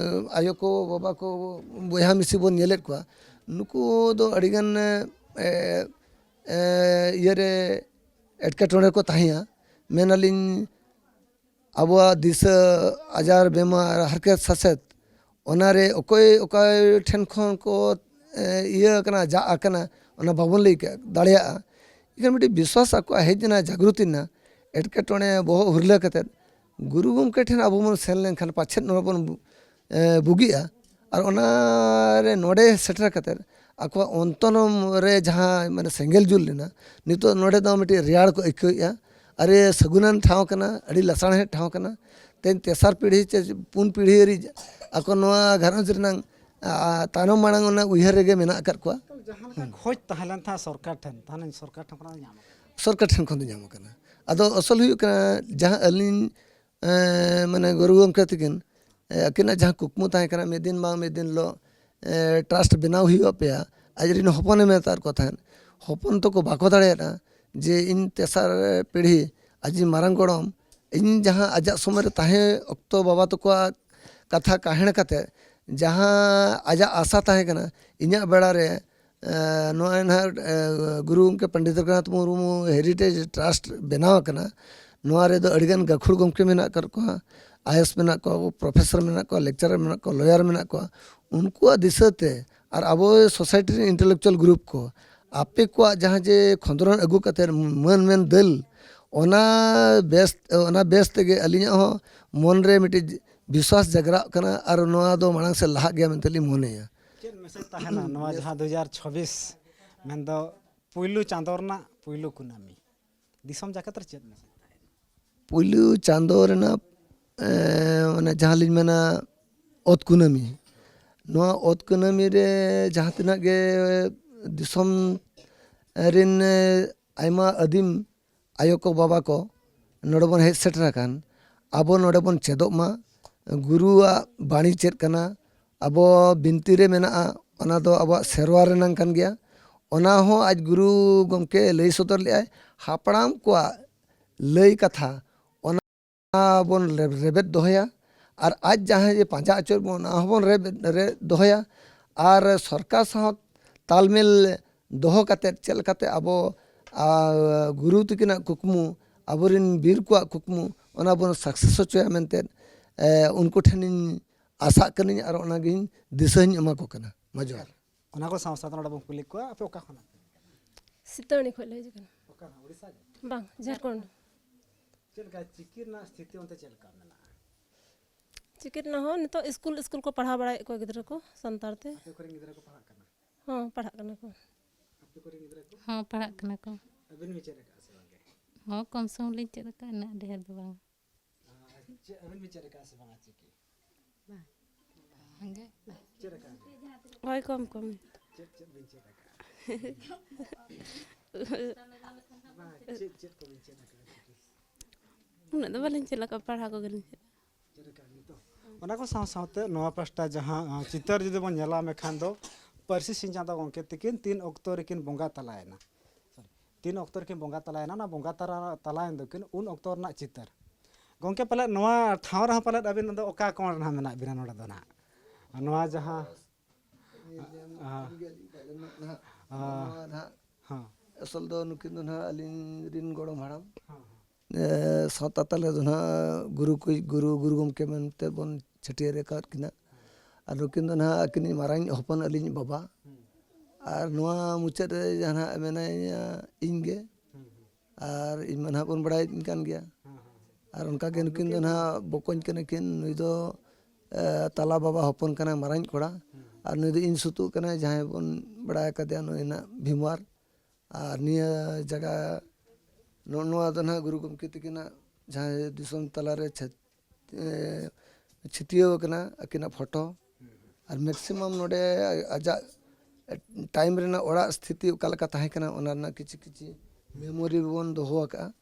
ᱟᱭᱳ ᱠᱚ, ᱵᱟᱵᱟ ᱠᱚ, ᱵᱚᱭᱦᱟ ᱢᱤᱥᱤ ᱵᱚᱱ ᱧᱮᱞᱮᱫ ᱠᱚᱣᱟ, ᱱᱩᱠᱩ ᱫᱚ ᱟᱹᱰᱤᱜᱟᱱ, ᱮ, ᱮ, ᱤᱭᱟᱹᱨᱮ ᱮᱴᱠᱮᱴᱚᱬᱮ ᱠᱚ ᱛᱟᱦᱮᱸᱭᱟ᱾ ᱢᱮᱱᱟᱞᱤᱧ, ᱟᱵᱚᱣᱟᱜ ᱫᱤᱥᱟᱹ, ᱟᱡᱟᱨ, ᱵᱮᱢᱟᱨ, ᱦᱟᱨᱠᱮᱛ ᱥᱟᱥᱮᱛ, ᱚᱱᱟᱨᱮ ᱚᱠᱚᱭ ᱚᱠᱟ ᱴᱷᱮᱱ ᱠᱷᱚᱱ ᱠᱚ, ᱮ, ᱤᱭᱟᱹ ᱟᱠᱟᱱᱟ, ᱡᱟᱜ ᱟᱠᱟᱱᱟ, ᱚᱱᱟ ᱵᱟᱵᱚᱱ ᱞᱟᱹᱭ ᱠᱮ-, ᱫᱟᱲᱮᱭᱟᱜᱼᱟ᱾ ᱮᱱᱠᱷᱟᱱ ᱢᱤᱫᱴᱤᱡ ᱵᱤᱥᱣᱟᱥ ᱟᱠᱚᱣᱟᱜ ᱦᱮᱡ ᱮᱱᱟ, ᱡᱟᱜᱽᱨᱚᱛᱤ ᱮᱱᱟ, ᱮᱴᱠᱮᱴᱚᱬᱮ ᱵᱚᱦᱚᱜ ᱦᱩᱨᱞᱟᱹ ᱠᱟᱛᱮᱫ ᱜᱩᱨᱩ ᱜᱚᱢᱠᱮ ᱴᱷᱮᱱ ᱟᱵᱚ ᱵᱚᱱ ᱥᱮᱱ ᱞᱮᱱᱠᱷᱟᱱ ᱯᱟᱪᱷᱮᱫ ᱱᱚᱰᱮ ᱵᱚᱱ ᱵᱩ-, ᱮ, ᱵᱩᱜᱤᱜᱼᱟ᱾ ᱟᱨ ᱚᱱᱟᱨᱮ ᱱᱚᱰᱮ ᱥᱮᱴᱮᱨ ᱠᱟᱛᱮᱫ ᱟᱠᱚᱣᱟᱜ ᱚᱱᱛᱚᱱ ᱨᱮ ᱡᱟᱦᱟᱸ ᱢᱟᱱᱮ ᱥᱮᱸᱜᱮᱞ ᱡᱩᱞ ᱞᱮᱱᱟ, ᱱᱤᱛᱚᱜ ᱱᱚᱰᱮ ᱫᱚ ᱢᱤᱫᱴᱤᱡ ᱨᱮᱭᱟᱲ ᱠᱚ ᱟᱹᱭᱠᱟᱹᱣᱮᱫᱼᱟ᱾ ᱟᱨ ᱥᱟᱹᱜᱩᱱᱟᱱ ᱴᱷᱟᱶ ᱠᱟᱱᱟ, ᱟᱹᱰᱤ ᱞᱟᱥᱟᱬᱦᱮᱫ ᱴᱷᱟᱶ ᱠᱟᱱᱟ᱾ ᱛᱮᱦᱮᱧ ᱛᱮᱥᱟᱨ ᱯᱤᱲᱦᱤ ᱪᱮ ᱯᱩᱱ ᱯᱤᱲᱦᱤ ᱨᱮ ᱟᱠᱚ ᱱᱚᱣᱟ ᱜᱷᱟᱨᱚᱸᱡᱽ ᱨᱮᱱᱟᱜ, ᱟ, ᱛᱟᱭᱱᱚᱢ ᱢᱟᱲᱟᱝ ᱚᱱᱟ ᱩᱭᱦᱟᱹᱨ ᱨᱮᱜᱮ ᱢᱮᱱᱟᱜ ᱟᱠᱟᱫ ᱠᱚᱣᱟ᱾ ᱡᱟᱦᱟᱸ ᱞᱮᱠᱟ ᱠᱷᱚᱡᱽ ᱛᱟᱦᱮᱸ ᱞᱮᱱ ᱛᱟᱦᱮᱸᱫ ᱥᱚᱨᱠᱟᱨ ᱴᱷᱮᱱ, ᱛᱟᱦᱚᱞᱮ ᱥᱚᱨᱠᱟᱨ ᱴᱷᱮᱱ ᱠᱷᱚᱱᱟᱜ ᱧᱟᱢ ᱟᱠᱟᱱᱟ᱾ ᱥᱚᱨᱠᱟᱨ ᱴᱷᱮᱱ ᱠᱷᱚᱱ ᱫᱚ ᱧᱟᱢ ᱟᱠᱟᱱᱟ᱾ ᱟᱫᱚ ᱟᱥᱚᱞ ᱦᱩᱭᱩᱜ ᱠᱟᱱᱟ, ᱡᱟᱦᱟᱸ ᱟᱹᱞᱤᱧ, ᱮᱸ, ᱢᱟᱱᱮ ᱜᱩᱨᱩ ᱜᱚᱢᱠᱮ ᱛᱟᱹᱠᱤᱱ, ᱮᱸ, ᱟᱹᱠᱤᱱᱟᱜ ᱡᱟᱦᱟᱸ ᱠᱩᱠᱢᱩ ᱛᱟᱦᱮᱸ ᱠᱟᱱᱟ, ᱢᱤᱫ ᱫᱤᱱ ᱵᱟᱝ ᱢᱤᱫ ᱫᱤᱱ ᱦᱤᱞᱳᱜ, ᱮᱸ, ᱴᱨᱟᱥᱴ ᱵᱮᱱᱟᱣ ᱦᱩᱭᱩᱜ ᱟᱯᱮᱭᱟ, ᱟᱡ ᱨᱮᱱ ᱦᱚᱯᱚᱱᱮ ᱢᱮᱛᱟᱫ ᱠᱚ ᱛᱟᱦᱮᱸᱫ᱾ ᱦᱚᱯᱚᱱ ᱛᱟᱠᱚ ᱵᱟᱠᱚ ᱫᱟᱲᱮᱭᱟᱫᱟ ᱡᱮ ᱤᱧ ᱛᱮᱥᱟᱨ ᱯᱤᱲᱦᱤ, ᱟᱡᱤᱡ ᱢᱟᱨᱟᱝ ᱜᱚᱲᱚᱢ, ᱤᱧ ᱡᱟᱦᱟᱸ ᱟᱡᱟᱜ ᱥᱚᱢᱚᱭ ᱨᱮ ᱛᱟᱦᱮᱸ ᱚᱠᱛᱚ ᱵᱟᱵᱟ ᱛᱟᱠᱚᱣᱟᱜ ᱠᱟᱛᱷᱟ ᱠᱟᱦᱮᱲ ᱠᱟᱛᱮ, ᱡᱟᱦᱟᱸ ᱟᱡᱟᱜ ᱟᱥᱟ ᱛᱟᱦᱮᱸ ᱠᱟᱱᱟ, ᱤᱧᱟᱹᱜ ᱵᱮᱲᱟ ᱨᱮ, ᱮ, ᱱᱚᱜᱼᱚᱭ ᱱᱟᱦᱟᱜ, ᱮ, ᱜᱩᱨᱩ ᱜᱚᱢᱠᱮ ᱯᱚᱱᱰᱤᱛ ᱨᱚᱜᱷᱩᱱᱟᱛᱷ ᱢᱩᱨᱢᱩ ᱦᱮᱨᱤᱴᱮᱡᱽ ᱴᱨᱟᱥᱴ ᱵᱮᱱᱟᱣ ᱟᱠᱟᱱᱟ᱾ ᱱᱚᱣᱟ ᱨᱮᱫᱚ ᱟᱹᱰᱤᱜᱟᱱ ᱜᱟᱹᱠᱷᱩᱲ ᱜᱚᱢᱠᱮ ᱢᱮᱱᱟᱜ ᱟᱠᱟᱫ ᱠᱚᱣᱟ, ᱟᱭᱮᱥ ᱢᱮᱱᱟᱜ ᱠᱚᱣᱟ, ᱯᱨᱚᱯᱷᱮᱥᱚᱨ ᱢᱮᱱᱟᱜ ᱠᱚᱣᱟ, ᱞᱮᱠᱪᱟᱨᱟᱨ ᱢᱮᱱᱟᱜ ᱠᱚᱣᱟ, ᱞᱚᱭᱟᱨ ᱢᱮᱱᱟᱜ ᱠᱚᱣᱟ᱾ ᱩᱱᱠᱩᱣᱟᱜ ᱫᱤᱥᱟᱹᱛᱮ ᱟᱨ ᱟᱵᱚ ᱥᱳᱥᱟᱭᱴᱤ ᱨᱮᱱ ᱤᱱᱴᱮᱞᱮᱠᱪᱩᱣᱟᱞ ᱜᱨᱩᱯ ᱠᱚ ᱟᱯᱮ ᱠᱚᱣᱟᱜ ᱡᱟᱦᱟᱸ ᱡᱮ ᱠᱷᱚᱸᱫᱽᱨᱚᱱ ᱟᱹᱜᱩ ᱠᱟᱛᱮᱫ ᱢᱟᱹᱱ ᱢᱮᱱ ᱫᱟᱹᱞ, ᱚᱱᱟ ᱵᱮᱥ, ᱚᱱᱟ ᱵᱮᱥ ᱛᱮᱜᱮ ᱟᱹᱞᱤᱧᱟᱜ ᱦᱚᱸ ᱢᱚᱱ ᱨᱮ ᱢᱤᱫᱴᱤᱡ ᱵᱤᱥᱣᱟᱥ ᱡᱟᱜᱽᱨᱟᱜ ᱠᱟᱱᱟ ᱟᱨ ᱱᱚᱣᱟ ᱫᱚ ᱢᱟᱲᱟᱝ ᱥᱮᱫ ᱞᱟᱦᱟᱜ ᱜᱮᱭᱟ ᱢᱮᱱᱛᱮ ᱞᱤᱧ ᱢᱚᱱᱮᱭᱟ᱾ ᱪᱮᱫ ᱢᱮᱥᱮᱡᱽ ᱛᱟᱦᱮᱱᱟ ᱱᱚᱣᱟ ᱡᱟᱦᱟᱸ ᱫᱩ ᱦᱟᱡᱟᱨ ᱪᱷᱚᱵᱵᱤᱥ ᱢᱮᱱᱫᱚ ᱯᱩᱭᱞᱩ ᱪᱟᱸᱫᱚ ᱨᱮᱱᱟᱜ ᱯᱩᱭᱞᱩ ᱠᱩᱱᱟᱹᱢᱤ, ᱫᱤᱥᱚᱢ ᱡᱟᱠᱟᱛ ᱨᱮ ᱪᱮᱫ ᱢᱮᱥᱮᱡᱽ ᱛᱟᱦᱮᱱᱟ? ᱯᱩᱭᱞᱩ ᱪᱟᱸᱫᱚ ᱨᱮᱱᱟᱜ, ᱮᱸ, ᱢᱟᱱᱮ ᱡᱟᱦᱟᱸ ᱞᱤᱧ ᱢᱮᱱᱟ, ᱚᱛ ᱠᱩᱱᱟᱹᱢᱤ, ᱱᱚᱣᱟ ᱚᱛ ᱠᱩᱱᱟᱹᱢᱤ ᱨᱮ ᱡᱟᱦᱟᱸ ᱛᱤᱱᱟᱹᱜ ᱜᱮ ᱫᱤᱥᱚᱢ ᱨᱮᱱ, ᱮᱸ, ᱟᱭᱢᱟ ᱟᱹᱫᱤᱢ ᱟᱭᱳ ᱠᱚ ᱵᱟᱵᱟ ᱠᱚ ᱱᱚᱰᱮ ᱵᱚᱱ ᱦᱮᱡ ᱥᱮᱴᱮᱨ ᱟᱠᱟᱱ, ᱟᱵᱚ ᱱᱚᱰᱮ ᱵᱚᱱ ᱪᱮᱫᱚᱜ ᱢᱟ᱾ ᱜᱩᱨᱩᱣᱟᱜ ᱵᱟᱬᱤ ᱪᱮᱫ ᱠᱟᱱᱟ, ᱟᱵᱚ ᱵᱤᱱᱛᱤ ᱨᱮ ᱢᱮᱱᱟᱜᱼᱟ, ᱚᱱᱟ ᱫᱚ ᱟᱵᱚᱣᱟᱜ ᱥᱮᱨᱣᱟ ᱨᱮᱱᱟᱝ ᱠᱟᱱ ᱜᱮᱭᱟ᱾ ᱚᱱᱟ ᱦᱚᱸ ᱟᱡ ᱜᱩᱨᱩ ᱜᱚᱢᱠᱮ ᱞᱟᱹᱭ ᱥᱚᱫᱚᱨ ᱞᱮᱫᱼᱟᱭ, ᱦᱟᱯᱲᱟᱢ ᱠᱚᱣᱟᱜ ᱞᱟᱹᱭ ᱠᱟᱛᱷᱟ, ᱚᱱᱟ ᱵᱚᱱ ᱨᱮ-, ᱨᱮᱵᱮᱫ ᱫᱚᱦᱚᱭᱟ᱾ ᱟᱨ ᱟᱡ ᱡᱟᱦᱟᱸᱭ ᱡᱮ ᱯᱟᱸᱡᱟ ᱦᱚᱪᱚᱭᱮᱫ ᱵᱚᱱ, ᱚᱱᱟ ᱦᱚᱸᱵᱚᱱ ᱨᱮᱵᱮᱫ, ᱨᱮ ᱫᱚᱦᱚᱭᱟ᱾ ᱟᱨ ᱥᱚᱨᱠᱟᱨ ᱥᱟᱶ ᱛᱟᱞᱢᱮᱞ ᱫᱚᱦᱚ ᱠᱟᱛᱮᱫ ᱪᱮᱫ ᱞᱮᱠᱟᱛᱮ ᱟᱵᱚ, ᱟ, ᱜᱩᱨᱩ ᱛᱟᱹᱠᱤᱱᱟᱜ ᱠᱩᱠᱢᱩ, ᱟᱵᱚᱨᱮᱱ ᱵᱤᱨ ᱠᱚᱣᱟᱜ ᱠᱩᱠᱢᱩ, ᱚᱱᱟ ᱵᱚᱱ ᱥᱟᱠᱥᱮᱥ ᱦᱚᱪᱚᱭᱟ ᱢᱮᱱᱛᱮ, ᱮ, ᱩᱱᱠᱩ ᱴᱷᱮᱱᱤᱧ ᱟᱥᱟᱜ ᱠᱟᱹᱱᱟᱹᱧ ᱟᱨ ᱚᱱᱟᱜᱤᱧ ᱫᱤᱥᱟᱹᱧ ᱮᱢᱟ ᱠᱚ ᱠᱟᱱᱟ᱾ ᱢᱟ ᱡᱚᱦᱟᱨ᱾ ᱚᱱᱟ ᱠᱚ ᱥᱟᱶ ᱥᱟᱶᱛᱮ ᱱᱚᱰᱮ ᱵᱚᱱ ᱠᱩᱞᱤ ᱠᱚᱣᱟ, ᱟᱯᱮ ᱚᱠᱟ ᱠᱷᱚᱱᱟᱜ? ᱥᱤᱛᱟᱹᱱᱤ ᱠᱷᱚᱱ ᱞᱮ ᱦᱤᱡᱩᱜ ᱠᱟᱱᱟ᱾ ᱚᱠᱟ ᱠᱷᱚᱱ, ᱩᱲᱤᱥᱥᱟ ᱜᱮ? ᱵᱟᱝ, ᱡᱷᱟᱲᱠᱷᱚᱸᱰ᱾ ᱪᱮᱫ ᱞᱮᱠᱟ ᱪᱤᱠᱤ ᱨᱮᱱᱟᱜ ᱥᱛᱷᱤᱛᱤ ᱚᱱᱛᱮ ᱪᱮᱫ ᱞᱮᱠᱟ ᱢᱮᱱᱟᱜᱼᱟ? ᱪᱤᱠᱤ ᱨᱮᱱᱟᱜ ᱦᱚᱸ ᱱᱤᱛᱚᱜ ᱥᱠᱩᱞ, ᱥᱠᱩᱞ ᱠᱚ ᱯᱟᱲᱦᱟᱣ ᱵᱟᱲᱟᱭᱮᱫ ᱠᱚᱣᱟ ᱜᱤᱫᱽᱨᱟᱹ ᱠᱚ ᱥᱟᱱᱛᱟᱲ ᱛᱮ᱾ ᱟᱯᱮ ᱠᱚᱨᱮᱱ ᱜᱤᱫᱽᱨᱟᱹ ᱠᱚ ᱯᱟᱲᱦᱟᱜ ᱠᱟᱱᱟ? ᱦᱚᱸ, ᱯᱟᱲᱦᱟᱜ ᱠᱟᱱᱟ ᱠᱚ᱾ ᱟᱯᱮ ᱠᱚᱨᱮᱱ ᱜᱤᱫᱽᱨᱟᱹ ᱠᱚ? ᱦᱚᱸ, ᱯᱟᱲᱦᱟᱜ ᱠᱟᱱᱟ ᱠᱚ᱾ ᱟᱹᱵᱤᱱ ᱵᱤᱱ ᱪᱮᱫ ᱟᱠᱟᱫᱼᱟ ᱥᱮ ᱵᱟᱝᱜᱮ? ᱦᱚᱸ, ᱠᱚᱢ ᱥᱚᱢ ᱞᱤᱧ ᱪᱮᱫ ᱟᱠᱟᱫᱼᱟ, ᱩᱱᱟᱹᱜ ᱰᱷᱮᱨ ᱫᱚ ᱵᱟᱝ᱾ ᱟᱨ ᱪᱮᱫ, ᱟᱹᱵᱤᱱ ᱵᱤᱱ ᱪᱮᱫ ᱟᱠᱟᱫᱼᱟ ᱥᱮ ᱵᱟᱝᱟ ᱪᱤᱠᱤ? ᱵᱟᱝ᱾ ᱵᱟᱝᱜᱮ᱾ ᱪᱮᱫ ᱟᱠᱟᱫᱼᱟ ᱵᱤᱱ? ᱦᱳᱭ, ᱠᱚᱢ ᱠᱚᱢ᱾ ᱪᱮᱫ, ᱪᱮᱫ ᱵᱤᱱ ᱪᱮᱫ ᱟᱠᱟᱫᱼᱟ? ᱵᱟᱝ, ᱪᱮᱫ, ᱪᱮᱫ ᱠᱚᱵᱤᱱ ᱪᱮᱫ ᱟᱠᱟᱫᱼᱟ ᱪᱤᱠᱤ? ᱩᱱᱟᱹᱜ ᱫᱚ ᱵᱟᱹᱞᱤᱧ ᱪᱮᱫ ᱟᱠᱟᱫᱼᱟ, ᱯᱟᱲᱦᱟᱣ ᱠᱚᱜᱮ ᱞᱤᱧ ᱪᱮᱫ ᱟᱠᱟᱫᱼᱟ᱾ ᱚᱱᱟ ᱠᱚ ᱥᱟᱶ ᱥᱟᱶᱛᱮ ᱱᱚᱣᱟ ᱯᱟᱥᱴᱟ ᱡᱟᱦᱟᱸ, ᱟᱸ, ᱪᱤᱛᱟᱹᱨ ᱡᱩᱫᱤ ᱵᱚᱱ ᱧᱮᱞᱟ, ᱢᱮᱠᱷᱟᱱ ᱫᱚ ᱯᱟᱹᱨᱥᱤ ᱥᱤᱧ ᱪᱟᱸᱫᱚ ᱜᱚᱢᱠᱮ ᱛᱤᱠᱤᱱ ᱛᱤᱱ ᱚᱠᱛᱚ ᱨᱮᱠᱤᱱ ᱵᱚᱸᱜᱟ ᱛᱟᱞᱟᱭᱮᱱᱟ, ᱛᱤᱱ ᱚᱠᱛᱚ ᱨᱮᱠᱤᱱ ᱵᱚᱸᱜᱟ ᱛᱟᱞᱟᱭᱮᱱᱟ, ᱚᱱᱟ ᱵᱚᱸᱜᱟ ᱛᱟᱞᱟ-, ᱛᱟᱞᱟᱭᱮᱱ ᱫᱚᱠᱤᱱ, ᱩᱱ ᱚᱠᱛᱚ ᱨᱮᱱᱟᱜ ᱪᱤᱛᱟᱹᱨ᱾ ᱜᱚᱢᱠᱮ, ᱯᱟᱞᱮᱫ ᱱᱚᱣᱟ ᱴᱷᱟᱶ ᱨᱮᱦᱚᱸ ᱯᱟᱞᱮᱫ ᱟᱹᱵᱤᱱ ᱫᱚ ᱚᱠᱟ ᱠᱚᱬ ᱨᱮ ᱱᱟᱦᱟᱜ ᱢᱮᱱᱟᱜ ᱵᱤᱱᱟ ᱱᱚᱰᱮ ᱫᱚ ᱱᱟᱦᱟᱜ? ᱱᱚᱣᱟ ᱡᱟᱦᱟᱸ, ᱦᱮᱸ᱾ ᱱᱚᱣᱟ ᱱᱟᱦᱟᱜ, ᱦᱮᱸ᱾ ᱟᱥᱚᱞ ᱫᱚ ᱱᱩᱠᱤᱱ ᱫᱚ ᱱᱟᱦᱟᱜ ᱟᱹᱞᱤᱧ ᱨᱤᱱ ᱜᱚᱲᱚᱢ ᱦᱟᱲᱟᱢ᱾ ᱦᱮᱸ, ᱦᱮᱸ᱾ ᱮ, ᱥᱟᱶᱛᱟ ᱛᱟᱞᱟ ᱨᱮᱫᱚ ᱱᱟᱦᱟᱜ ᱜᱩᱨᱩ ᱠᱚ, ᱜᱩᱨᱩ, ᱜᱩᱨᱩ ᱜᱚᱢᱠᱮ ᱢᱮᱱᱛᱮ ᱵᱚᱱ ᱪᱷᱟᱹᱴᱭᱟᱹᱨ ᱟᱠᱟᱫ ᱠᱤᱱᱟ᱾ ᱟᱨ ᱱᱩᱠᱤᱱ ᱫᱚ ᱱᱟᱦᱟᱜ ᱟᱹᱠᱤᱱᱤᱡ ᱢᱟᱨᱟᱝ ᱦᱚᱯᱚᱱ ᱟᱹᱞᱤᱧ ᱵᱟᱵᱟ᱾ ᱦᱩᱸ᱾ ᱟᱨ ᱱᱚᱣᱟ ᱢᱩᱪᱟᱹᱫ ᱨᱮ ᱡᱟᱦᱟᱸ ᱱᱟᱦᱟᱜ ᱢᱮᱱᱟᱭᱟ ᱤᱧ ᱜᱮ᱾ ᱦᱩᱸ, ᱦᱩᱸ᱾ ᱟᱨ ᱤᱧ ᱢᱟ ᱱᱟᱦᱟᱜ ᱵᱚᱱ ᱵᱟᱲᱟᱭ ᱠᱟᱱ ᱜᱮᱭᱟ᱾ ᱦᱩᱸ, ᱦᱩᱸ, ᱦᱩᱸ᱾ ᱟᱨ ᱚᱱᱠᱟ ᱜᱮ ᱟᱨ ᱱᱩᱠᱤᱱ ᱫᱚ ᱱᱩᱠᱤᱱ ᱱᱟᱦᱟᱜ ᱵᱚᱠᱚᱧ ᱠᱟᱱᱟ ᱠᱤᱱ, ᱱᱩᱭ ᱫᱚ, ᱮ, ᱛᱟᱞᱟ ᱵᱟᱵᱟ ᱦᱚᱯᱚᱱ ᱠᱟᱱᱟᱭ, ᱢᱟᱨᱟᱝ ᱠᱚᱲᱟ᱾ ᱦᱩᱸ, ᱦᱩᱸ᱾ ᱟᱨ ᱱᱩᱭ ᱫᱚ ᱤᱧ ᱥᱩᱛᱩᱜ ᱠᱟᱱᱟᱭ, ᱡᱟᱦᱟᱸᱭ ᱵᱚᱱ ᱵᱟᱲᱟᱭ ᱟᱠᱟᱫᱮᱭᱟ, ᱱᱩᱭ ᱱᱟᱦᱟᱜ ᱵᱷᱤᱢᱣᱟᱨ᱾ ᱟᱨ ᱱᱤᱭᱟᱹ ᱡᱟᱭᱜᱟ, ᱱᱚᱜᱼᱚ ᱱᱚᱣᱟ ᱫᱚ ᱱᱟᱦᱟᱜ ᱜᱩᱨᱩ ᱜᱚᱢᱠᱮ ᱛᱟᱹᱠᱤᱱᱟᱜ ᱡᱟᱦᱟᱸ ᱫᱤᱥᱚᱢ ᱛᱟᱞᱟᱨᱮ ᱪᱷᱟᱹᱛ-, ᱮ, ᱪᱷᱟᱹᱛᱭᱟᱹᱣ ᱟᱠᱟᱱᱟ ᱟᱹᱠᱤᱱᱟᱜ ᱯᱷᱳᱴᱳ᱾ ᱟᱨ ᱢᱮᱠᱥᱤᱢᱟᱢ ᱱᱚᱰᱮ ᱟᱡᱟᱜ ᱴᱟᱭᱤᱢ ᱨᱮᱱᱟᱜ ᱚᱲᱟᱜ ᱥᱛᱷᱤᱛᱤ ᱚᱠᱟ ᱞᱮᱠᱟ ᱛᱟᱦᱮᱸ ᱠᱟᱱᱟ, ᱚᱱᱟ ᱨᱮᱱᱟᱜ ᱠᱤᱪᱷᱩ ᱠᱤᱪᱷᱩ ᱢᱮᱢᱳᱨᱤ ᱵᱚᱱ ᱫᱚᱦᱚ ᱟᱠᱟᱫᱼᱟ᱾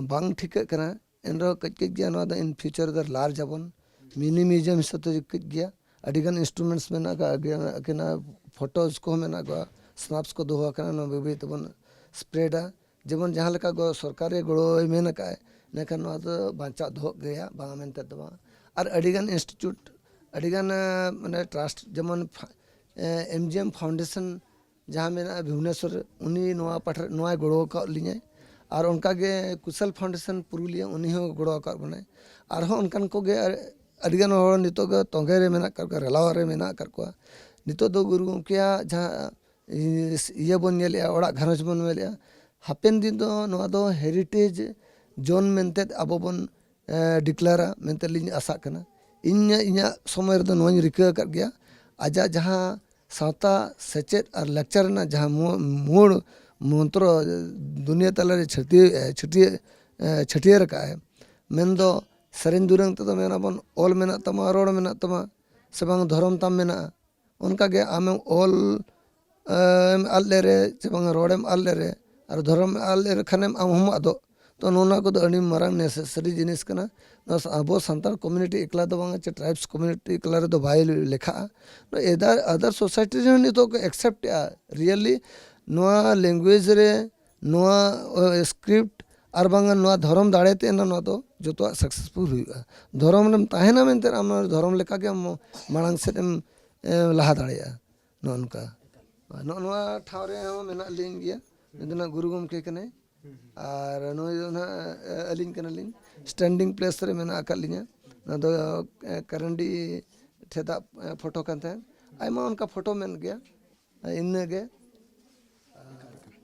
ᱵᱟᱝ ᱴᱷᱤᱠᱟᱹᱜ ᱠᱟᱱᱟ, ᱮᱱ ᱨᱮᱦᱚᱸ ᱠᱟᱹᱡ ᱠᱟᱹᱡ ᱜᱮ ᱱᱚᱣᱟ ᱫᱚ in future ᱫᱚ large ᱟᱵᱚᱱ, ᱢᱤᱱᱤ ᱢᱤᱭᱩᱡᱤᱭᱟᱢ ᱦᱤᱥᱟᱹᱵ ᱛᱮ ᱠᱟᱹᱡ ᱜᱮᱭᱟ᱾ ᱟᱹᱰᱤᱜᱟᱱ instruments ᱢᱮᱱᱟᱜ ᱟᱠᱟᱫ, ᱟᱹᱠᱤᱱᱟᱜ ᱯᱷᱳᱴᱳᱡᱽ ᱠᱚᱦᱚᱸ ᱢᱮᱱᱟᱜ ᱠᱚᱣᱟ, ᱥᱱᱟᱯᱥ ᱠᱚ ᱫᱚᱦᱚ ᱟᱠᱟᱱᱟ, ᱱᱚᱣᱟ ᱵᱟᱹᱭ ᱵᱟᱹᱭ ᱛᱮᱵᱚᱱ ᱥᱯᱨᱮᱰᱟ᱾ ᱡᱮᱢᱚᱱ ᱡᱟᱦᱟᱸ ᱞᱮᱠᱟ ᱜᱚ-, ᱥᱚᱨᱠᱟᱨᱮ ᱜᱚᱲᱚᱭ ᱢᱮᱱ ᱟᱠᱟᱫ, ᱢᱮᱱᱠᱷᱟᱱ ᱱᱚᱣᱟ ᱫᱚ ᱵᱟᱧᱪᱟᱣ ᱫᱚᱦᱚ ᱜᱮᱭᱟ, ᱵᱟᱝ ᱢᱮᱱᱛᱮ ᱫᱚ ᱵᱟᱝ᱾ ᱟᱨ ᱟᱹᱰᱤᱜᱟᱱ ᱤᱱᱥᱴᱤᱴᱭᱩᱴ, ᱟᱹᱰᱤᱜᱟᱱ, ᱮ, ᱢᱟᱱᱮ ᱴᱨᱟᱥᱴ, ᱡᱮᱢᱚᱱ ᱯᱷᱟ-, ᱮ, M G M Foundation ᱡᱟᱦᱟᱸ ᱢᱮᱱᱟᱜᱼᱟ ᱵᱷᱩᱵᱽᱱᱮᱥᱚᱨ ᱨᱮ, ᱩᱱᱤ ᱱᱚᱣᱟ ᱯᱟᱦᱴᱟ ᱨᱮ ᱱᱚᱣᱟᱭ ᱜᱚᱲᱚ ᱟᱠᱟᱫ ᱞᱤᱧᱟᱭ᱾ ᱟᱨ ᱚᱱᱠᱟᱜᱮ ᱠᱩᱥᱚᱞ ᱯᱷᱟᱣᱩᱱᱰᱮᱥᱚᱱ ᱯᱩᱨᱩᱞᱤᱭᱟᱹ, ᱩᱱᱤ ᱦᱚᱸ ᱜᱚᱲᱚ ᱟᱠᱟᱫ ᱵᱚᱱᱟᱭ᱾ ᱟᱨᱦᱚᱸ ᱚᱱᱠᱟᱱ ᱠᱚᱜᱮ ᱟᱹᱰᱤᱜᱟᱱ ᱦᱚᱲ ᱱᱤᱛᱚᱜ ᱫᱚ ᱛᱚᱸᱜᱮ ᱨᱮ ᱢᱮᱱᱟᱜ ᱟᱠᱟᱫ ᱠᱚᱣᱟ, ᱨᱮᱞᱟᱣ ᱨᱮ ᱢᱮᱱᱟᱜ ᱟᱠᱟᱫ ᱠᱚᱣᱟ᱾ ᱱᱤᱛᱚᱜ ᱫᱚ ᱜᱩᱨᱩ ᱜᱚᱢᱠᱮᱭᱟᱜ ᱡᱟᱦᱟᱸ ᱤᱭᱟᱹ ᱵᱚᱱ ᱧᱮᱞᱮᱜᱼᱟ, ᱚᱲᱟᱜ ᱜᱷᱟᱨᱚᱸᱡᱽ ᱵᱚᱱ ᱧᱮᱞᱮᱜᱼᱟ, ᱦᱟᱯᱮᱱ ᱫᱤᱱ ᱫᱚ ᱱᱚᱣᱟ ᱫᱚ ᱦᱮᱨᱤᱴᱮᱡᱽ ᱡᱳᱱ ᱢᱮᱱᱛᱮ ᱟᱵᱚ ᱵᱚᱱ ᱰᱤᱠᱞᱮᱭᱟᱨᱟ ᱢᱮᱱᱛᱮ ᱞᱤᱧ ᱟᱥᱟᱜ ᱠᱟᱱᱟ᱾ ᱤᱧ ᱤᱧᱟᱹᱜ ᱥᱚᱢᱚᱭ ᱨᱮᱫᱚ ᱱᱚᱣᱟᱧ ᱨᱤᱠᱟᱹ ᱟᱠᱟᱫ ᱜᱮᱭᱟ, ᱟᱡᱟᱜ ᱡᱟᱦᱟᱸ ᱥᱟᱶᱛᱟ ᱥᱮᱪᱮᱫ ᱟᱨ ᱞᱟᱠᱪᱟᱨ ᱨᱮᱱᱟᱜ ᱡᱟᱦᱟᱸ ᱢᱩ- ᱢᱩᱲ ᱢᱚᱱᱛᱨᱚ ᱫᱩᱱᱤᱭᱟᱹ ᱛᱟᱞᱟᱨᱮ ᱪᱷᱟᱹᱴᱭᱟᱹ ᱪᱷᱟᱹᱴᱭᱟᱹ ᱪᱷᱟᱹᱴᱭᱟᱹᱨ ᱟᱠᱟᱫ ᱟᱭ, ᱢᱮᱱᱫᱚ ᱥᱮᱨᱮᱧ ᱫᱩᱨᱟᱹᱝ ᱛᱮᱫᱚ ᱢᱮᱱᱟᱵᱚᱱ ᱚᱞ ᱢᱮᱱᱟᱜ ᱛᱟᱢᱟ, ᱨᱚᱲ ᱢᱮᱱᱟᱜ ᱛᱟᱢᱟ, ᱥᱮ ᱵᱟᱝ ᱫᱷᱚᱨᱚᱢ ᱛᱟᱢ ᱢᱮᱱᱟᱜᱼᱟ᱾ ᱚᱱᱠᱟᱜᱮ ᱟᱢᱮᱢ ᱚᱞ ᱮᱢ ᱟᱫ ᱞᱮᱨᱮ ᱥᱮ ᱵᱟᱝ ᱨᱚᱲᱮᱢ ᱟᱫ ᱞᱮᱨᱮ ᱟᱨ ᱫᱷᱚᱨᱚᱢ ᱟᱫ ᱞᱮᱨᱮ ᱠᱷᱟᱱᱮᱢ ᱟᱢ ᱦᱚᱸᱢ ᱟᱫᱚᱜ᱾ ᱛᱚ ᱱᱚᱣᱟ ᱠᱚᱫᱚ ᱟᱹᱰᱤ ᱢᱟᱨᱟᱝ ᱱᱮᱥᱮᱥᱟᱨᱤ ᱡᱤᱱᱤᱥ ᱠᱟᱱᱟ᱾ ᱱᱚᱣᱟ ᱥᱟ- ᱟᱵᱚ ᱥᱟᱱᱛᱟᱲ ᱠᱚᱢᱤᱭᱩᱱᱤᱴᱤ ᱮᱠᱞᱟ ᱫᱚ ᱵᱟᱝ, ᱪᱮ ᱴᱨᱟᱭᱤᱵᱥ ᱠᱚᱢᱤᱭᱩᱱᱤᱴᱤ ᱮᱠᱞᱟ ᱨᱮᱫᱚ ᱵᱟᱭ ᱞᱮᱠᱷᱟᱜᱼᱟ᱾ ᱱᱚᱣᱟ ᱮᱫᱟᱨ ᱟᱫᱟᱨ ᱥᱳᱥᱟᱭᱴᱤ ᱨᱮᱦᱚᱸ ᱱᱤᱛᱚᱜ ᱠᱚ ᱮᱠᱥᱮᱯᱴ ᱮᱜᱼᱟ᱾ ᱨᱤᱭᱮᱞᱤ ᱱᱚᱣᱟ ᱞᱮᱝᱜᱩᱭᱮᱡᱽ ᱨᱮ, ᱱᱚᱣᱟ ᱥᱠᱨᱤᱯᱴ ᱟᱨ ᱵᱟᱝ ᱱᱚᱣᱟ ᱫᱷᱚᱨᱚᱢ ᱫᱟᱲᱮ ᱛᱮ ᱱᱚᱣᱟ ᱫᱚ ᱡᱚᱛᱚᱣᱟᱜ ᱥᱟᱠᱥᱮᱥᱯᱷᱩᱞ ᱦᱩᱭᱩᱜᱼᱟ᱾ ᱫᱷᱚᱨᱚᱢ ᱨᱮᱢ ᱛᱟᱦᱮᱱᱟ ᱢᱮᱱᱛᱮ ᱟᱢ ᱫᱷᱚᱨᱚᱢ ᱞᱮᱠᱟᱜᱮ ᱟᱢ ᱢᱟᱲᱟᱝ ᱥᱮᱫ ᱮᱢ ᱮ, ᱞᱟᱦᱟ ᱫᱟᱲᱮᱭᱟᱜᱼᱟ᱾ ᱱᱚᱜᱼᱚ ᱱᱚᱝᱠᱟ᱾ ᱱᱚᱜᱼᱚ ᱱᱚᱣᱟ ᱴᱷᱟᱶ ᱨᱮᱦᱚᱸ ᱢᱮᱱᱟᱜ ᱞᱤᱧ ᱜᱮᱭᱟ᱾ ᱱᱩᱭ ᱫᱚ ᱱᱟᱜ ᱜᱩᱨᱩ ᱜᱚᱢᱠᱮ ᱠᱟᱱᱟᱭ᱾ ᱟᱨ ᱱᱩᱭ ᱫᱚ ᱱᱟᱜ, ᱮ, ᱟᱹᱞᱤᱧ ᱠᱟᱱᱟᱞᱤᱧ᱾ ᱥᱴᱮᱱᱰᱤᱝ ᱯᱞᱮᱥ ᱨᱮ ᱢᱮᱱᱟᱜ ᱟᱠᱟᱫ ᱞᱤᱧᱟ᱾ ᱱᱚᱣᱟ ᱫᱚ, ᱮ, ᱠᱟᱨᱟᱱᱰᱤ ᱴᱷᱮᱫᱟᱜ, ᱮ, ᱯᱷᱳᱴᱳ ᱠᱟᱱ ᱛᱟᱦᱮᱸᱫ᱾ ᱟᱭᱢᱟ ᱚᱱᱠᱟ ᱯᱷᱳᱴᱳ ᱢᱮᱱᱟᱜ ᱜᱮᱭᱟ᱾ ᱤᱱᱟᱹᱜᱮ᱾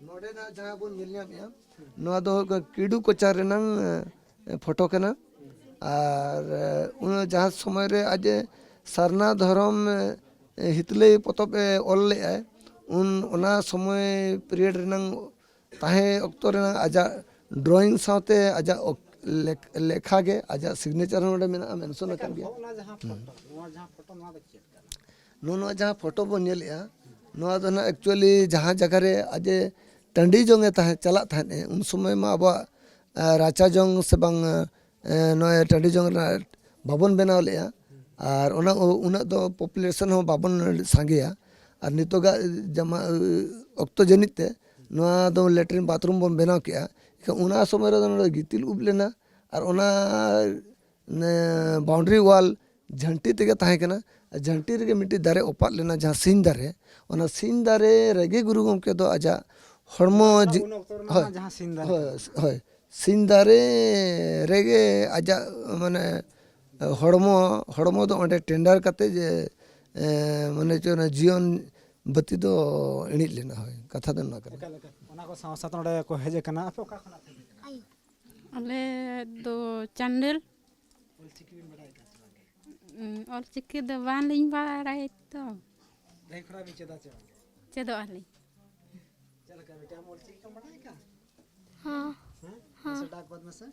ᱱᱚᱰᱮᱱᱟᱜ ᱡᱟᱦᱟᱸ ᱵᱚᱱ ᱧᱮᱞ ᱧᱟᱢᱮᱜᱼᱟ, ᱱᱚᱣᱟ ᱫᱚ ᱦᱩᱭᱩᱜ ᱠᱟᱱᱟ ᱠᱤᱰᱩ ᱠᱚᱪᱟ ᱨᱮᱱᱟᱝ, ᱮ, ᱯᱷᱳᱴᱳ ᱠᱟᱱᱟ᱾ ᱟᱨ, ᱮ, ᱚᱱᱟ ᱡᱟᱦᱟᱸ ᱥᱚᱢᱚᱭ ᱨᱮ ᱟᱡ ᱮ ᱥᱟᱨᱱᱟ ᱫᱷᱚᱨᱚᱢ, ᱮ, ᱦᱤᱛᱞᱟᱹᱭ ᱯᱚᱛᱚᱵ ᱮ ᱚᱞ ᱞᱮᱫᱼᱟᱭ, ᱩᱱ ᱚᱱᱟ ᱥᱚᱢᱚᱭ ᱯᱤᱨᱤᱭᱚᱰ ᱨᱮᱱᱟᱝ ᱛᱟᱦᱮᱸ ᱚᱠᱛᱚ ᱨᱮᱱᱟᱜ ᱟᱡᱟᱜ ᱰᱨᱚᱭᱤᱝ ᱥᱟᱶᱛᱮ ᱟᱡᱟᱜ ᱚᱠ- ᱞᱮᱠ- ᱞᱮᱠᱷᱟ ᱜᱮ, ᱟᱡᱟᱜ ᱥᱤᱜᱽᱱᱮᱪᱟᱨ ᱦᱚᱸ ᱱᱚᱰᱮ ᱢᱮᱱᱟᱜᱼᱟ, ᱢᱮᱱᱥᱚᱱ ᱟᱠᱟᱱ ᱜᱮᱭᱟ᱾ ᱦᱚᱸ, ᱚᱱᱟ ᱡᱟᱦᱟᱸ ᱯᱷᱳᱴᱳ, ᱱᱚᱣᱟ ᱡᱟᱦᱟᱸ ᱯᱷᱳᱴᱳ, ᱱᱚᱣᱟ ᱫᱚ ᱪᱮᱫ ᱠᱟᱱᱟ? ᱱᱚᱜᱼᱚ ᱱᱚᱣᱟ ᱡᱟᱦᱟᱸ ᱯᱷᱳᱴᱳ ᱵᱚᱱ ᱧᱮᱞᱮᱜᱼᱟ, ᱱᱚᱣᱟ ᱫᱚ ᱱᱟᱜ ᱮᱠᱪᱩᱭᱮᱞᱤ ᱡᱟᱦᱟᱸ ᱡᱟᱭᱜᱟ ᱨᱮ ᱟᱡ ᱮ ᱴᱟᱺᱰᱤ ᱡᱚᱝ ᱮ ᱛᱟᱦᱮᱸ ᱪᱟᱞᱟᱜ ᱛᱟᱦᱮᱸᱫ ᱮ, ᱩᱱ ᱥᱚᱢᱚᱭ ᱢᱟ ᱟᱵᱚᱣᱟᱜ, ᱮ, ᱨᱟᱪᱟ ᱡᱚᱝ ᱥᱮ ᱵᱟᱝ, ᱮ, ᱱᱚᱜᱼᱚᱭ ᱴᱟᱺᱰᱤ ᱡᱚᱝ ᱨᱮᱱᱟᱜ ᱵᱟᱵᱚᱱ ᱵᱮᱱᱟᱣ ᱞᱮᱜᱼᱟ᱾ ᱟᱨ ᱚᱱᱟ ᱩ- ᱩᱱᱟᱹᱜ ᱫᱚ ᱯᱚᱯᱩᱞᱮᱥᱚᱱ ᱦᱚᱸ ᱵᱟᱵᱚᱱ ᱥᱟᱸᱜᱮᱭᱟ᱾ ᱟᱨ ᱱᱤᱛᱚᱜᱟᱜ ᱡᱟᱢᱟ ᱚᱠᱛᱚ ᱡᱟᱹᱱᱤᱡ ᱛᱮ ᱱᱚᱣᱟ ᱫᱚ ᱞᱮᱴᱨᱤᱱ ᱵᱟᱛᱷᱨᱩᱢ ᱵᱚᱱ ᱵᱮᱱᱟᱣ ᱠᱮᱜᱼᱟ᱾ ᱮᱱᱠᱷᱟᱱ ᱚᱱᱟ ᱥᱚᱢᱚᱭ ᱨᱮᱫᱚ ᱱᱚᱰᱮ ᱜᱤᱛᱤᱞ ᱩᱵ ᱞᱮᱱᱟ᱾ ᱟᱨ ᱚᱱᱟ, ᱱᱮ, ᱵᱟᱣᱩᱱᱰᱟᱨᱤ ᱣᱟᱞ ᱡᱷᱟᱹᱱᱴᱤ ᱛᱮᱜᱮ ᱛᱟᱦᱮᱸ ᱠᱟᱱᱟ᱾ ᱟᱨ ᱡᱷᱟᱹᱱᱴᱤ ᱨᱮᱜᱮ ᱢᱤᱫᱴᱤᱡ ᱫᱟᱨᱮ ᱚᱯᱟᱫ ᱞᱮᱱᱟ, ᱡᱟᱦᱟᱸ ᱥᱤᱧ ᱫᱟᱨᱮ᱾ ᱚᱱᱟ ᱥᱤᱧ ᱫᱟᱨᱮ ᱨᱮᱜᱮ ᱜᱩᱨᱩ ᱜᱚᱢᱠᱮ ᱫᱚ ᱟᱡᱟᱜ ᱦᱚᱲᱢᱚ ᱡᱤ- ᱩᱱ ᱚᱠᱛᱚ ᱨᱮᱱᱟᱜ ᱦᱳᱭ᱾ ᱡᱟᱦᱟᱸ ᱥᱤᱧ ᱫᱟᱨᱮ᱾ ᱦᱳᱭ, ᱦᱳᱭ᱾ ᱥᱤᱧ ᱫᱟᱨᱮ ᱨᱮᱜᱮ ᱟᱡᱟᱜ ᱢᱟᱱᱮ ᱦᱚᱲᱢᱚ, ᱦᱚᱲᱢᱚ ᱫᱚ ᱚᱸᱰᱮ ᱴᱮᱱᱰᱟᱨ ᱠᱟᱛᱮ ᱡᱮ, ᱮ, ᱢᱟᱱᱮ ᱪᱮᱫ ᱚᱱᱟ ᱡᱤᱭᱚᱱ ᱵᱟᱹᱛᱤ ᱫᱚ ᱤᱬᱤᱡ ᱞᱮᱱᱟ᱾ ᱦᱳᱭ, ᱠᱟᱛᱷᱟ ᱫᱚ ᱱᱚᱣᱟ ᱠᱟᱱᱟ᱾ ᱮᱠᱟᱞ, ᱮᱠᱟᱞ᱾ ᱚᱱᱟ ᱠᱚ ᱥᱟᱶ ᱥᱟᱶᱛᱮ ᱱᱚᱰᱮ ᱠᱚ ᱦᱮᱡ ᱟᱠᱟᱱᱟ᱾ ᱟᱯᱮ ᱚᱠᱟ ᱠᱷᱚᱱᱟᱜ ᱯᱮ ᱦᱮᱡ ᱟᱠᱟᱱᱟ? ᱟᱞᱮ ᱫᱚ ᱪᱟᱱᱰᱤᱞ᱾ ᱚᱞᱪᱤᱠᱤ ᱵᱤᱱ ᱵᱟᱰᱟᱭ ᱟᱠᱟᱫ ᱥᱮ ᱵᱟᱝ? ᱩᱸ, ᱚᱞᱪᱤᱠᱤ ᱫᱚ ᱵᱟᱝᱞᱤᱧ ᱵᱟᱲᱟᱭ ᱛᱚ᱾ ᱛᱮᱦᱮᱧ ᱠᱷᱚᱱᱟᱜ ᱵᱤᱱ ᱪᱮᱫᱟ ᱪᱮ ᱵᱟᱝ? ᱪᱮᱫᱚᱜ ᱟᱹᱞᱤᱧ᱾ ᱪᱮᱫ ᱞᱮᱠᱟ ᱵᱤᱴᱤ, ᱟᱢ ᱚᱞᱪᱤᱠᱤ ᱠᱚᱢ ᱵᱟᱰᱟᱭ ᱟᱠᱟᱫ? ᱦᱚᱸ᱾ ᱦᱮᱸ? ᱦᱚᱸ᱾ ᱢᱟᱥᱮ ᱰᱟᱠ ᱜᱚᱫ ᱢᱮᱥᱮ᱾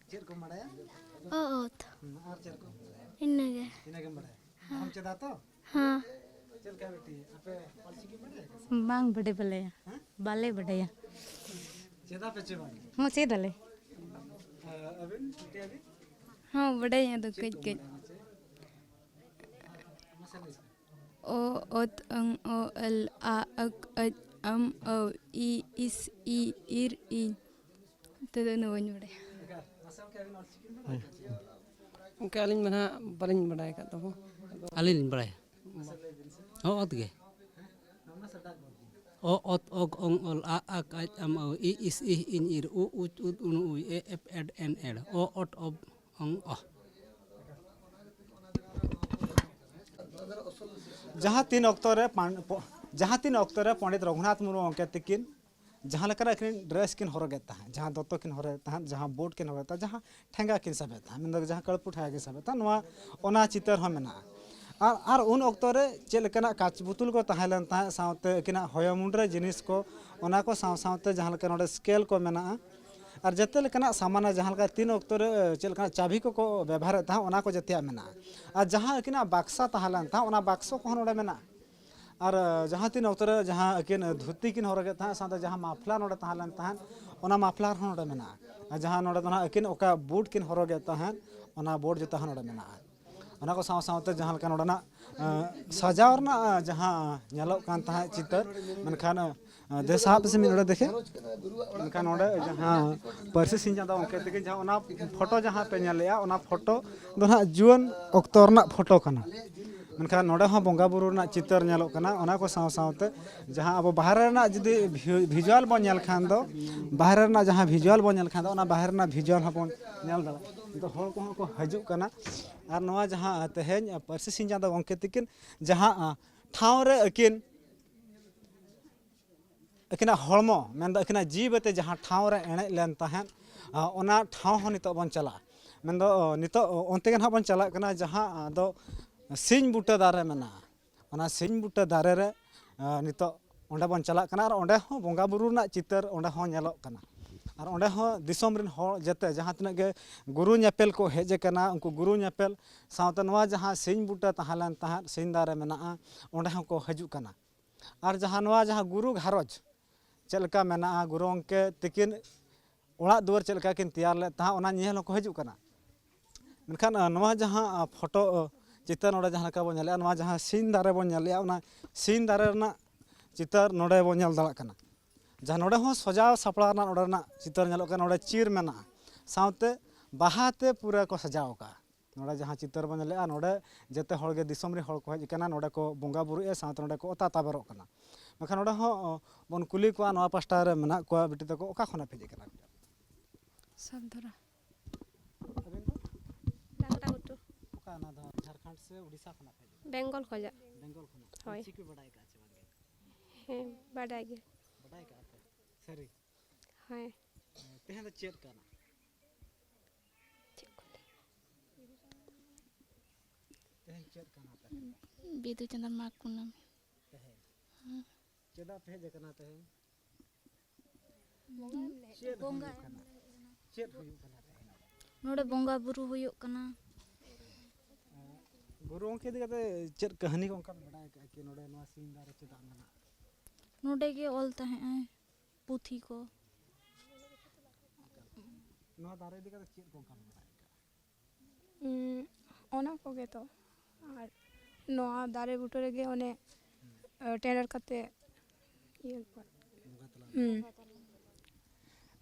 ᱪᱮᱫ ᱠᱚᱢ ᱵᱟᱲᱟᱭᱟ? ᱚ, ᱚᱛ᱾ ᱦᱩᱸ, ᱟᱨ ᱪᱮᱫ ᱠᱚ? ᱤᱱᱟᱹᱜᱮ᱾ ᱤᱱᱟᱹ ᱜᱮᱢ ᱵᱟᱲᱟᱭᱟ? ᱦᱮᱸ᱾ ᱟᱢ ᱪᱮᱫᱟ ᱛᱚ? ᱦᱮᱸ᱾ ᱪᱮᱫ ᱞᱮᱠᱟ ᱵᱤᱴᱤ? ᱟᱯᱮ ᱚᱞᱪᱤᱠᱤ ᱵᱟᱲᱟᱭᱟ ᱥᱮ? ᱵᱟᱝ ᱵᱟᱰᱟᱭ ᱵᱟᱞᱮᱭᱟ᱾ ᱦᱮᱸ? ᱵᱟᱞᱮ ᱵᱟᱰᱟᱭᱟ᱾ ᱪᱮᱫᱟ ᱯᱮ ᱪᱮ ᱵᱟᱝ? ᱦᱚᱸ, ᱪᱮᱫ ᱟᱞᱮ᱾ ᱟᱨ ᱟᱹᱵᱤᱱ, ᱵᱤᱴᱤ ᱟᱹᱵᱤᱱ? ᱦᱚᱸ, ᱵᱟᱰᱟᱭᱟᱹᱧ ᱟᱫᱚ ᱪᱮᱫ ᱠᱟᱹᱡ ᱠᱚ ᱠᱟᱹᱡ᱾ ᱵᱟᱲᱟᱭᱟ ᱪᱮ? ᱢᱟᱥᱮ ᱞᱟᱹᱭ ᱯᱮ᱾ ᱚ, ᱚᱛ, ᱚᱝ, ᱚ, ᱮᱞ, ᱟ, ᱟᱹᱠ, ᱟᱹᱪ, ᱟᱢ, ᱟᱹᱣ, ᱤ, ᱤᱥ, ᱤ, ᱤᱨ, ᱤ᱾ ᱱᱚᱛᱮ ᱫᱚ ᱩᱱᱟᱹᱜ ᱵᱟᱹᱧ ᱵᱟᱲᱟᱭᱟ᱾ ᱜᱚᱢᱠᱮ, ᱟᱹᱞᱤᱧ ᱢᱟ ᱱᱟᱦᱟᱜ ᱵᱟᱹᱞᱤᱧ ᱵᱟᱲᱟᱭ ᱟᱠᱟᱫ ᱛᱟᱵᱚ᱾ ᱟᱹᱞᱤᱧ ᱞᱤᱧ ᱵᱟᱲᱟᱭᱟ᱾ ᱦᱚᱸ, ᱚᱛ ᱜᱮ᱾ ᱚ, ᱚᱛ, ᱚᱜ, ᱚᱝ, ᱚᱞ, ᱟ, ᱟᱠ, ᱟᱡ, ᱟᱢ, ᱟᱹᱣ, ᱤ, ᱤᱥ, ᱤᱦ, ᱤᱧ, ᱤᱨ, ᱩ, ᱩᱪ, ᱩᱫ, ᱩᱱᱩ, ᱩᱭ, ᱮ, ᱮᱯ, ᱮᱰ, ᱮᱱ, ᱮᱲ, ᱚ, ᱚᱴ, ᱚᱵ, ᱚᱝ, ᱚᱦ᱾ ᱡᱟᱦᱟᱸ ᱛᱤᱱ ᱚᱠᱛᱚ ᱨᱮ ᱯᱟᱱ-, ᱯᱚ-, ᱡᱟᱦᱟᱸ ᱛᱤᱱ ᱚᱠᱛᱚ ᱨᱮ ᱯᱚᱸᱰᱤᱛ ᱨᱚᱜᱷᱩᱱᱟᱛᱷ ᱢᱩᱨᱢᱩ ᱜᱚᱢᱠᱮ ᱛᱤᱠᱤᱱ ᱡᱟᱦᱟᱸ ᱞᱮᱠᱟᱱᱟᱜ ᱟᱹᱠᱤᱱ ᱰᱨᱮᱥ ᱠᱤᱱ ᱦᱚᱨᱚᱜᱮᱫ ᱛᱟᱦᱮᱸᱫ, ᱡᱟᱦᱟᱸ ᱫᱚᱛᱚ ᱠᱤᱱ ᱦᱚᱨᱚᱜᱮᱫ ᱛᱟᱦᱮᱸᱫ, ᱡᱟᱦᱟᱸ ᱵᱩᱴ ᱠᱤᱱ ᱦᱚᱨᱚᱜᱮᱫ ᱛᱟᱦᱮᱸᱫ, ᱡᱟᱦᱟᱸ ᱴᱷᱮᱸᱜᱟ ᱠᱤᱱ ᱥᱟᱵᱮᱫ ᱛᱟᱦᱮᱸᱫ, ᱢᱮᱱᱫᱚ ᱡᱟᱦᱟᱸ ᱠᱟᱹᱲᱯᱩ ᱴᱷᱮᱸᱜᱟ ᱠᱤᱱ ᱥᱟᱵᱮᱫ ᱛᱟᱦᱮᱸᱫ, ᱱᱚᱣᱟ, ᱚᱱᱟ ᱪᱤᱛᱟᱹᱨ ᱦᱚᱸ ᱢᱮᱱᱟᱜᱼᱟ᱾ ᱟᱨ, ᱟᱨ ᱩᱱ ᱚᱠᱛᱚ ᱨᱮ ᱪᱮᱫ ᱞᱮᱠᱟᱱᱟᱜ ᱠᱟᱸᱪ ᱵᱩᱛᱩᱞ ᱠᱚ ᱛᱟᱦᱮᱸ ᱞᱮᱱ ᱛᱟᱦᱮᱸᱫ, ᱥᱟᱶᱛᱮ ᱟᱹᱠᱤᱱᱟᱜ ᱦᱚᱭᱚ ᱢᱩᱸᱰᱨᱟᱹ ᱡᱤᱱᱤᱥ ᱠᱚ, ᱚᱱᱟ ᱠᱚ ᱥᱟᱶ ᱥᱟᱶᱛᱮ ᱡᱟᱦᱟᱸ ᱞᱮᱠᱟ ᱱᱚᱰᱮ ᱥᱠᱮᱞ ᱠᱚ ᱢᱮᱱᱟᱜᱼᱟ, ᱟᱨ ᱡᱮᱛᱮ ᱞᱮᱠᱟᱱᱟᱜ ᱥᱟᱢᱟᱱ, ᱡᱟᱦᱟᱸ ᱞᱮᱠᱟ ᱛᱤᱱ ᱚᱠᱛᱚ ᱨᱮ, ᱪᱮᱫ ᱞᱮᱠᱟᱱᱟᱜ ᱪᱟᱵᱤ ᱠᱚᱠᱚ ᱵᱮᱵᱷᱟᱨᱮᱫ ᱛᱟᱦᱮᱸᱫ, ᱚᱱᱟ ᱠᱚ ᱡᱮᱛᱮᱭᱟᱜ ᱢᱮᱱᱟᱜᱼᱟ᱾ ᱟᱨ ᱡᱟᱦᱟᱸ ᱟᱹᱠᱤᱱᱟᱜ ᱵᱟᱠᱥᱟ ᱛᱟᱦᱮᱸ ᱞᱮᱱ ᱛᱟᱦᱮᱸᱫ, ᱚᱱᱟ ᱵᱟᱠᱥᱚ ᱠᱚᱦᱚᱸ ᱱᱚᱰᱮ ᱢᱮᱱᱟᱜᱼᱟ᱾ ᱟᱨ, ᱟᱸ, ᱡᱟᱦᱟᱸ ᱛᱤᱱ ᱚᱠᱛᱚ ᱨᱮ ᱡᱟᱦᱟᱸ ᱟᱹᱠᱤᱱ ᱫᱷᱩᱛᱤ ᱠᱤᱱ ᱦᱚᱨᱚᱜᱮᱫ ᱛᱟᱦᱮᱸᱫ, ᱥᱟᱶᱛᱮ ᱡᱟᱦᱟᱸ ᱢᱟᱯᱞᱟᱨ ᱱᱚᱰᱮ ᱛᱟᱦᱮᱸ ᱞᱮᱱ ᱛᱟᱦᱮᱸᱫ, ᱚᱱᱟ ᱢᱟᱯᱞᱟᱨ ᱦᱚᱸ ᱱᱚᱰᱮ ᱢᱮᱱᱟᱜᱼᱟ᱾ ᱟᱨ ᱡᱟᱦᱟᱸ ᱱᱚᱰᱮ ᱫᱚ ᱱᱟᱦᱟᱜ ᱟᱹᱠᱤᱱ ᱚᱠᱟ ᱵᱩᱴ ᱠᱤᱱ ᱦᱚᱨᱚᱜᱮᱫ ᱛᱟᱦᱮᱸᱫ, ᱚᱱᱟ ᱵᱩᱴ ᱡᱩᱛᱟᱹ ᱦᱚᱸ ᱱᱚᱰᱮ ᱢᱮᱱᱟᱜᱼᱟ᱾ ᱚᱱᱟ ᱠᱚ ᱥᱟᱶ ᱥᱟᱶᱛᱮ ᱡᱟᱦᱟᱸ ᱞᱮᱠᱟ ᱱᱚᱰᱮᱱᱟᱜ, ᱟᱸ, ᱥᱟᱡᱟᱣ ᱨᱮᱱᱟᱜ, ᱟᱸ, ᱡᱟᱦᱟᱸ ᱧᱮᱞᱚᱜ ᱠᱟᱱ ᱛᱟᱦᱮᱸᱫ ᱪᱤᱛᱟᱹᱨ, ᱢᱮᱱᱠᱷᱟᱱ, ᱟᱸ, ᱫᱮ ᱥᱟᱦᱟᱵ ᱯᱮᱥᱮ ᱢᱤᱫ ᱱᱚᱰᱮ ᱫᱮᱠᱷᱮ᱾ ᱢᱮᱱᱠᱷᱟᱱ ᱱᱚᱰᱮ ᱡᱟᱦᱟᱸ ᱯᱟᱹᱨᱥᱤ ᱥᱤᱧ ᱪᱟᱸᱫᱳ ᱜᱚᱢᱠᱮ ᱛᱟᱹᱠᱤᱱ ᱡᱟᱦᱟᱸ ᱚᱱᱟ ᱯᱷᱳᱴᱳ ᱡᱟᱦᱟᱸ ᱯᱮ ᱧᱮᱞᱮᱜᱼᱟ, ᱚᱱᱟ ᱯᱷᱳᱴᱳ ᱫᱚ ᱱᱟᱦᱟᱜ ᱡᱩᱣᱟᱹᱱ ᱚᱠᱛᱚ ᱨᱮᱱᱟᱜ ᱯᱷᱳᱴᱳ ᱠᱟᱱᱟ᱾ ᱢᱮᱱᱠᱷᱟᱱ ᱱᱚᱰᱮ ᱦᱚᱸ ᱵᱚᱸᱜᱟ ᱵᱩᱨᱩ ᱨᱮᱱᱟᱜ ᱪᱤᱛᱟᱹᱨ ᱧᱮᱞᱚᱜ ᱠᱟᱱᱟ᱾ ᱚᱱᱟ ᱠᱚ ᱥᱟᱶ ᱥᱟᱶᱛᱮ ᱡᱟᱦᱟᱸ ᱟᱵᱚ ᱵᱟᱦᱨᱮ ᱨᱮᱱᱟᱜ ᱡᱩᱫᱤ ᱵᱷᱤ- ᱵᱷᱤᱡᱩᱣᱟᱞ ᱵᱚᱱ ᱧᱮᱞ ᱠᱷᱟᱱ ᱫᱚ, ᱵᱟᱦᱨᱮ ᱨᱮᱱᱟᱜ ᱡᱟᱦᱟᱸ ᱵᱷᱤᱡᱩᱣᱟᱞ ᱵᱚᱱ ᱧᱮᱞ ᱠᱷᱟᱱ ᱫᱚ, ᱚᱱᱟ ᱵᱟᱦᱨᱮ ᱨᱮᱱᱟᱜ ᱵᱷᱤᱡᱩᱣᱟᱞ ᱦᱚᱸᱵᱚᱱ ᱧᱮᱞ ᱫᱟᱲᱮᱭᱟᱜᱼᱟ᱾ ᱱᱤᱛᱚᱜ ᱦᱚᱲ ᱠᱚᱦᱚᱸ ᱠᱚ ᱦᱤᱡᱩᱜ ᱠᱟᱱᱟ᱾ ᱟᱨ ᱱᱚᱣᱟ ᱡᱟᱦᱟᱸ ᱛᱮᱦᱮᱧ ᱯᱟᱹᱨᱥᱤ ᱥᱤᱧ ᱪᱟᱸᱫᱚ ᱜᱚᱢᱠᱮ ᱛᱤᱠᱤᱱ ᱡᱟᱦᱟᱸ ᱴᱷᱟᱶ ᱨᱮ ᱟᱹᱠᱤᱱ ᱟᱹᱠᱤᱱᱟᱜ ᱦᱚᱲᱢᱚ, ᱢᱮᱱᱫᱚ ᱟᱹᱠᱤᱱᱟᱜ ᱡᱤᱣᱤ ᱵᱟᱹᱛᱤ ᱡᱟᱦᱟᱸ ᱴᱷᱟᱶ ᱨᱮ ᱮᱱᱮᱡ ᱞᱮᱱ ᱛᱟᱦᱮᱸᱫ, ᱟ, ᱚᱱᱟ ᱴᱷᱟᱶ ᱦᱚᱸ ᱱᱤᱛᱚᱜ ᱵᱚᱱ ᱪᱟᱞᱟᱜᱼᱟ᱾ ᱢᱮᱱᱫᱚ, ᱚ, ᱱᱤᱛᱚᱜ ᱚᱱᱛᱮ ᱜᱮ ᱱᱟᱦᱟᱜ ᱵᱚᱱ ᱪᱟᱞᱟᱜ ᱠᱟᱱᱟ, ᱡᱟᱦᱟᱸ ᱫᱚ ᱥᱤᱧ ᱵᱩᱴᱟᱹ ᱫᱟᱨᱮ ᱢᱮᱱᱟᱜᱼᱟ᱾ ᱚᱱᱟ ᱥᱤᱧ ᱵᱩᱴᱟᱹ ᱫᱟᱨᱮ ᱨᱮ, ᱟ, ᱱᱤᱛᱚᱜ ᱚᱸᱰᱮ ᱵᱚᱱ ᱪᱟᱞᱟᱜ ᱠᱟᱱᱟ ᱟᱨ ᱚᱸᱰᱮ ᱦᱚᱸ ᱵᱚᱸᱜᱟ ᱵᱩᱨᱩ ᱨᱮᱱᱟᱜ ᱪᱤᱛᱟᱹᱨ ᱚᱸᱰᱮ ᱦᱚᱸ ᱧᱮᱞᱚᱜ ᱠᱟᱱᱟ᱾ ᱟᱨ ᱚᱸᱰᱮ ᱦᱚᱸ ᱫᱤᱥᱚᱢ ᱨᱮᱱ ᱦᱚᱲ ᱡᱮᱛᱮ ᱡᱟᱦᱟᱸ ᱛᱤᱱᱟᱹᱜ ᱜᱮ ᱜᱩᱨᱩ ᱧᱮᱯᱮᱞ ᱠᱚ ᱦᱮᱡ ᱟᱠᱟᱱᱟ, ᱩᱱᱠᱩ ᱜᱩᱨᱩ ᱧᱮᱯᱮᱞ ᱥᱟᱶᱛᱮ ᱱᱚᱣᱟ ᱡᱟᱦᱟᱸ ᱥᱤᱧ ᱵᱩᱴᱟᱹ ᱛᱟᱦᱮᱸ ᱞᱮᱱ ᱛᱟᱦᱮᱸᱫ, ᱥᱤᱧ ᱫᱟᱨᱮ ᱢᱮᱱᱟᱜᱼᱟ, ᱚᱸᱰᱮ ᱦᱚᱸᱠᱚ ᱦᱤᱡᱩᱜ ᱠᱟᱱᱟ᱾ ᱟᱨ ᱡᱟᱦᱟᱸ ᱱᱚᱣᱟ ᱡᱟᱦᱟᱸ ᱜᱩᱨᱩ ᱜᱷᱟᱨᱚᱸᱡᱽ ᱪᱮᱫ ᱞᱮᱠᱟ ᱢᱮᱱᱟᱜᱼᱟ, ᱜᱩᱨᱩ ᱜᱚᱢᱠᱮ ᱛᱤᱠᱤᱱ ᱚᱲᱟᱜ ᱫᱩᱣᱟᱹᱨ ᱪᱮᱫ ᱞᱮᱠᱟ ᱠᱤᱱ ᱛᱮᱭᱟᱨ ᱞᱮᱫ ᱛᱟᱦᱮᱸᱫ, ᱚᱱᱟ ᱧᱮᱞ ᱦᱚᱸᱠᱚ ᱦᱤᱡᱩᱜ ᱠᱟᱱᱟ᱾ ᱢᱮᱱᱠᱷᱟᱱ, ᱟ, ᱱᱚᱣᱟ ᱡᱟᱦᱟᱸ, ᱟ, ᱯᱷᱳᱴᱳ, ᱟ, ᱪᱤᱛᱟᱹᱨ ᱱᱚᱰᱮ ᱡᱟᱦᱟᱸ ᱞᱮᱠᱟ ᱵᱚᱱ ᱧᱮᱞᱮᱜᱼᱟ, ᱱᱚᱣᱟ ᱡᱟᱦᱟᱸ ᱥᱤᱧ ᱫᱟᱨᱮ ᱵᱚᱱ ᱧᱮᱞᱮᱜᱼᱟ, ᱚᱱᱟ ᱥᱤᱧ ᱫᱟᱨᱮ ᱨᱮᱱᱟᱜ ᱪᱤᱛᱟᱹᱨ ᱱᱚᱰᱮ ᱵᱚᱱ ᱧᱮᱞ ᱫᱟᱲᱮᱭᱟᱜ ᱠᱟᱱᱟ᱾ ᱡᱟᱦᱟᱸ ᱱᱚᱰᱮ ᱦᱚᱸ ᱥᱟᱡᱟᱣ ᱥᱟᱯᱲᱟᱣ ᱨᱮᱱᱟᱜ ᱱᱚᱰᱮ ᱨᱮᱱᱟᱜ ᱪᱤᱛᱟᱹᱨ ᱧᱮᱞᱚᱜ ᱠᱟᱱᱟ, ᱱᱚᱰᱮ ᱪᱤᱨ ᱢᱮᱱᱟᱜᱼᱟ, ᱥᱟᱶᱛᱮ ᱵᱟᱦᱟ ᱛᱮ ᱯᱩᱨᱟᱹ ᱠᱚ ᱥᱟᱡᱟᱣ ᱟᱠᱟᱫᱼᱟ᱾ ᱱᱚᱰᱮ ᱡᱟᱦᱟᱸ ᱪᱤᱛᱟᱹᱨ ᱵᱚᱱ ᱧᱮᱞᱮᱜᱼᱟ, ᱱᱚᱰᱮ ᱡᱮᱛᱮ ᱦᱚᱲ ᱜᱮ ᱫᱤᱥᱚᱢ ᱨᱮᱱ ᱦᱚᱲ ᱠᱚ ᱦᱮᱡ ᱟᱠᱟᱱᱟ, ᱱᱚᱰᱮ ᱠᱚ ᱵᱚᱸᱜᱟ ᱵᱩᱨᱩᱭᱮᱫᱼᱟ, ᱥᱟᱶᱛᱮ ᱱᱚᱰᱮ ᱠᱚ ᱚᱛᱟ ᱛᱟᱵᱮᱨᱚᱜ ᱠᱟᱱᱟ᱾ ᱢᱮᱱᱠᱷᱟᱱ ᱱᱚᱰᱮ ᱦᱚᱸ, ᱚ, ᱵᱚᱱ ᱠᱩᱞᱤ ᱠᱚᱣᱟ, ᱱᱚᱣᱟ ᱯᱟᱥᱴᱟ ᱨᱮ ᱢᱮᱱᱟᱜ ᱠᱚᱣᱟ ᱵᱤᱴᱤ ᱛᱟᱠᱚ, ᱚᱠᱟ ᱠᱷᱚᱱᱟᱜ ᱯᱮ ᱦᱮᱡ ᱟᱠᱟᱱᱟ? ᱥᱟᱵᱫᱷᱟᱨᱟ᱾ ᱟᱵᱮᱱ ᱫᱚ? ᱰᱟᱝᱨᱟ ᱜᱷᱩᱴᱩ᱾ ᱚᱠᱟ ᱚᱱᱟ ᱫᱚ ᱡᱷᱟᱲᱠᱷᱚᱸᱰ ᱥᱮ ᱩᱲᱤᱥᱥᱟ ᱠᱷᱚᱱᱟᱜ ᱯᱮ ᱦᱮᱡ ᱟᱠᱟᱱᱟ? ᱵᱮᱝᱜᱚᱞ ᱠᱷᱚᱱᱟᱜ᱾ ᱵᱮᱝᱜᱚᱞ ᱠᱷᱚᱱᱟᱜ᱾ ᱦᱳᱭ᱾ ᱚᱞᱪᱤᱠᱤ ᱯᱮ ᱵᱟᱰᱟᱭ ᱟᱠᱟᱫᱼᱟ ᱪᱮ ᱵᱟᱝ ᱜᱮ? ᱦᱮᱸ, ᱵᱟᱰᱟᱭ ᱜᱮ᱾ ᱵᱟᱰᱟᱭ ᱟᱠᱟᱫᱼᱟ ᱯᱮ? ᱥᱟᱹᱨᱤ? ᱦᱮᱸ᱾ ᱛᱮᱦᱮᱧ ᱫᱚ ᱪᱮᱫ ᱠᱟᱱᱟ? ᱪᱮᱫ ᱠᱚ ᱞᱟᱹᱭᱟ? ᱛᱮᱦᱮᱧ ᱪᱮᱫ ᱠᱟᱱᱟ ᱛᱮᱦᱮᱧ? ᱵᱤᱫᱩ ᱪᱟᱸᱫᱟᱱ ᱢᱟᱜᱽ ᱠᱩᱱᱟᱹᱢᱤ᱾ ᱛᱮᱦᱮᱧ? ᱦᱮᱸ᱾ ᱪᱮᱫᱟᱜ ᱯᱮ ᱦᱮᱡ ᱟᱠᱟᱱᱟ ᱛᱮᱦᱮᱧ? ᱪᱮᱫ ᱵᱚᱸᱜᱟ ᱦᱩᱭᱩᱜ ᱠᱟᱱᱟ? ᱪᱮᱫ ᱦᱩᱭᱩᱜ ᱠᱟᱱᱟ ᱛᱮᱦᱮᱧ? ᱱᱚᱰᱮ ᱵᱚᱸᱜᱟ ᱵᱩᱨᱩ ᱦᱩᱭᱩᱜ ᱠᱟᱱᱟ᱾ ᱜᱩᱨᱩ ᱜᱚᱢᱠᱮ ᱤᱫᱤ ᱠᱟᱛᱮ ᱪᱮᱫ ᱠᱟᱹᱦᱱᱤ ᱠᱚ ᱚᱱᱠᱟ ᱯᱮ ᱵᱟᱰᱟᱭ ᱟᱠᱟᱫᱼᱟ ᱠᱤ ᱱᱚᱰᱮ ᱱᱚᱣᱟ ᱥᱤᱧ ᱫᱟᱨᱮ ᱪᱮᱫᱟᱜ ᱢᱮᱱᱟᱜᱼᱟ? ᱱᱚᱰᱮ ᱜᱮ ᱚᱞ ᱛᱟᱦᱮᱸᱜ ᱟᱭ ᱯᱩᱛᱷᱤ ᱠᱚ᱾ ᱱᱚᱣᱟ ᱫᱟᱨᱮ ᱤᱫᱤ ᱠᱟᱛᱮ ᱪᱮᱫ ᱠᱚ ᱚᱱᱠᱟ ᱯᱮ ᱵᱟᱰᱟᱭ ᱟᱠᱟᱫᱼᱟ? ᱩᱸ, ᱚᱱᱟ ᱠᱚᱜᱮ ᱛᱚ᱾ ᱟᱨ ᱱᱚᱣᱟ ᱫᱟᱨᱮ ᱵᱩᱴᱟᱹ ᱨᱮᱜᱮ ᱚᱱᱮ, ᱟᱹ, ᱴᱮᱸᱰᱟᱨ ᱠᱟᱛᱮ ᱤᱭᱟᱹ ᱠᱚ᱾ ᱵᱚᱸᱜᱟ ᱛᱟᱞᱟ ᱨᱮ᱾ ᱦᱩᱸ᱾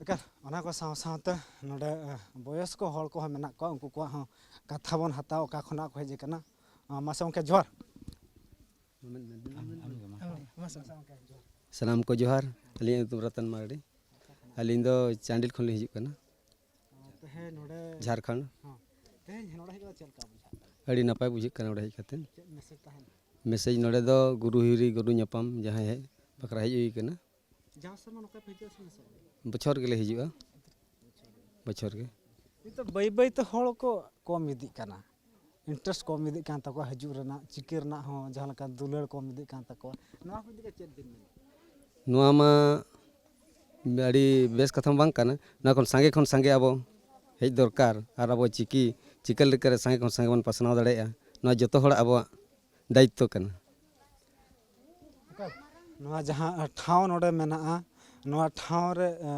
ᱮᱠᱟᱞ, ᱚᱱᱟ ᱠᱚ ᱥᱟᱶ ᱥᱟᱶᱛᱮ ᱱᱚᱰᱮ, ᱟᱹ, ᱵᱚᱭᱚᱥᱠᱚ ᱦᱚᱲ ᱠᱚᱦᱚᱸ ᱢᱮᱱᱟᱜ ᱠᱚᱣᱟ, ᱩᱱᱠᱩ ᱠᱚᱣᱟᱜ ᱦᱚᱸ ᱠᱟᱛᱷᱟ ᱵᱚᱱ ᱦᱟᱛᱟᱣᱟ, ᱚᱠᱟ ᱠᱷᱚᱱᱟᱜ ᱠᱚ ᱦᱮᱡ ᱟᱠᱟᱱᱟ᱾ ᱢᱟᱥᱮ ᱜᱚᱢᱠᱮ ᱡᱚᱦᱟᱨ᱾ ᱢᱟᱥᱮ ᱜᱚᱢᱠᱮ ᱡᱚᱦᱟᱨ᱾ ᱥᱟᱱᱟᱢ ᱠᱚ ᱡᱚᱦᱟᱨ᱾ ᱟᱹᱞᱤᱧᱟᱜ ᱧᱩᱛᱩᱢ ᱨᱚᱛᱚᱱ ᱢᱟᱨᱰᱤ᱾ ᱟᱹᱞᱤᱧ ᱫᱚ ᱪᱟᱱᱰᱤᱞ ᱠᱷᱚᱱ ᱞᱤᱧ ᱦᱤᱡᱩᱜ ᱠᱟᱱᱟ᱾ ᱛᱮᱦᱮᱧ ᱱᱚᱰᱮ ᱡᱷᱟᱲᱠᱷᱚᱸᱰ᱾ ᱦᱚᱸ᱾ ᱛᱮᱦᱮᱧ ᱱᱚᱰᱮ ᱦᱮᱡ ᱠᱟᱛᱮ ᱪᱮᱫ ᱞᱮᱠᱟ ᱵᱩᱡᱷᱟᱹᱜ ᱠᱟᱱᱟ? ᱟᱹᱰᱤ ᱱᱟᱯᱟᱭ ᱵᱩᱡᱷᱟᱹᱜ ᱠᱟᱱᱟ ᱱᱚᱰᱮ ᱦᱮᱡ ᱠᱟᱛᱮ᱾ ᱪᱮᱫ ᱢᱮᱥᱮᱡᱽ ᱛᱟᱦᱮᱱ? ᱢᱮᱥᱮᱡᱽ ᱱᱚᱰᱮ ᱫᱚ ᱜᱩᱨᱩ ᱦᱤᱨᱤ ᱜᱩᱨᱩ ᱧᱟᱯᱟᱢ ᱡᱟᱦᱟᱸᱭ ᱦᱮᱡ ᱵᱟᱠᱷᱨᱟ ᱦᱮᱡ ᱦᱩᱭ ᱠᱟᱱᱟ᱾ ᱡᱟᱣ ᱥᱮᱨᱢᱟ ᱱᱚᱝᱠᱟ ᱯᱮ ᱦᱤᱡᱩᱜᱼᱟ ᱥᱮ ᱢᱮᱥᱮᱡᱽ? ᱵᱚᱪᱷᱚᱨ ᱜᱮᱞᱮ ᱦᱤᱡᱩᱜᱼᱟ᱾ ᱵᱚᱪᱷᱚᱨ ᱜᱮ᱾ ᱱᱤᱛᱚᱜ ᱵᱟᱹᱭ ᱵᱟᱹᱭ ᱛᱮ ᱦᱚᱲ ᱠᱚ ᱠᱚᱢ ᱤᱫᱤᱜ ᱠᱟᱱᱟ, ᱤᱱᱴᱟᱨᱮᱥᱴ ᱠᱚᱢ ᱤᱫᱤᱜ ᱠᱟᱱ ᱛᱟᱠᱚᱣᱟ, ᱦᱤᱡᱩᱜ ᱨᱮᱱᱟᱜ, ᱪᱤᱠᱟᱹ ᱨᱮᱱᱟᱜ ᱦᱚᱸ ᱡᱟᱦᱟᱸ ᱞᱮᱠᱟ ᱫᱩᱞᱟᱹᱲ ᱠᱚᱢ ᱤᱫᱤᱜ ᱠᱟᱱ ᱛᱟᱠᱚᱣᱟ᱾ ᱱᱚᱣᱟ ᱠᱚ ᱤᱫᱤ ᱠᱟᱛᱮ ᱪᱮᱫ ᱵᱤᱱ ᱢᱮᱱᱟ? ᱱᱚᱣᱟ ᱢᱟ ᱟᱹᱰᱤ ᱵᱮᱥ ᱠᱟᱛᱷᱟ ᱢᱟ ᱵᱟᱝ ᱠᱟᱱᱟ᱾ ᱱᱚᱣᱟ ᱠᱷᱚᱱ ᱥᱟᱸᱜᱮ ᱠᱷᱚᱱ ᱥᱟᱸᱜᱮ ᱟᱵᱚ ᱦᱮᱡ ᱫᱚᱨᱠᱟᱨ, ᱟᱨ ᱟᱵᱚ ᱪᱤᱠᱤ ᱪᱤᱠᱟᱹ ᱞᱮᱠᱟᱨᱮ ᱥᱟᱸᱜᱮ ᱠᱷᱚᱱ ᱥᱟᱸᱜᱮ ᱵᱚᱱ ᱯᱟᱥᱱᱟᱣ ᱫᱟᱲᱮᱭᱟᱜᱼᱟ, ᱱᱚᱣᱟ ᱡᱚᱛᱚ ᱦᱚᱲᱟᱜ ᱟᱵᱚᱣᱟᱜ ᱫᱟᱭᱤᱛᱛᱚ ᱠᱟᱱᱟ᱾ ᱱᱚᱣᱟ ᱡᱟᱦᱟᱸ ᱴᱷᱟᱶ ᱱᱚᱰᱮ ᱢᱮᱱᱟᱜᱼᱟ, ᱱᱚᱣᱟ ᱴᱷᱟᱶ ᱨᱮ, ᱮ,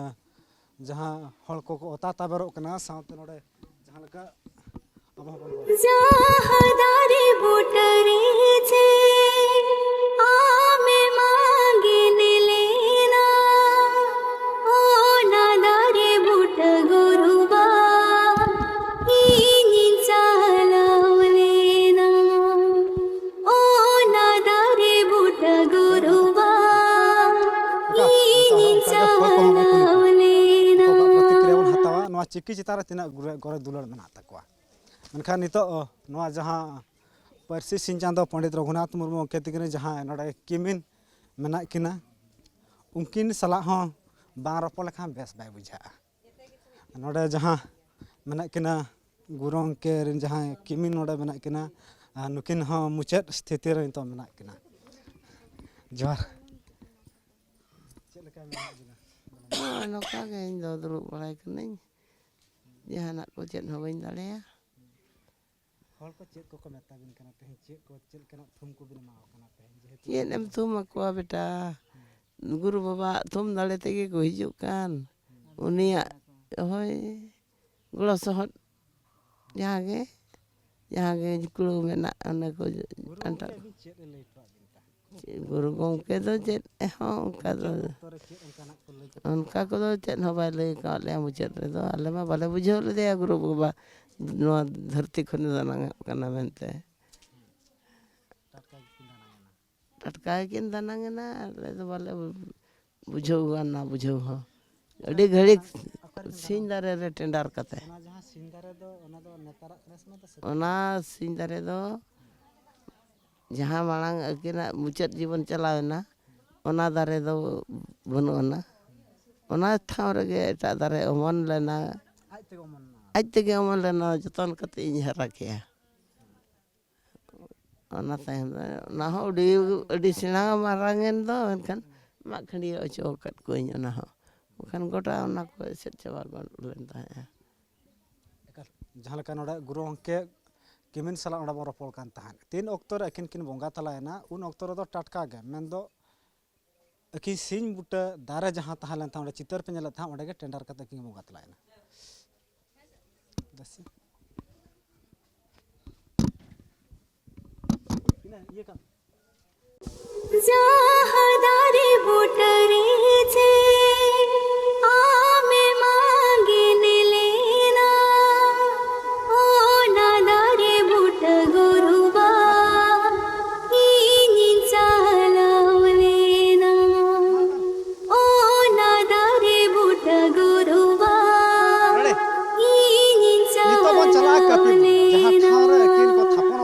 ᱡᱟᱦᱟᱸ ᱦᱚᱲ ᱠᱚᱠᱚ ᱚᱛᱟ ᱛᱟᱵᱮᱨᱚᱜ ᱠᱟᱱᱟ, ᱥᱟᱶᱛᱮ ᱱᱚᱰᱮ ᱡᱟᱦᱟᱸ ᱞᱮᱠᱟ ᱟᱵᱚ ᱦᱚᱸᱵᱚᱱ ᱨᱚᱲ᱾ ᱡᱟᱦᱟᱸ ᱫᱟᱨᱮ ᱵᱩᱴᱟᱹ ᱨᱮ ᱪᱮ ᱟᱢᱮᱢ ᱟᱸᱜᱮᱱ ᱞᱮᱱᱟ, ᱚᱱᱟ ᱫᱟᱨᱮ ᱵᱩᱴᱟᱹ ᱜᱩᱨᱩ ᱵᱟᱵᱟ ᱤᱧᱤᱧ ᱪᱟᱞᱟᱣ ᱞᱮᱱᱟ, ᱚᱱᱟ ᱫᱟᱨᱮ ᱵᱩᱴᱟᱹ ᱜᱩᱨᱩ ᱵᱟᱵᱟ ᱚᱱᱠᱟ, ᱚᱱᱠᱟ, ᱤᱧᱤᱧ ᱚᱱᱠᱟ ᱜᱮ ᱦᱚᱲ ᱠᱚᱦᱚᱸ ᱵᱚᱱ ᱠᱩᱞᱤ ᱠᱚᱣᱟ᱾ ᱪᱟᱞᱟᱣ ᱞᱮᱱᱟ᱾ ᱚᱠᱚᱭ ᱠᱚᱣᱟᱜ ᱯᱨᱚᱛᱤᱠᱨᱤᱭᱟ ᱵᱚᱱ ᱦᱟᱛᱟᱣᱟ, ᱱᱚᱣᱟ ᱪᱤᱠᱤ ᱪᱮᱛᱟᱱ ᱨᱮ ᱛᱤᱱᱟᱹᱜ ᱜᱚᱨᱚ-, ᱜᱚᱨᱚᱡᱽ ᱫᱩᱞᱟᱹᱲ ᱢᱮᱱᱟᱜ ᱛᱟᱠᱚᱣᱟ᱾ ᱢᱮᱱᱠᱷᱟᱱ ᱱᱤᱛᱚᱜ, ᱚ, ᱱᱚᱣᱟ ᱡᱟᱦᱟᱸ ᱯᱟᱹᱨᱥᱤ ᱥᱤᱧ ᱪᱟᱸᱫᱚ ᱯᱚᱸᱰᱤᱛ ᱨᱚᱜᱷᱩᱱᱟᱛᱷ ᱢᱩᱨᱢᱩ ᱜᱚᱢᱠᱮ ᱛᱤᱠᱤᱱ ᱨᱮᱱ ᱡᱟᱦᱟᱸᱭ ᱱᱚᱰᱮ ᱠᱤᱢᱤᱱ ᱢᱮᱱᱟᱜ ᱠᱤᱱᱟ, ᱩᱱᱠᱤᱱ ᱥᱟᱞᱟᱜ ᱦᱚᱸ ᱵᱟᱝ ᱨᱚᱯᱚᱲ ᱞᱮᱠᱷᱟᱱ ᱵᱮᱥ ᱵᱟᱭ ᱵᱩᱡᱷᱟᱹᱜᱼᱟ᱾ ᱱᱚᱰᱮ ᱡᱟᱦᱟᱸ ᱢᱮᱱᱟᱜ ᱠᱤᱱᱟ ᱜᱩᱨᱩ ᱜᱚᱢᱠᱮ ᱨᱮᱱ ᱡᱟᱦᱟᱸᱭ ᱠᱤᱢᱤᱱ ᱱᱚᱰᱮ ᱢᱮᱱᱟᱜ ᱠᱤᱱᱟ, ᱟᱨ ᱱᱩᱠᱤᱱ ᱦᱚᱸ ᱢᱩᱪᱟᱹᱫ ᱥᱛᱷᱤᱛᱤ ᱨᱮ ᱱᱤᱛᱚᱜ ᱢᱮᱱᱟᱜ ᱠᱤᱱᱟ᱾ ᱡᱚᱦᱟᱨ᱾ ᱪᱮᱫ ᱞᱮᱠᱟ ᱢᱮᱱᱟᱜ ᱵᱤᱱᱟ? ᱱᱚᱝᱠᱟ ᱜᱮ ᱤᱧ ᱫᱚ ᱫᱩᱲᱩᱵ ᱵᱟᱲᱟᱭ ᱠᱟᱹᱱᱟᱹᱧ, ᱡᱟᱦᱟᱱᱟᱜ ᱠᱚ ᱪᱮᱫ ᱦᱚᱸ ᱵᱟᱹᱧ ᱫᱟᱲᱮᱭᱟᱜᱼᱟ᱾ ᱦᱚᱲ ᱠᱚ ᱪᱮᱫ ᱠᱚᱠᱚ ᱢᱮᱛᱟ ᱵᱤᱱ ᱠᱟᱱᱟ ᱛᱮᱦᱮᱧ? ᱪᱮᱫ ᱠᱚ, ᱪᱮᱫ ᱞᱮᱠᱟᱱᱟᱜ ᱛᱷᱩᱢ ᱠᱚᱵᱤᱱ ᱮᱢᱟ ᱠᱚ ᱠᱟᱱᱟ ᱛᱮᱦᱮᱧ? ᱡᱮᱦᱮᱛᱩ ᱪᱮᱫ ᱮᱢ ᱛᱷᱩᱢ ᱟᱠᱚᱣᱟ ᱵᱮᱴᱟ? ᱜᱩᱨᱩ ᱵᱟᱵᱟᱣᱟᱜ ᱛᱷᱩᱢ ᱫᱟᱲᱮ ᱛᱮᱜᱮ ᱠᱚ ᱦᱤᱡᱩᱜ ᱠᱟᱱ᱾ ᱩᱱᱤᱭᱟᱜ, ᱦᱳᱭ, ᱜᱚᱲᱚ ᱥᱚᱦᱚᱫ ᱡᱟᱦᱟᱸ ᱜᱮ, ᱡᱟᱦᱟᱸ ᱜᱮ ᱠᱩᱲᱟᱹᱣ ᱢᱮᱱᱟᱜ ᱚᱱᱟ ᱠᱚ ᱜᱩᱨᱩ ᱟᱱᱴᱟᱜ᱾ ᱜᱚᱢᱠᱮ ᱟᱹᱵᱤᱱ ᱪᱮᱫ ᱮ ᱞᱟᱹᱭ ᱦᱚᱴᱚᱣᱟᱫ ᱵᱤᱱ ᱛᱟᱦᱮᱸᱫ? ᱪᱮᱫ ᱜᱩᱨᱩ ᱜᱚᱢᱠᱮ ᱫᱚ ᱪᱮᱫ ᱦᱚᱸ ᱚᱱᱠᱟ ᱫᱚ, ᱢᱩᱪᱟᱹᱫ ᱚᱠᱛᱚ ᱨᱮ ᱪᱮᱫ ᱚᱱᱠᱟᱱᱟᱜ ᱠᱚ ᱞᱟᱹᱭ ᱦᱚᱴᱚ ᱚᱱᱠᱟ ᱠᱚᱫᱚ ᱪᱮᱫ ᱦᱚᱸ ᱵᱟᱭ ᱞᱟᱹᱭ ᱠᱟᱣᱟᱫ ᱞᱮᱭᱟ ᱢᱩᱪᱟᱹᱫ ᱨᱮᱫᱚ᱾ ᱟᱞᱮ ᱢᱟ ᱵᱟᱞᱮ ᱵᱩᱡᱷᱟᱹᱣ ᱞᱮᱫᱮᱭᱟ ᱜᱩᱨᱩ ᱵᱟᱵᱟ ᱱᱚᱣᱟ ᱫᱷᱟᱹᱨᱛᱤ ᱠᱷᱚᱱᱮ ᱡᱟᱱᱟᱢᱚᱜ ᱠᱟᱱᱟ ᱢᱮᱱᱛᱮ᱾ ᱴᱟᱴᱠᱟ ᱜᱮᱠᱤᱱ ᱫᱟᱱᱟᱝ ᱮᱱᱟ, ᱟᱞᱮ ᱫᱚ ᱵᱟᱞᱮ ᱵᱩᱡᱷᱟᱹᱣ ᱜᱟᱱᱟ ᱵᱩᱡᱷᱟᱹᱣ ᱦᱚᱸ᱾ ᱟᱹᱰᱤ ᱜᱷᱟᱹᱲᱤᱡ ᱥᱤᱧ ᱫᱟᱨᱮ ᱨᱮ ᱴᱮᱸᱰᱟᱨ ᱠᱟᱛᱮ᱾ ᱚᱱᱟ ᱡᱟᱦᱟᱸ ᱥᱤᱧ ᱫᱟᱨᱮ ᱫᱚ, ᱚᱱᱟ ᱫᱚ ᱱᱮᱛᱟᱨᱟᱜ ᱠᱟᱱᱟ ᱥᱮ ᱱᱚᱣᱟ ᱫᱚ ᱥᱮᱫᱟᱭ? ᱚᱱᱟ ᱥᱤᱧ ᱫᱟᱨᱮ ᱫᱚ ᱡᱟᱦᱟᱸ ᱢᱟᱲᱟᱝ ᱟᱹᱠᱤᱱᱟᱜ ᱢᱩᱪᱟᱹᱫ ᱡᱤᱵᱚᱱ ᱪᱟᱞᱟᱣ ᱮᱱᱟ, ᱚᱱᱟ ᱫᱟᱨᱮ ᱫᱚ ᱵᱟᱹᱱᱩᱜ ᱟᱱᱟ᱾ ᱚᱱᱟ ᱴᱷᱟᱶ ᱨᱮᱜᱮ ᱮᱴᱟᱜ ᱫᱟᱨᱮ ᱚᱢᱚᱱ ᱞᱮᱱᱟ᱾ ᱟᱡ ᱛᱮᱜᱮ ᱚᱢᱚᱱ ᱮᱱᱟ? ᱟᱡ ᱛᱮᱜᱮ ᱚᱢᱚᱱ ᱞᱮᱱᱟ, ᱡᱚᱛᱚᱱ ᱠᱟᱛᱮ ᱤᱧ ᱦᱟᱨᱟ ᱠᱮᱜᱼᱟ᱾ ᱚᱱᱟ ᱛᱟᱭᱚᱢ ᱫᱚ ᱚᱱᱟ ᱦᱚᱸ ᱟᱹᱰᱤ, ᱟᱹᱰᱤ ᱥᱮᱬᱟ ᱢᱟᱨᱟᱝ ᱮᱱ ᱫᱚ, ᱮᱱᱠᱷᱟᱱ ᱢᱟᱜ ᱠᱷᱟᱹᱱᱰᱭᱟᱹ ᱦᱚᱪᱚ ᱟᱠᱟᱫ ᱠᱚᱣᱟᱹᱧ ᱚᱱᱟ ᱦᱚᱸ᱾ ᱵᱟᱠᱷᱟᱱ ᱜᱚᱴᱟ ᱚᱱᱟ ᱠᱚ ᱮᱥᱮᱫ ᱪᱟᱵᱟ ᱜᱚᱫ ᱞᱮᱱ ᱛᱟᱦᱮᱸᱫᱼᱟ᱾ ᱮᱠᱟᱞ, ᱡᱟᱦᱟᱸ ᱞᱮᱠᱟ ᱱᱚᱰᱮ ᱜᱩᱨᱩ ᱜᱚᱢᱠᱮ ᱠᱤᱢᱤᱱ ᱥᱟᱞᱟᱜ ᱚᱸᱰᱮ ᱵᱚᱱ ᱨᱚᱯᱚᱲ ᱠᱟᱱ ᱛᱟᱦᱮᱸᱫ, ᱛᱤᱱ ᱚᱠᱛᱚ ᱨᱮ ᱟᱹᱠᱤᱱ ᱠᱤᱱ ᱵᱚᱸᱜᱟ ᱛᱟᱞᱟᱭᱮᱱᱟ, ᱩᱱ ᱚᱠᱛᱚ ᱨᱮᱫᱚ ᱴᱟᱴᱠᱟ ᱜᱮ, ᱢᱮᱱᱫᱚ ᱟᱹᱠᱤᱱ ᱥᱤᱧ ᱵᱩᱴᱟᱹ ᱫᱟᱨᱮ ᱡᱟᱦᱟᱸ ᱛᱟᱦᱮᱸ ᱞᱮᱱ ᱛᱟᱦᱮᱸᱫ, ᱚᱸᱰᱮ ᱪᱤᱛᱟᱹᱨ ᱯᱮ ᱧᱮᱞᱮᱫ ᱛᱟᱦᱮᱸᱫ, ᱚᱸᱰᱮ ᱜᱮ ᱴᱮᱸᱰᱟᱨ ᱠᱟᱛᱮ ᱠᱤᱱ ᱵᱚᱸᱜᱟ ᱛᱟᱞᱟᱭᱮᱱᱟ᱾ ᱫᱮᱥᱤ᱾ ᱤᱱᱟᱹ ᱤᱭᱟᱹ ᱠᱟᱜ ᱢᱮ᱾